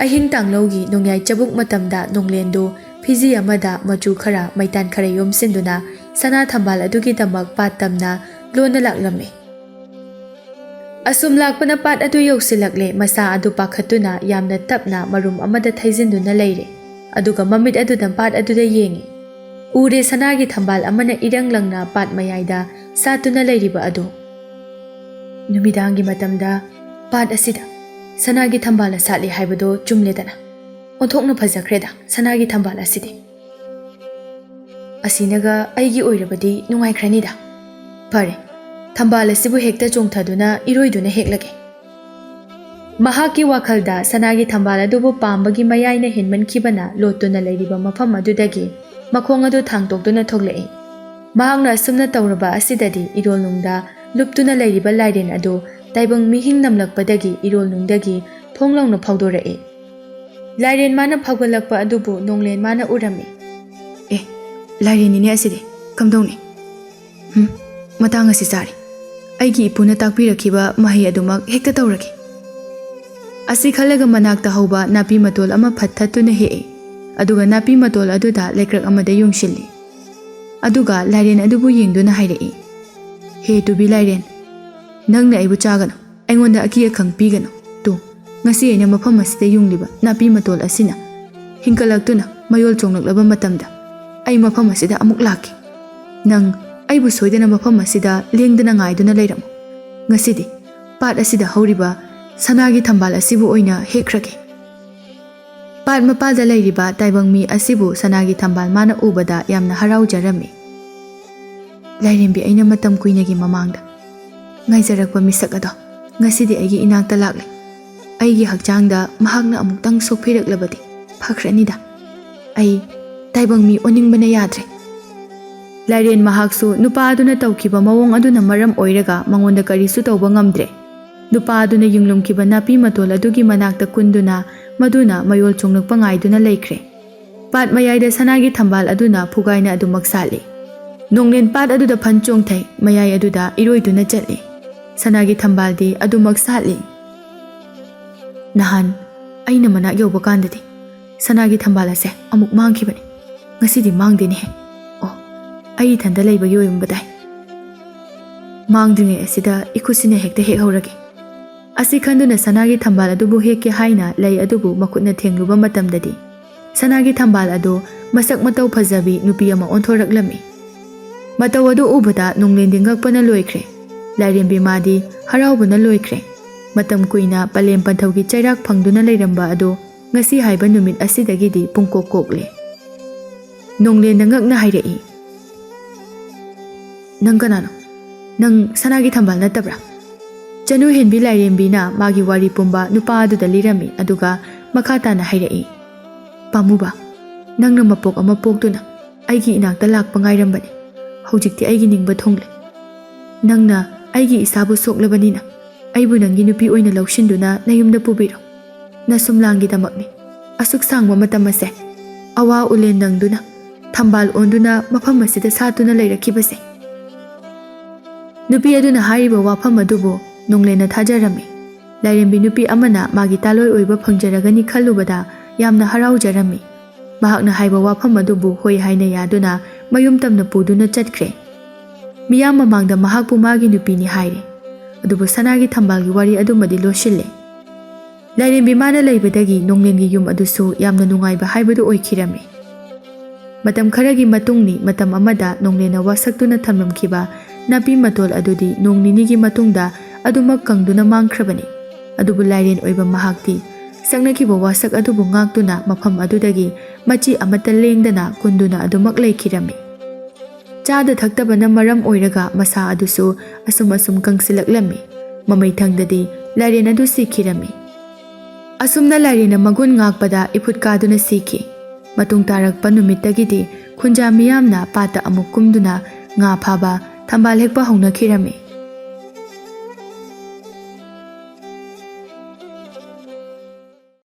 ꯑꯍꯤꯡ ꯇꯥꯡꯂꯧꯒꯤ ꯅꯣꯡꯌꯥꯏ ꯆꯕꯨꯛ ꯃꯇꯝꯗ ꯅꯣꯡꯂꯦꯟꯗꯨ ꯐꯤꯖꯤ ꯑꯃꯗ ꯃꯆꯨ ꯈꯔ, ꯃꯩꯇꯥꯟ ꯈꯔ ꯌꯣꯝꯁꯤꯟꯗꯨꯅ ꯁꯅꯥ ꯊꯝꯕꯥꯜ ꯑꯗꯨꯒꯤꯗꯃꯛ ꯄꯥꯠ ꯇꯝꯅ ꯂꯣꯟꯅ ꯂꯥꯛꯂꯝꯃꯤ꯫ ꯑꯁꯨꯝ ꯂꯥꯛꯄꯅ ꯄꯥꯠ ꯑꯗꯨ ꯌꯧꯁꯤꯜꯂꯛꯂꯦ꯫ ꯃꯁꯥ ꯑꯗꯨ ꯄꯥꯈꯠꯇꯨꯅ ꯌꯥꯝꯅ ꯇꯞꯅ ꯃꯔꯨꯝ ꯑꯃꯗ ꯊꯩꯖꯤꯟꯗꯨꯅ ꯂꯩꯔꯦ꯫ ꯑꯗꯨꯒ ꯃꯃꯤꯠ ꯑꯗꯨꯅ ꯄꯥꯠ ꯑꯗꯨꯗ ꯌꯦꯡꯉꯤ꯫ ꯎꯔꯦ ꯁꯅꯥꯒꯤ ꯊꯝꯕꯥꯜ ꯑꯃꯅ ꯏꯔꯪ ꯂꯪꯅ ꯄꯥꯠ ꯃꯌꯥꯏꯗ ꯁꯥꯠꯇꯨꯅ ꯂꯩꯔꯤꯕ ꯑꯗꯨ꯫ ꯅꯨꯃꯤꯗꯥꯡꯒꯤ ꯃꯇꯝꯗ ꯄꯥꯠ ꯑꯁꯤꯗ ꯁꯅꯥꯒꯤ ꯊꯝꯕꯥꯜꯅ ꯁꯥꯠꯂꯤ ꯍꯥꯏꯕꯗꯣ ꯆꯨꯝꯂꯦꯗꯅ꯫ ꯑꯣꯟꯊꯣꯛꯅ ꯐꯖꯈ꯭ꯔꯦꯗ ꯁꯅꯥꯒꯤ ꯊꯝꯕꯥꯜ ꯑꯁꯤꯗꯤ꯫ ꯑꯁꯤꯅꯒ ꯑꯩꯒꯤ ꯑꯣꯏꯔꯕꯗꯤ ꯅꯨꯡꯉꯥꯏꯈ꯭ꯔꯅꯤꯗ꯫ ꯐꯔꯦ, ꯊꯝꯕꯥꯜ ꯑꯁꯤꯕꯨ ꯍꯦꯛꯇ ꯆꯣꯡꯊꯗꯨꯅ ꯏꯔꯣꯏꯗꯨꯅ ꯍꯦꯛꯂꯒꯦ꯫ ꯃꯍꯥꯛꯀꯤ ꯋꯥꯈꯜꯗ ꯁꯅꯥꯒꯤ ꯊꯝꯕꯥꯜ ꯑꯗꯨꯕꯨ ꯄꯥꯝꯕꯒꯤ ꯃꯌꯥꯏꯅ ꯍꯦꯟꯃꯟꯈꯤꯕꯅ ꯂꯣꯠꯇꯨꯅ ꯂꯩꯔꯤꯕ ꯃꯐꯝ ꯑꯗꯨꯗꯒꯤ ꯃꯈꯣꯡ ꯑꯗꯨ ꯊꯥꯡꯇꯣꯛꯇꯨꯅ ꯊꯣꯛꯂꯛꯏ꯫ ꯃꯍꯥꯛꯅ ꯑꯁꯨꯝꯅ ꯇꯧꯔꯕ ꯑꯁꯤꯗꯗꯤ ꯏꯔꯣꯜꯅꯨꯡꯗ ꯂꯨꯞꯇꯨꯅ ꯂꯩꯔꯤꯕ ꯂꯥꯏꯔꯦꯟ ꯑꯗꯨ ꯇꯥꯏꯕꯪ ꯃꯤꯍꯤꯡ ꯅꯝꯂꯛꯄꯗꯒꯤ ꯏꯔꯣꯜꯅꯨꯡꯗꯒꯤ ꯊꯣꯡ ꯂꯥꯎꯅ ꯐꯥꯎꯗꯣꯔꯛꯏ꯫ ꯂꯥꯏꯔꯦꯟ ꯃꯥꯅ ꯐꯥꯎꯒꯠꯂꯛꯄ ꯑꯗꯨꯕꯨ ꯅꯣꯡꯂꯦꯟ ꯃꯥꯅ ꯎꯔꯝꯃꯤ꯫ "ꯑꯦ, ꯂꯥꯏꯔꯦꯟꯅꯤꯅꯦ ꯑꯁꯤꯗꯤ꯫ ꯀꯝꯗꯧꯅꯤ? ꯍꯨꯝ, ꯃꯇꯥꯡ ꯑꯁꯤ ꯆꯥꯔꯦ꯫ ꯑꯩꯒꯤ ꯏꯄꯨꯅ ꯇꯥꯛꯄꯤꯔꯛꯈꯤꯕ ꯃꯍꯩ ꯑꯗꯨꯃꯛ ꯍꯦꯛꯇ ꯇꯧꯔꯒꯦ꯫ ꯑꯁꯤ ꯈꯜꯂꯒ ꯃꯅꯥꯛꯇ ꯍꯧꯕ ꯅꯥꯄꯤ ꯃꯇꯣꯜ ꯑꯃ ꯐꯠ ꯊꯠꯇꯨꯅ ꯍꯦꯛꯏ꯫ ꯑꯗꯨꯒ ꯅꯥꯄꯤ ꯃꯇꯣꯜ ꯑꯗꯨꯗ ꯂꯩꯀ꯭ꯔꯛ ꯑꯃꯗ ꯌꯨꯡꯁꯤꯜꯂꯤ꯫ ꯑꯗꯨꯒ ꯂꯥꯏꯔꯦꯟ ꯑꯗꯨꯕꯨ ꯌꯦꯡꯗꯨꯅ ꯍꯥꯏꯔꯛꯏ, "ꯍꯦ ꯇꯨꯕꯤ ꯂꯥꯏꯔꯦꯟ, ꯅꯪꯅ ꯑꯩꯕꯨ ꯆꯥꯒꯅꯨ, ꯑꯩꯉꯣꯟꯗ ꯑꯀꯤ ꯑꯈꯪ ꯄꯤꯒꯅꯨ꯫ ꯇꯨ, ꯉꯁꯤ ꯑꯩꯅ ꯃꯐꯝ ꯑꯁꯤꯗ ꯌꯨꯡꯂꯤꯕ ꯅꯥꯄꯤ ꯃꯇꯣꯜ ꯑꯁꯤꯅ ꯍꯤꯡꯀꯠꯂꯛꯇꯨꯅ ꯃꯌꯣꯜ ꯆꯣꯡꯂꯛꯂꯕ ꯃꯇꯝꯗ ꯑꯩ ꯃꯐꯝ ꯑꯁꯤꯗ ꯑꯃꯨꯛ ꯂꯥꯛꯀꯦ꯫ ꯅꯪ ꯑꯩꯕꯨ ꯁꯣꯏꯗꯅ ꯃꯐꯝ ꯑꯁꯤꯗ ꯂꯦꯡꯗꯅ ꯉꯥꯏꯗꯨꯅ ꯂꯩꯔꯝꯃꯨ꯫ ꯉꯁꯤꯗꯤ ꯄꯥꯠ ꯑꯁꯤꯗ ꯍꯧꯔꯤꯕ ꯁꯅꯥꯒꯤ ꯊꯝꯕꯥꯜ ꯑꯁꯤꯕꯨ ꯑꯣꯏꯅ ꯍꯦꯛꯈ꯭ꯔꯒꯦ꯫" ꯄꯥꯠ ꯃꯄꯥꯜꯗ ꯂꯩꯔꯤꯕ ꯇꯥꯏꯕꯪ ꯃꯤ ꯑꯁꯤꯕꯨ ꯁꯅꯥꯒꯤ ꯊꯝꯕꯥꯜ ꯃꯥꯅ ꯎꯕꯗ ꯌꯥꯝꯅ ꯍꯔꯥꯎꯖꯔꯝꯃꯤ꯫ "ꯂꯥꯏꯔꯦꯝꯕꯤ ꯑꯩꯅ ꯃꯇꯝ ꯀꯨꯏꯅꯒꯤ ꯃꯃꯥꯡꯗ ꯉꯥꯏꯖꯔꯛꯄ ꯃꯤꯁꯛ ꯑꯗꯣ ꯉꯁꯤꯗꯤ ꯑꯩꯒꯤ ꯏꯅꯥꯛꯇ ꯂꯥꯛꯂꯦ꯫ ꯑꯩꯒꯤ ꯍꯛꯆꯥꯡꯗ ꯃꯍꯥꯛꯅ ꯑꯃꯨꯛꯇꯪ ꯁꯣꯛꯄꯤꯔꯛꯂꯕꯗꯤ ꯐꯈ꯭ꯔꯅꯤꯗ꯫ ꯑꯩ ꯇꯥꯏꯕꯪ ꯃꯤ ꯑꯣꯟꯅꯤꯡꯕꯅ ꯌꯥꯗ꯭ꯔꯦ꯫" ꯂꯥꯏꯔꯦꯟ ꯃꯍꯥꯛꯁꯨ ꯅꯨꯄꯥ ꯑꯗꯨꯅ ꯇꯧꯈꯤꯕ ꯃꯑꯣꯡ ꯑꯗꯨꯅ ꯃꯔꯝ ꯑꯣꯏꯔꯒ ꯃꯉꯣꯟꯗ ꯀꯔꯤꯁꯨ ꯇꯧꯕ ꯉꯝꯗ꯭ꯔꯦ꯫ ꯅꯨꯄꯥ ꯑꯗꯨꯅ ꯌꯨꯡꯂꯨꯝꯈꯤꯕ ꯅꯥꯄꯤ ꯃꯇꯣꯜ ꯑꯗꯨꯒꯤ ꯃꯅꯥꯛꯇ ꯀꯨꯟꯗꯨꯅ ꯃꯗꯨꯅ ꯃꯌꯣꯜ ꯆꯣꯡꯂꯛꯄ ꯉꯥꯏꯗꯨꯅ ꯂꯩꯈ꯭ꯔꯦ꯫ ꯄꯥꯠ ꯃꯌꯥꯏꯗ ꯁꯅꯥꯒꯤ ꯊꯝꯕꯥꯜ ꯑꯗꯨꯅ ꯐꯨꯒꯥꯏꯅ ꯑꯗꯨꯃꯛ ꯁꯥꯠꯂꯤ꯫ ꯅꯣꯡꯂꯦꯟ ꯄꯥꯠ ꯑꯗꯨꯗ ꯐꯟ ꯆꯣꯡꯊꯩ, ꯃꯌꯥꯏ ꯑꯗꯨꯗ ꯏꯔꯣꯏꯗꯨꯅ ꯆꯠꯂꯤ꯫ ꯁꯅꯥꯒꯤ ꯊꯝꯕꯥꯜꯗꯤ ꯑꯗꯨꯃꯛ ꯁꯥꯠꯂꯤ꯫ ꯅꯍꯥꯟ ꯑꯩꯅ ꯃꯅꯥꯛ ꯌꯧꯕ ꯀꯥꯟꯗꯗꯤ ꯁꯅꯥꯒꯤ ꯊꯝꯕꯥꯜ ꯑꯁꯦ ꯑꯃꯨꯛ ꯃꯥꯡꯈꯤꯕꯅꯤ꯫ ꯉꯁꯤꯗꯤ ꯃꯥꯡꯗꯦꯅꯦꯍꯦ꯫ ꯑꯣ, ꯑꯩ ꯏꯊꯟꯗ ꯂꯩꯕꯒꯤ ꯑꯣꯏꯔꯝꯕ ꯇꯥꯏ꯫ ꯃꯥꯡꯗ꯭ꯔꯤꯉꯩ ꯑꯁꯤꯗ ꯏꯈꯨꯠꯁꯤꯅ ꯍꯦꯛꯇ ꯍꯦꯛꯍꯧꯔꯒꯦ꯫ ꯑꯁꯤ ꯈꯟꯗꯨꯅ ꯁꯅꯥꯒꯤ ꯊꯝꯕꯥꯜ ꯑꯗꯨꯕꯨ ꯍꯦꯛꯀꯦ ꯍꯥꯏꯅ ꯂꯩ ꯑꯗꯨꯕꯨ ꯃꯈꯨꯠꯅ ꯊꯦꯡꯂꯨꯕ ꯃꯇꯝꯗꯗꯤ ꯁꯅꯥꯒꯤ ꯊꯝꯕꯥꯜ ꯑꯗꯨ ꯃꯁꯛ ꯃꯇꯧ ꯐꯖꯕꯤ ꯅꯨꯄꯤ ꯑꯃ ꯑꯣꯟꯊꯣꯔꯛꯂꯝꯃꯤ꯫ ꯃꯇꯧ ꯑꯗꯨ ꯎꯕꯗ ꯅꯣꯡꯂꯦꯟꯗꯤ ꯉꯛꯄꯅ ꯂꯣꯏꯈ꯭ꯔꯦ꯫ ꯂꯥꯏꯔꯦꯝꯕꯤ ꯃꯥꯗꯤ ꯍꯔꯥꯎꯕꯅ ꯂꯣꯏꯈ꯭ꯔꯦ꯫ ꯃꯇꯝ ꯀꯨꯏꯅ ꯄꯂꯦꯝ ꯄꯟꯊꯧꯒꯤ ꯆꯩꯔꯥꯛ ꯐꯪꯗꯨꯅ ꯂꯩꯔꯝꯕ ꯑꯗꯨ ꯉꯁꯤ ꯍꯥꯏꯕ ꯅꯨꯃꯤꯠ ꯑꯁꯤꯗꯒꯤꯗꯤ ꯄꯨꯡꯀꯣꯛ ꯀꯣꯛꯂꯦ꯫ ꯅꯣꯡꯂꯦꯟꯅ ꯉꯛꯅ ꯍꯥꯏꯔꯛꯏ, "ꯅꯪ ꯀꯅꯥꯅꯣ? ꯅꯪ ꯁꯅꯥꯒꯤ ꯊꯝꯕꯥꯜ ꯅꯠꯇꯕ꯭ꯔꯥ?" ꯆꯅꯨ ꯍꯦꯟꯕꯤ ꯂꯥꯏꯔꯦꯝꯕꯤꯅ ꯃꯥꯒꯤ ꯋꯥꯔꯤ ꯄꯨꯝꯕ ꯅꯨꯄꯥ ꯑꯗꯨꯗ ꯂꯤꯔꯝꯃꯤ, ꯑꯗꯨꯒ ꯃꯈꯥ ꯇꯥꯅ ꯍꯥꯏꯔꯛꯏ, "ꯄꯥꯝꯃꯨꯕ, ꯅꯪꯅ ꯃꯄꯣꯛ ꯑꯃ ꯄꯣꯛꯇꯨꯅ ꯑꯩꯒꯤ ꯏꯅꯥꯛꯇ ꯂꯥꯛꯄ ꯉꯥꯏꯔꯝꯕꯅꯤ꯫ ꯍꯧꯖꯤꯛꯇꯤ ꯑꯩꯒꯤ ꯅꯤꯡꯕ ꯊꯨꯡꯂꯦ꯫ ꯅꯪꯅ ꯑꯩꯒꯤ ꯏꯁꯥꯕꯨ ꯁꯣꯛꯂꯕꯅꯤꯅ ꯑꯩꯕꯨ ꯅꯪꯒꯤ ꯅꯨꯄꯤ ꯑꯣꯏꯅ ꯂꯧꯁꯤꯟꯗꯨꯅ ꯅꯌꯨꯝꯗ ꯄꯨꯕꯤꯔꯣ꯫ ꯅꯁꯨꯝꯂꯥꯡꯒꯤꯗꯃꯛꯅꯤ ꯑꯁꯨꯛ ꯁꯥꯡꯕ ꯃꯇꯝ ꯑꯁꯦ ꯑꯋꯥ ꯎꯂꯦꯟ ꯅꯪꯗꯨꯅ, ꯊꯝꯕꯥꯜ ꯑꯣꯟꯗꯨꯅ ꯃꯐꯝ ꯑꯁꯤꯗ ꯁꯥꯠꯇꯨꯅ ꯂꯩꯔꯛꯈꯤꯕꯁꯦ꯫" ꯅꯨꯄꯤ ꯑꯗꯨꯅ ꯍꯥꯏꯔꯤꯕ ꯋꯥꯐꯝ ꯑꯗꯨꯕꯨ ꯅꯣꯡꯂꯦꯟꯅ ꯊꯥꯖꯔꯝꯃꯤ꯫ ꯂꯥꯏꯔꯦꯝꯕꯤ ꯅꯨꯄꯤ ꯑꯃꯅ ꯃꯥꯒꯤ ꯇꯥꯂꯣꯏ ꯑꯣꯏꯕ ꯐꯪꯖꯔꯒꯅꯤ ꯈꯜꯂꯨꯕꯗ ꯌꯥꯝꯅ ꯍꯔꯥꯎꯖꯔꯝꯃꯤ꯫ ꯃꯍꯥꯛꯅ ꯍꯥꯏꯕ ꯋꯥꯐꯝ ꯑꯗꯨꯕꯨ ꯍꯣꯏ ꯍꯥꯏꯅ ꯌꯥꯗꯨꯅ ꯃꯌꯨꯝ ꯇꯝꯅ ꯄꯨꯗꯨꯅ ꯆꯠꯈ꯭ꯔꯦ꯫ ꯃꯤꯌꯥꯝ ꯃꯃꯥꯡꯗ ꯃꯍꯥꯛꯄꯨ ꯃꯥꯒꯤ ꯅꯨꯄꯤꯅꯤ ꯍꯥꯏꯔꯦ꯫ ꯑꯗꯨꯕꯨ ꯁꯅꯥꯒꯤ ꯊꯝꯕꯥꯜꯒꯤ ꯋꯥꯔꯤ ꯑꯗꯨꯃꯗꯤ ꯂꯣꯠꯁꯤꯜꯂꯦ꯫ ꯂꯥꯏꯔꯦꯝꯕꯤ ꯃꯥꯅ ꯂꯩꯕꯗꯒꯤ ꯅꯣꯡꯂꯦꯟꯒꯤ ꯌꯨꯝ ꯑꯗꯨꯁꯨ ꯌꯥꯝꯅ ꯅꯨꯡꯉꯥꯏꯕ ꯍꯥꯏꯕꯗꯨ ꯑꯣꯏꯈꯤꯔꯝꯃꯤ꯫ ꯃꯇꯝ ꯈꯔꯒꯤ ꯃꯇꯨꯡꯅꯤ, ꯃꯇꯝ ꯑꯃꯗ ꯅꯣꯡꯂꯦꯟꯅ ꯋꯥꯁꯛꯇꯨꯅ ꯊꯝꯂꯝꯈꯤꯕ ꯅꯥꯄꯤ ꯃꯇꯣꯜ ꯑꯗꯨꯗꯤ ꯅꯣꯡ ꯅꯤꯅꯤꯒꯤ ꯃꯇꯨꯡꯗ ꯑꯗꯨꯃꯛ ꯀꯪꯗꯨꯅ ꯃꯥꯡꯈ꯭ꯔꯕꯅꯤ꯫ ꯑꯗꯨꯕꯨ ꯂꯥꯏꯔꯦꯟ ꯑꯣꯏꯕ ꯃꯍꯥꯛꯇꯤ ꯁꯛꯅꯈꯤꯕ ꯋꯥꯁꯛ ꯑꯗꯨꯕꯨ ꯉꯥꯛꯇꯨꯅ ꯃꯐꯝ ꯑꯗꯨꯗꯒꯤ ꯃꯆꯤ ꯑꯃꯠꯇ ꯂꯦꯡꯗꯅ ꯀꯨꯟꯗꯨꯅ ꯑꯗꯨꯃꯛ ꯂꯩꯈꯤꯔꯝꯃꯤ꯫ ꯆꯥꯗ ꯊꯛꯇꯕꯅ ꯃꯔꯝ ꯑꯣꯏꯔꯒ ꯃꯁꯥ ꯑꯗꯨꯁꯨ ꯑꯁꯨꯝ ꯑꯁꯨꯝ ꯀꯪꯁꯤꯜꯂꯛꯂꯝꯃꯤ꯫ ꯃꯃꯩꯊꯪꯗꯗꯤ ꯂꯥꯏꯔꯦꯟ ꯑꯗꯨ ꯁꯤꯈꯤꯔꯝꯃꯤ꯫ ꯑꯁꯨꯝꯅ ꯂꯥꯏꯔꯦꯟꯅ ꯃꯒꯨꯟ ꯉꯥꯛꯄꯗ ꯏꯐꯨꯠ ꯀꯥꯗꯨꯅ ꯁꯤꯈꯤ꯫ ꯃꯇꯨꯡ ꯇꯥꯔꯛꯄ ꯅꯨꯃꯤꯠꯇꯒꯤꯗꯤ ꯈꯨꯟꯖꯥ ꯃꯤꯌꯥꯝꯅ ꯄꯥꯠꯇ ꯑꯃꯨꯛ ꯀꯨꯝꯗꯨꯅ ꯉꯥ ꯐꯥꯕ, ꯊꯝꯕꯥꯜ ꯍꯦꯛꯄ ꯍꯧꯅꯈꯤꯔꯝꯃꯤ꯫